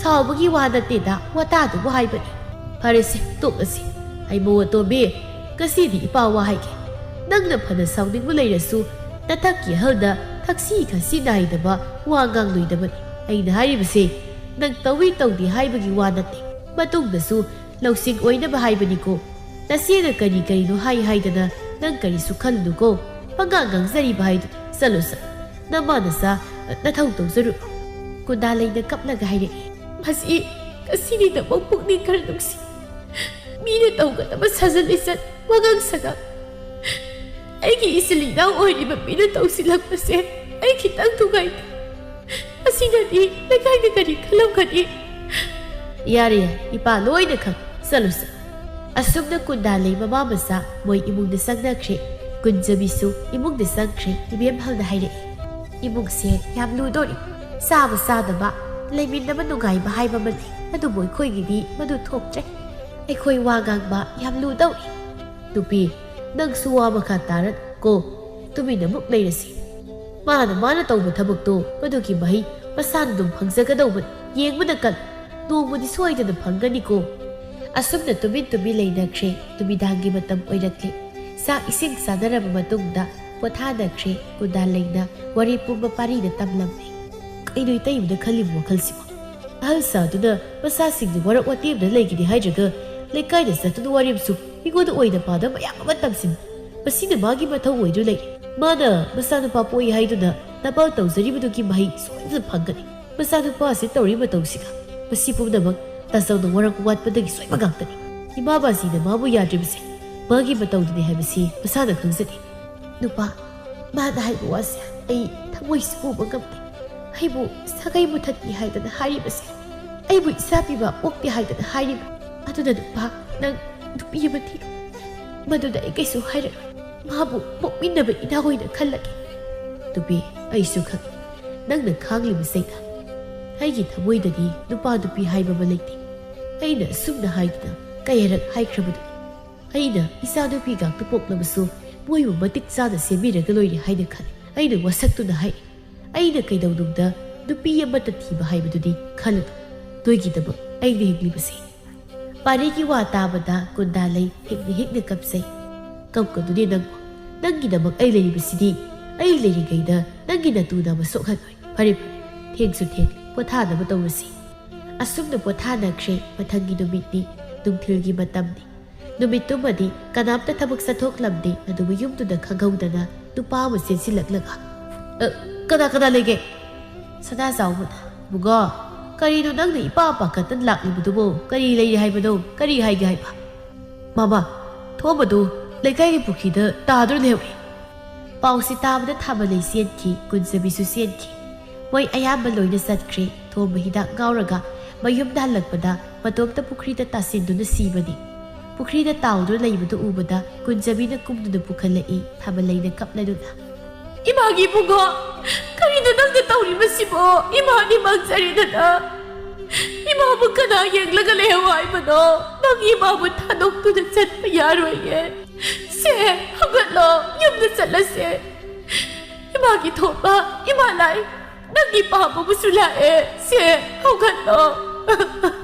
ꯁꯥꯎꯕꯒꯤ ꯋꯥ ꯅꯠꯇꯦꯗ, ꯋꯥꯇꯥꯗꯨꯕꯨ ꯍꯥꯏꯕꯅꯤ꯫ ꯐꯔꯦꯁꯦ, ꯇꯣꯛꯂꯁꯤ꯫ ꯍꯩꯃꯣ ꯑꯇꯣꯝꯕꯤ, ꯉꯁꯤꯗꯤ ꯏꯄꯥ ꯋꯥ ꯍꯥꯏꯒꯦ꯫ ꯅꯪꯅ ꯐꯅ ꯁꯥꯎꯅꯤꯡꯕ ꯂꯩꯔꯁꯨ, ꯅꯊꯛꯀꯤ ꯑꯍꯜꯗ ꯊꯛꯁꯤ ꯈꯥꯁꯤ ꯅꯥꯏꯗꯕ ꯋꯥ ꯉꯥꯡꯂꯣꯏꯗꯕꯅꯤ꯫ ꯑꯩꯅ ꯍꯥꯏꯔꯤꯕꯁꯦ ꯅꯪ ꯇꯧꯏ ꯇꯧꯗꯦ ꯍꯥꯏꯕꯒꯤ ꯋꯥ ꯅꯠꯇꯦ꯫ ꯃꯇꯨꯡꯗꯁꯨ ꯂꯧꯁꯤꯡ ꯑꯣꯏꯅꯕ ꯍꯥꯏꯕꯅꯤꯀꯣ꯫ ꯅꯆꯦꯅ ꯀꯔꯤ ꯀꯔꯤꯅꯣ ꯍꯥꯏ ꯍꯥꯏꯗꯅ ꯅꯪ ꯀꯔꯤꯁꯨ ꯈꯜꯂꯨꯅꯨꯀꯣ꯫ ꯄꯉꯥꯡ ꯉꯥꯡꯖꯔꯤꯕ ꯍꯥꯏꯗꯨꯅꯤ꯫ ꯆꯠꯂꯣ, ꯆꯠꯂꯣ꯫ ꯅꯃꯥ ꯅꯆꯥ ꯅꯊꯧ ꯇꯧꯖꯔꯨ꯫ ꯀꯨꯟꯗꯥꯂꯩꯅ ꯀꯞꯂꯒ ꯍꯥꯏꯔꯛꯏ, ꯃꯁꯤ ꯉꯁꯤꯗꯤ ꯅꯃꯧ ꯄꯨꯛꯅꯤꯡ ꯈꯔ ꯅꯨꯡꯁꯤ꯫ ꯃꯤꯅ ꯇꯧꯒꯗꯕ ꯁꯥꯖꯠ ꯂꯤꯆꯠ, ꯋꯥꯉꯥꯡ ꯁꯉꯥꯡ ꯑꯩꯒꯤ ꯏꯆꯤꯜ ꯏꯅꯥꯎ ꯑꯣꯏꯔꯤꯕ ꯃꯤꯅ ꯇꯧꯁꯤꯜꯂꯛꯄꯁꯦ ꯑꯩ ꯈꯤꯇꯪ ꯅꯨꯡꯉꯥꯏꯇꯦ꯫ ꯑꯁꯤꯅꯗꯤ ꯂꯩꯀꯥꯏꯅ ꯀꯔꯤ ꯈꯜꯂꯝꯒꯅꯤ? ꯌꯥꯔꯦ, ꯌꯥꯔꯦ, ꯏꯄꯥ ꯂꯣꯏꯅ ꯈꯪ꯫ ꯆꯠꯂꯨ, ꯆꯠꯂꯨ꯫ ꯑꯁꯨꯝꯅ ꯀꯨꯟꯗꯥꯂꯩ ꯃꯃꯥ ꯃꯆꯥ ꯃꯣꯏ ꯏꯃꯨꯡꯗ ꯆꯪꯅꯈ꯭ꯔꯦ꯫ ꯀꯨꯟꯖꯕꯤꯁꯨ ꯏꯃꯨꯡꯗ ꯆꯪꯈ꯭ꯔꯦ꯫ ꯏꯕꯦꯝꯍꯜꯅ ꯍꯥꯏꯔꯛꯏ, ꯏꯃꯨꯡꯁꯦ ꯌꯥꯝ ꯂꯨꯗꯧꯔꯤ꯫ ꯆꯥꯕ ꯆꯥꯗꯕ, ꯂꯩꯃꯤꯟꯅꯕ ꯅꯨꯡꯉꯥꯏꯕ ꯍꯥꯏꯕ ꯑꯃ ꯂꯩ, ꯑꯗꯨꯕꯨ ꯑꯩꯈꯣꯏꯒꯤꯗꯤ ꯃꯗꯨ ꯊꯣꯛꯇ꯭ꯔꯦ꯫ ꯑꯩꯈꯣꯏ ꯋꯥ ꯉꯥꯡꯕ ꯌꯥꯝ ꯂꯨꯗꯧꯔꯤ꯫ ꯅꯨꯄꯤ, ꯅꯪꯁꯨ ꯋꯥ ꯃꯈꯥ ꯇꯥꯔꯅꯨ ꯀꯣ꯫ ꯇꯨꯃꯤꯟꯅ ꯑꯃꯨꯛ ꯂꯩꯔꯁꯤ꯫ ꯃꯥꯅ ꯃꯥꯅ ꯇꯧꯕ ꯊꯕꯛꯇꯣ ꯃꯗꯨꯒꯤ ꯃꯍꯩ ꯃꯁꯥꯅ ꯑꯗꯨꯝ ꯐꯪꯖꯒꯗꯧꯕꯅꯤ꯫ ꯌꯦꯡꯕꯅ ꯀꯜ꯫ ꯅꯣꯡꯃꯗꯤ ꯁꯣꯏꯗꯅ ꯐꯪꯒꯅꯤꯀꯣ꯫ ꯑꯁꯨꯝꯅ ꯇꯨꯃꯤꯟ ꯇꯨꯃꯤꯟ ꯂꯩꯅꯈ꯭ꯔꯦ꯫ ꯅꯨꯃꯤꯗꯥꯡꯒꯤ ꯃꯇꯝ ꯑꯣꯏꯔꯛꯂꯦ꯫ ꯆꯥꯛ ꯏꯁꯤꯡ ꯆꯥꯅꯔꯕ ꯃꯇꯨꯡꯗ ꯄꯣꯊꯥꯅꯈ꯭ꯔꯦ꯫ ꯀꯨꯟꯗꯥꯂꯩꯅ ꯋꯥꯔꯤ ꯄꯨꯝꯕ ꯄꯥꯔꯤꯅ ꯇꯝꯂꯝꯃꯤ꯫ ꯀꯩꯅꯣ ꯏꯇꯩꯃꯅ ꯈꯜꯂꯤꯕ ꯋꯥꯈꯜꯁꯤꯕꯣ? ꯑꯍꯜ ꯁꯥꯗꯨꯅ ꯃꯆꯥꯁꯤꯡꯗꯨ ꯋꯥꯔꯛ ꯋꯥꯇꯦꯝꯗ ꯂꯩꯒꯅꯤ ꯍꯥꯏꯗ꯭ꯔꯒ ꯂꯩꯀꯥꯏꯗ ꯆꯠꯇꯨꯅ ꯋꯥꯔꯦꯝꯁꯨ ꯃꯤꯉꯣꯟꯗ ꯑꯣꯏꯅ ꯄꯥꯗ ꯃꯌꯥꯝ ꯑꯃ ꯇꯝꯁꯤꯟ꯫ ꯃꯁꯤꯅ ꯃꯥꯒꯤ ꯃꯊꯧ ꯑꯣꯏꯗꯨꯅ ꯂꯩ꯫ ꯃꯥꯅ ꯃꯆꯥꯅꯨꯄꯥ ꯄꯣꯛꯏ ꯍꯥꯏꯗꯨꯅ ꯅꯄꯥꯜ ꯇꯧꯖꯔꯤꯕꯗꯨꯒꯤ ꯃꯍꯩ ꯁꯣꯏꯗꯅ ꯐꯪꯒꯅꯤ꯫ ꯃꯆꯥꯅꯨꯄꯥꯁꯤ ꯇꯧꯔꯤ ꯃꯇꯧꯁꯤꯒ ꯃꯁꯤ ꯄꯨꯝꯅꯃꯛ ꯇꯥꯆꯧꯅ ꯋꯥꯔꯛ ꯋꯥꯠꯄꯗꯒꯤ ꯁꯣꯏꯕ ꯉꯥꯛꯇꯅꯤ꯫ ꯏꯃꯥ ꯕꯥꯖꯤꯅ ꯃꯥꯕꯨ ꯌꯥꯗ꯭ꯔꯤꯕꯁꯦ ꯃꯥꯒꯤ ꯃꯇꯧꯗꯨꯅꯤ ꯍꯥꯏꯕꯁꯤ ꯃꯁꯥꯅ ꯈꯪꯖꯗꯦ꯫ ꯅꯨꯄꯥ, ꯃꯥꯅ ꯍꯥꯏꯕ ꯋꯥꯁꯦ ꯑꯩ ꯊꯃꯣꯏꯁꯤ ꯄꯨꯕ ꯉꯝꯗꯦ꯫ ꯑꯩꯕꯨ ꯁꯥꯒꯩ ꯃꯨꯊꯠꯀꯦ ꯍꯥꯏꯗꯅ ꯍꯥꯏꯔꯤꯕꯁꯦ, ꯑꯩꯕꯨ ꯏꯆꯥ ꯄꯤꯕ ꯄꯣꯛꯇꯦ ꯍꯥꯏꯗꯅ ꯍꯥꯏꯔꯤꯕ꯫ ꯑꯗꯨꯅ ꯅꯨꯄꯥ, ꯅꯪ ꯅꯨꯄꯤ ꯑꯃ ꯊꯤꯔꯣ꯫ ꯃꯗꯨꯗ ꯑꯩ ꯀꯩꯁꯨ ꯍꯥꯏꯔꯔꯣꯏ꯫ ꯃꯥꯕꯨ ꯄꯣꯛꯃꯤꯟꯅꯕ ꯏꯅꯥꯎ ꯑꯣꯏꯅ ꯈꯜꯂꯒꯦ꯫ ꯅꯨꯄꯤ, ꯑꯩꯁꯨ ꯈꯪꯏ ꯅꯪꯅ ꯈꯥꯡꯂꯤꯕꯁꯦ꯫ ꯑꯩꯒꯤ ꯊꯃꯣꯏꯗꯗꯤ ꯅꯨꯄꯥ ꯅꯨꯄꯤ ꯍꯥꯏꯕ ꯑꯃ ꯂꯩꯇꯦ꯫ ꯑꯩꯅ ꯑꯁꯨꯝꯅ ꯍꯥꯏꯗꯅ ꯀꯌꯥꯔꯛ ꯍꯥꯏꯈ꯭ꯔꯕꯅꯣ? ꯑꯩꯅ ꯏꯆꯥ ꯅꯨꯄꯤ ꯉꯥꯛꯇ ꯄꯣꯛꯂꯕꯁꯨ ꯃꯣꯏꯕꯨ ꯃꯇꯤꯛ ꯆꯥꯅ ꯁꯦꯝꯕꯤꯔꯒ ꯂꯣꯏꯔꯦ ꯍꯥꯏꯅ ꯈꯜꯂꯤ꯫ ꯑꯩꯅ ꯋꯥꯁꯛꯇꯨꯅ ꯍꯥꯏꯔꯤ꯫ ꯑꯩꯅ ꯀꯩꯗꯧꯅꯨꯡꯗ ꯅꯨꯄꯤ ꯑꯃꯠꯇ ꯊꯤꯕ ꯍꯥꯏꯕꯗꯨꯗꯤ ꯈꯜꯂꯨ꯫ ꯅꯣꯏꯒꯤꯗꯃꯛ ꯑꯩꯅ ꯍꯤꯡꯂꯤꯕꯁꯦ꯫ ꯄꯥꯔꯤꯒꯤ ꯋꯥ ꯇꯥꯕꯗ ꯀꯨꯟꯗꯥꯂꯩ ꯍꯤꯛꯅ ꯍꯤꯛꯅ ꯀꯞꯆꯩ꯫ ꯀꯞꯀꯅꯨꯅꯦ ꯅꯪꯕꯨ꯫ ꯅꯪꯒꯤꯗꯃꯛ ꯑꯩ ꯂꯩꯔꯤꯕꯁꯤꯗꯤ꯫ ꯑꯩ ꯂꯩꯔꯤꯉꯩꯗ ꯅꯪꯒꯤ ꯅꯇꯨ ꯅꯥꯕ ꯁꯣꯛꯍꯜꯂꯣꯏ꯫ ꯐꯔꯦ ꯐꯔꯦ, ꯊꯦꯡꯁꯨ ꯊꯦꯡꯂꯦ, ꯄꯣꯊꯥꯅꯕ ꯇꯧꯔꯁꯤ꯫ ꯑꯁꯨꯝꯅ ꯄꯣꯊꯥꯅꯈ꯭ꯔꯦ꯫ ꯃꯊꯪꯒꯤ ꯅꯨꯃꯤꯠꯅꯤ, ꯅꯨꯡꯊꯤꯜꯒꯤ ꯃꯇꯝꯅꯤ꯫ ꯅꯨꯃꯤꯠꯇꯨꯃꯗꯤ ꯀꯅꯥꯝꯇ ꯊꯕꯛ ꯆꯠꯊꯣꯛꯂꯝꯗꯦ꯫ ꯑꯗꯨꯕꯨ ꯌꯨꯝꯗꯨꯗ ꯈꯪꯍꯧꯗꯅ ꯅꯨꯄꯥ ꯑꯃ ꯆꯦꯟꯁꯤꯜꯂꯛꯂꯒ, "ꯑ, ꯀꯅꯥ ꯀꯅꯥ ꯂꯩꯒꯦ?" ꯁꯅꯥꯖꯥꯎꯕꯅ, "ꯕꯨꯡꯉꯣ, ꯀꯔꯤꯅꯣ ꯅꯪꯅ ꯏꯄꯥ ꯄꯥꯈꯠꯇꯅ ꯂꯥꯛꯂꯤꯕꯗꯨꯕꯨ? ꯀꯔꯤ ꯂꯩꯔꯦ ꯍꯥꯏꯕꯅꯣ? ꯀꯔꯤ ꯍꯥꯏꯒꯦ ꯍꯥꯏꯕ?" "ꯃꯃꯥ, ꯊꯣꯝꯕꯗꯨ ꯂꯩꯀꯥꯏꯒꯤ ꯄꯨꯈ꯭ꯔꯤꯗ ꯇꯥꯗꯨꯅ ꯂꯩꯍꯧꯏ꯫" ꯄꯥꯎꯁꯤ ꯇꯥꯕꯗ ꯊꯥꯕꯂꯩ ꯆꯦꯟꯈꯤ, ꯀꯨꯟꯖꯕꯤꯁꯨ ꯆꯦꯟꯈꯤ꯫ ꯃꯣꯏ ꯑꯌꯥꯝꯕ ꯂꯣꯏꯅ ꯆꯠꯈ꯭ꯔꯦ꯫ ꯊꯣꯝꯕ ꯍꯤꯗꯥꯛ ꯉꯥꯎꯔꯒ ꯃꯌꯨꯝꯗ ꯍꯜꯂꯛꯄꯗ ꯃꯇꯣꯝꯇ ꯄꯨꯈ꯭ꯔꯤꯗ ꯇꯥꯁꯤꯟꯗꯨꯅ ꯁꯤꯕꯅꯤ꯫ ꯄꯨꯈ꯭ꯔꯤꯗ ꯇꯥꯎꯗꯨꯅ ꯂꯩꯕꯗꯨ ꯎꯕꯗ ꯀꯨꯟꯖꯕꯤꯅ ꯀꯨꯝꯗꯨꯅ ꯄꯨꯈꯠꯂꯛꯏ, ꯊꯥꯕꯂꯩꯅ ꯀꯞꯂꯗꯨꯅ꯫ "ꯏꯃꯥꯒꯤ ꯏꯕꯨꯡꯉꯣ, ꯀꯔꯤꯅꯣ ꯅꯪꯅ ꯇꯧꯔꯤꯕꯁꯤꯕꯣ? ꯏꯃꯥꯗꯤ ꯃꯥꯡꯖꯔꯦꯗꯅ꯫ ꯏꯃꯥꯕꯨ ꯀꯅꯥ ꯌꯦꯡꯂꯒ ꯂꯩꯍꯧ ꯍꯥꯏꯕꯅꯣ? ꯅꯪ ꯏꯃꯥꯕꯨ ꯊꯥꯗꯣꯛꯇꯨꯅ ꯆꯠꯄ ꯌꯥꯔꯣꯏꯌꯦ꯫ ꯁꯦ, ꯍꯧꯒꯠꯂꯣ, ꯌꯨꯝꯗ ꯆꯠꯂꯁꯦ꯫ ꯏꯃꯥꯒꯤ ꯊꯣꯝꯕ, ꯏꯃꯥ ꯂꯥꯛꯑꯦ, ꯅꯪꯒꯤ ꯄꯥꯝꯕꯕꯨꯁꯨ ꯂꯥꯛꯑꯦ꯫ ꯁꯦ, ꯍꯧꯒꯠꯂꯣ꯫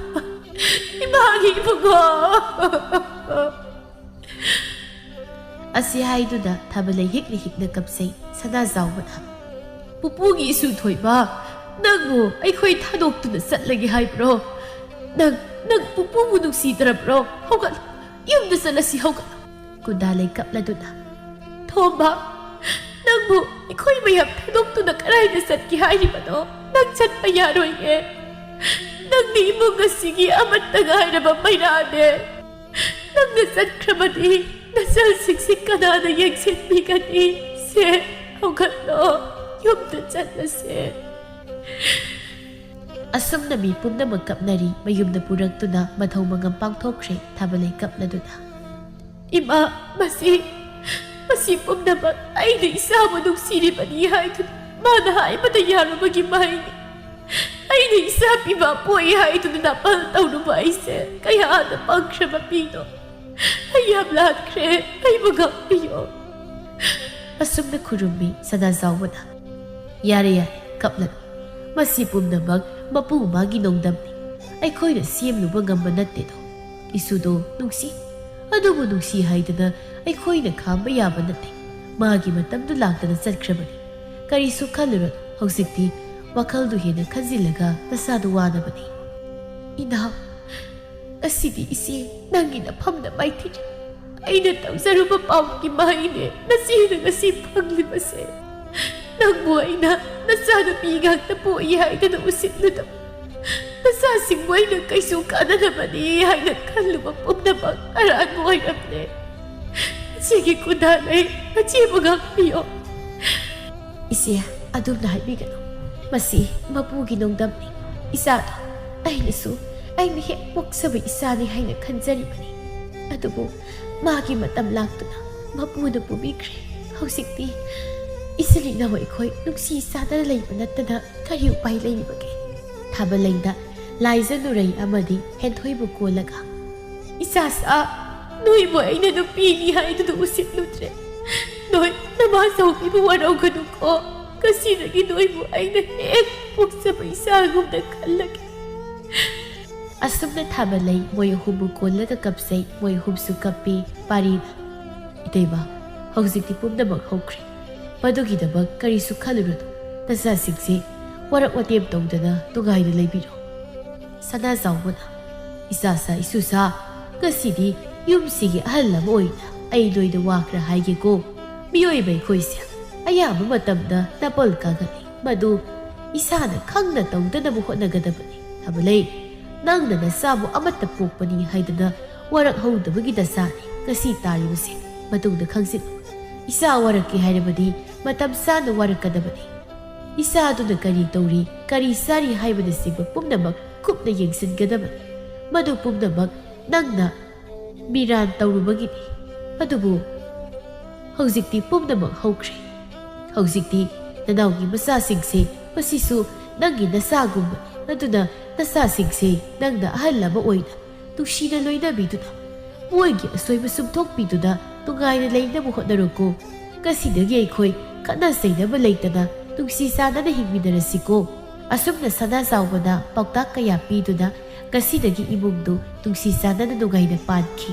ꯏꯃꯥꯒꯤ ꯏꯕꯨꯡꯉꯣ꯫ ꯑꯁꯤ ꯍꯥꯏꯗꯨꯅ ꯊꯥꯕꯂꯩ ꯍꯤꯛꯅ ꯍꯤꯛꯅ ꯀꯞꯆꯩ꯫ ꯁꯅꯥꯖꯥꯎꯕꯅ, "ꯄꯨꯄꯨꯒꯤ ꯏꯁꯨ ꯊꯣꯏꯕ, ꯅꯪꯕꯨ ꯑꯩꯈꯣꯏ ꯊꯥꯗꯣꯛꯇꯨꯅ ꯆꯠꯂꯒꯦ ꯍꯥꯏꯕ꯭ꯔꯣ? ꯅꯪ, ꯅꯪ ꯄꯨꯄꯨꯕꯨ ꯅꯨꯡꯁꯤꯗ꯭ꯔꯕ꯭ꯔꯣ? ꯍꯧꯒꯠꯂꯣ, ꯌꯨꯝꯗ ꯆꯠꯂꯁꯤ, ꯍꯧꯒꯠꯂꯣ꯫" ꯀꯨꯟꯗꯥꯂꯩ ꯀꯞꯂꯗꯨꯅ, "ꯊꯣꯝꯕ, ꯅꯪꯕꯨ ꯑꯩꯈꯣꯏ ꯃꯌꯥꯝ ꯊꯥꯗꯣꯛꯇꯨꯅ ꯀꯗꯥꯏꯗ ꯆꯠꯀꯦ ꯍꯥꯏꯔꯤꯕꯅꯣ? ꯅꯪ ꯆꯠꯄ ꯌꯥꯔꯣꯏꯌꯦ꯫ ꯅꯪꯗꯤ ꯏꯃꯨꯡ ꯑꯁꯤꯒꯤ ꯑꯃꯠꯇ ꯉꯥꯏꯔꯕ ꯃꯩꯔꯥꯅꯦ꯫ ꯅꯪꯅ ꯆꯠꯈ꯭ꯔꯕꯗꯤ ꯅꯆꯜꯁꯤꯡꯁꯤ ꯀꯅꯥꯅ ꯌꯦꯡꯁꯤꯟꯕꯤꯒꯅꯤ? ꯁꯦ, ꯍꯧꯒꯠꯂꯣ, ꯌꯨꯝꯗ ꯆꯠꯂꯁꯦ꯫" ꯑꯁꯨꯝꯅ ꯃꯤ ꯄꯨꯝꯅꯃꯛ ꯀꯞꯅꯔꯤ꯫ ꯃꯌꯨꯝꯗ ꯄꯨꯔꯛꯇꯨꯅ ꯃꯊꯧ ꯃꯉꯝ ꯄꯥꯡꯊꯣꯛꯈ꯭ꯔꯦ꯫ ꯊꯥꯕꯂꯩ ꯀꯞꯂꯗꯨꯅ, "ꯏꯃꯥ, ꯃꯁꯤ, ꯃꯁꯤ ꯄꯨꯝꯅꯃꯛ ꯑꯩꯅ ꯏꯆꯥꯕꯨ ꯅꯨꯡꯁꯤꯔꯤꯕꯅꯤ ꯍꯥꯏꯗꯨꯅ ꯃꯥꯅ ꯍꯥꯏꯕꯗ ꯌꯥꯔꯨꯕꯒꯤ ꯃꯍꯩꯅꯤ꯫ ꯑꯩꯅ ꯏꯆꯥ ꯄꯤꯕ ꯄꯣꯛꯏ ꯍꯥꯏꯗꯨꯅ ꯅꯥꯄꯜ ꯇꯧꯔꯨꯕ ꯑꯩꯁꯦ ꯀꯌꯥꯗ ꯄꯪꯈ꯭ꯔꯕ ꯃꯤꯅꯣ꯫ ꯑꯩ ꯌꯥꯝ ꯂꯥꯟꯈ꯭ꯔꯦ, ꯑꯩꯕꯨ ꯉꯥꯛꯄꯤꯌꯣ꯫" ꯑꯁꯨꯝꯅ ꯈꯨꯔꯨꯝꯃꯤ ꯁꯅꯥꯖꯥꯎꯕꯅ꯫ "ꯌꯥꯔꯦ, ꯌꯥꯔꯦ, ꯀꯞꯂꯅꯨ꯫ ꯃꯁꯤ ꯄꯨꯝꯅꯃꯛ ꯃꯄꯨ ꯃꯥꯒꯤ ꯅꯣꯡꯗꯝꯅꯤ꯫ ꯑꯩꯈꯣꯏꯅ ꯁꯦꯝꯂꯨꯕ ꯉꯝꯕ ꯅꯠꯇꯦꯗꯣ꯫ ꯏꯁꯨꯗꯣ ꯅꯨꯡꯁꯤ꯫ ꯑꯗꯨꯕꯨ ꯅꯨꯡꯁꯤ ꯍꯥꯏꯗꯅ ꯑꯩꯈꯣꯏꯅ ꯈꯥꯝꯕ ꯌꯥꯕ ꯅꯠꯇꯦ꯫ ꯃꯥꯒꯤ ꯃꯇꯝꯗꯨ ꯂꯥꯛꯇꯅ ꯆꯠꯈ꯭ꯔꯕꯅꯤ꯫ ꯀꯔꯤꯁꯨ ꯈꯜꯂꯨꯔꯅꯨ꯫ ꯍꯧꯖꯤꯛꯇꯤ ꯋꯥꯈꯜꯗꯨ ꯍꯦꯟꯅ ꯈꯟꯖꯤꯜꯂꯒ ꯅꯁꯥꯗꯨ ꯋꯥꯅꯕꯅꯤ꯫" "ꯏꯅꯥꯎ, ꯉꯁꯤꯗꯤ ꯏꯆꯦ ꯅꯪꯒꯤ ꯅꯐꯝꯗ ꯃꯥꯏꯊꯤꯔꯦ꯫ ꯑꯩꯅ ꯇꯧꯖꯔꯨꯕ ꯄꯥꯎꯒꯤ ꯃꯍꯩꯅꯦ ꯅꯆꯦꯅ ꯉꯁꯤ ꯐꯪꯂꯤꯕꯁꯦ꯫ ꯅꯪꯕꯨ ꯑꯩꯅ ꯅꯆꯥꯅꯨꯄꯤ ꯉꯥꯛꯇ ꯄꯣꯛꯏ ꯍꯥꯏꯗꯅ ꯎꯁꯤꯠꯂꯨꯗꯕ, ꯅꯆꯥꯁꯤꯡꯕꯨ ꯑꯩꯅ ꯀꯩꯁꯨ ꯀꯥꯟꯅꯗꯕꯅꯤ ꯍꯥꯏꯅ ꯈꯜꯂꯨꯕ ꯄꯨꯝꯅꯃꯛ ꯑꯔꯥꯟꯕ ꯑꯣꯏꯔꯝꯂꯦ꯫ ꯏꯆꯦꯒꯤ ꯈꯨꯟꯗꯥ ꯂꯩ, ꯅꯆꯦꯕꯨ ꯉꯥꯛꯄꯤꯌꯣ꯫" "ꯏꯆꯦ, ꯑꯗꯨꯝꯅ ꯍꯥꯏꯕꯤꯒꯅꯨ꯫ ꯃꯁꯤ ꯃꯄꯨꯒꯤ ꯅꯣꯡꯗꯝꯅꯤ꯫ ꯏꯆꯥꯗꯣ ꯑꯩꯅꯁꯨ, ꯑꯩꯅ ꯍꯦꯛ ꯄꯣꯛꯆꯕ ꯏꯆꯥꯅꯤ ꯍꯥꯏꯅ ꯈꯟꯖꯔꯤꯕꯅꯤ꯫ ꯑꯗꯨꯕꯨ ꯃꯥꯒꯤ ꯃꯇꯝ ꯂꯥꯛꯇꯨꯅ ꯃꯄꯨꯅ ꯄꯨꯕꯤꯈ꯭ꯔꯦ꯫ ꯍꯧꯖꯤꯛꯇꯤ ꯏꯆꯤꯜ ꯏꯅꯥꯎ ꯑꯩꯈꯣꯏ ꯅꯨꯡꯁꯤ ꯆꯥꯟꯅꯅ ꯂꯩꯕ ꯅꯠꯇꯅ ꯀꯔꯤ ꯎꯄꯥꯏ ꯂꯩꯔꯤꯕꯒꯦ?" ꯊꯥꯕꯂꯩꯅ ꯂꯥꯏꯖ ꯅꯨꯔꯩ ꯑꯃꯗꯤ ꯍꯦꯟꯊꯣꯏꯕꯨ ꯀꯣꯜꯂꯒ, "ꯏꯆꯥꯁꯥ, ꯅꯣꯏꯕꯨ ꯑꯩꯅ ꯅꯨꯄꯤꯅꯤ ꯍꯥꯏꯗꯨꯅ ꯎꯁꯤꯠꯂꯨꯗ꯭ꯔꯦ꯫ ꯅꯣꯏ ꯅꯃꯥꯆꯧꯕꯤꯕꯨ ꯋꯥꯔꯧꯒꯅꯨꯀꯣ꯫ ꯉꯁꯤꯗꯒꯤ ꯅꯣꯏꯕꯨ ꯑꯩꯅ ꯍꯦꯛ ꯄꯣꯛꯆꯕ ꯏꯆꯥꯒꯨꯝꯅ ꯈꯜꯂꯒꯦ꯫ ꯑꯁꯨꯝꯅ ꯊꯥꯕ ꯂꯩ ꯃꯣꯏ ꯑꯍꯨꯝꯕꯨ ꯀꯣꯜꯂꯒ ꯀꯞꯆꯩ꯫ ꯃꯣꯏ ꯑꯍꯨꯝꯁꯨ ꯀꯞꯄꯤ꯫ ꯄꯥꯔꯤꯅ, "ꯏꯇꯩꯃ, ꯍꯧꯖꯤꯛꯇꯤ ꯄꯨꯝꯅꯃꯛ ꯍꯧꯈ꯭ꯔꯦ꯫ ꯃꯗꯨꯒꯤꯗꯃꯛ ꯀꯔꯤꯁꯨ ꯈꯜꯂꯨꯔꯅꯨ꯫ ꯅꯆꯥꯁꯤꯡꯁꯦ ꯋꯥꯔꯛ ꯋꯥꯇꯦꯝ ꯇꯧꯗꯅ ꯅꯨꯡꯉꯥꯏꯅ ꯂꯩꯕꯤꯔꯣ꯫" ꯁꯅꯥꯖꯥꯎꯕꯅ, "ꯏꯆꯥꯁꯥ ꯏꯁꯨꯁꯥ, ꯉꯁꯤꯗꯤ ꯌꯨꯝꯁꯤꯒꯤ ꯑꯍꯜ ꯑꯃ ꯑꯣꯏꯅ ꯑꯩ ꯅꯣꯏꯗ ꯋꯥ ꯈꯔ ꯍꯥꯏꯒꯦꯀꯣ꯫ ꯃꯤꯑꯣꯏꯕ ꯑꯩꯈꯣꯏꯁꯦ ꯑꯌꯥꯝꯕ ꯃꯇꯝꯗ ꯅꯥꯄꯜ ꯀꯥꯒꯜꯂꯤ꯫ ꯃꯗꯨ ꯏꯁꯥꯅ ꯈꯪꯅ ꯇꯧꯗꯅꯕ ꯍꯣꯠꯅꯒꯗꯕꯅꯤ꯫ ꯊꯥꯕ ꯂꯩ, ꯅꯪꯅ ꯅꯆꯥꯕꯨ ꯑꯃꯠꯇ ꯄꯣꯛꯄꯅꯤ ꯍꯥꯏꯗꯅ ꯋꯥꯔꯛ ꯍꯧꯗꯕꯒꯤ ꯗꯁꯥꯅꯤ ꯉꯁꯤ ꯇꯥꯔꯤꯕꯁꯦ꯫ ꯃꯇꯨꯡꯗ ꯈꯪꯖꯤꯜꯂꯨ꯫ ꯏꯆꯥ ꯋꯥꯔꯛꯀꯦ ꯍꯥꯏꯔꯕꯗꯤ ꯃꯇꯝ ꯆꯥꯅ ꯋꯥꯔꯛꯀꯗꯕꯅꯤ꯫ ꯏꯆꯥ ꯑꯗꯨꯅ ꯀꯔꯤ ꯇꯧꯔꯤ, ꯀꯔꯤ ꯆꯥꯔꯤ ꯍꯥꯏꯕꯅꯆꯤꯡꯕ ꯄꯨꯝꯅꯃꯛ ꯀꯨꯞꯅ ꯌꯦꯡꯁꯤꯟꯒꯗꯕꯅꯤ꯫ ꯃꯗꯨ ꯄꯨꯝꯅꯃꯛ ꯅꯪꯅ ꯃꯤꯔꯥꯟ ꯇꯧꯔꯨꯕꯒꯤꯅꯤ꯫ ꯑꯗꯨꯕꯨ ꯍꯧꯖꯤꯛꯇꯤ ꯄꯨꯝꯅꯃꯛ ꯍꯧꯈ꯭ꯔꯦ꯫ ꯍꯧꯖꯤꯛꯇꯤ ꯅꯅꯥꯎꯒꯤ ꯃꯆꯥꯁꯤꯡꯁꯦ ꯃꯁꯤꯁꯨ ꯅꯪꯒꯤ ꯅꯆꯥꯒꯨꯝꯕꯅꯤ꯫ ꯑꯗꯨꯅ ꯅꯆꯥꯁꯤꯡꯁꯦ ꯅꯪꯅ ꯑꯍꯜ ꯑꯃ ꯑꯣꯏꯅ ꯅꯨꯡꯁꯤꯅ ꯂꯣꯏꯅꯕꯤꯗꯨꯅ ꯃꯣꯏꯒꯤ ꯑꯁꯣꯏꯕ ꯆꯨꯝꯊꯣꯛꯄꯤꯗꯨꯅ ꯅꯨꯡꯉꯥꯏꯅ ꯂꯩꯅꯕ ꯍꯣꯠꯅꯔꯣꯀꯣ꯫ ꯉꯁꯤꯗꯒꯤ ꯑꯩꯈꯣꯏ ꯈꯠꯅ ꯆꯩꯅꯕ ꯂꯩꯇꯅ ꯅꯨꯡꯁꯤ ꯆꯥꯟꯅꯅ ꯍꯤꯡꯃꯤꯟꯅꯔꯁꯤꯀꯣ꯫" ꯑꯁꯨꯝꯅ ꯁꯅꯥꯖꯥꯎꯕꯅ ꯄꯥꯎꯇꯥꯛ ꯀꯌꯥ ꯄꯤꯗꯨꯅ ꯉꯁꯤꯗꯒꯤ ꯏꯃꯨꯡꯗꯨ ꯅꯨꯡꯁꯤ ꯆꯥꯟꯅꯅ ꯅꯨꯡꯉꯥꯏꯅ ꯄꯥꯟꯈꯤ꯫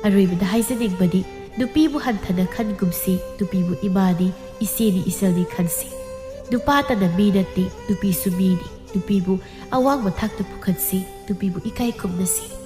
ꯑꯔꯣꯏꯕꯗ ꯍꯥꯏꯖꯅꯤꯡꯕꯗꯤ, ꯅꯨꯄꯤꯕꯨ ꯍꯟꯊꯅ ꯈꯟꯒꯨꯝꯁꯤ, ꯅꯨꯄꯤꯕꯨ ꯏꯃꯥꯅꯤ, ꯏꯆꯦꯅꯤ, ꯏꯆꯜꯅꯤ ꯈꯟꯁꯤ꯫ ꯅꯨꯄꯥꯇꯅ ꯃꯤ ꯅꯠꯇꯦ, ꯅꯨꯄꯤꯁꯨ ꯃꯤꯅꯤ꯫ ꯅꯨꯄꯤꯕꯨ ꯑꯋꯥꯡꯕ ꯊꯥꯛꯇ ꯄꯨꯈꯠꯁꯤ, ꯅꯨꯄꯤꯕꯨ ꯏꯀꯥꯏ ꯈꯨꯝꯅꯁꯤ꯫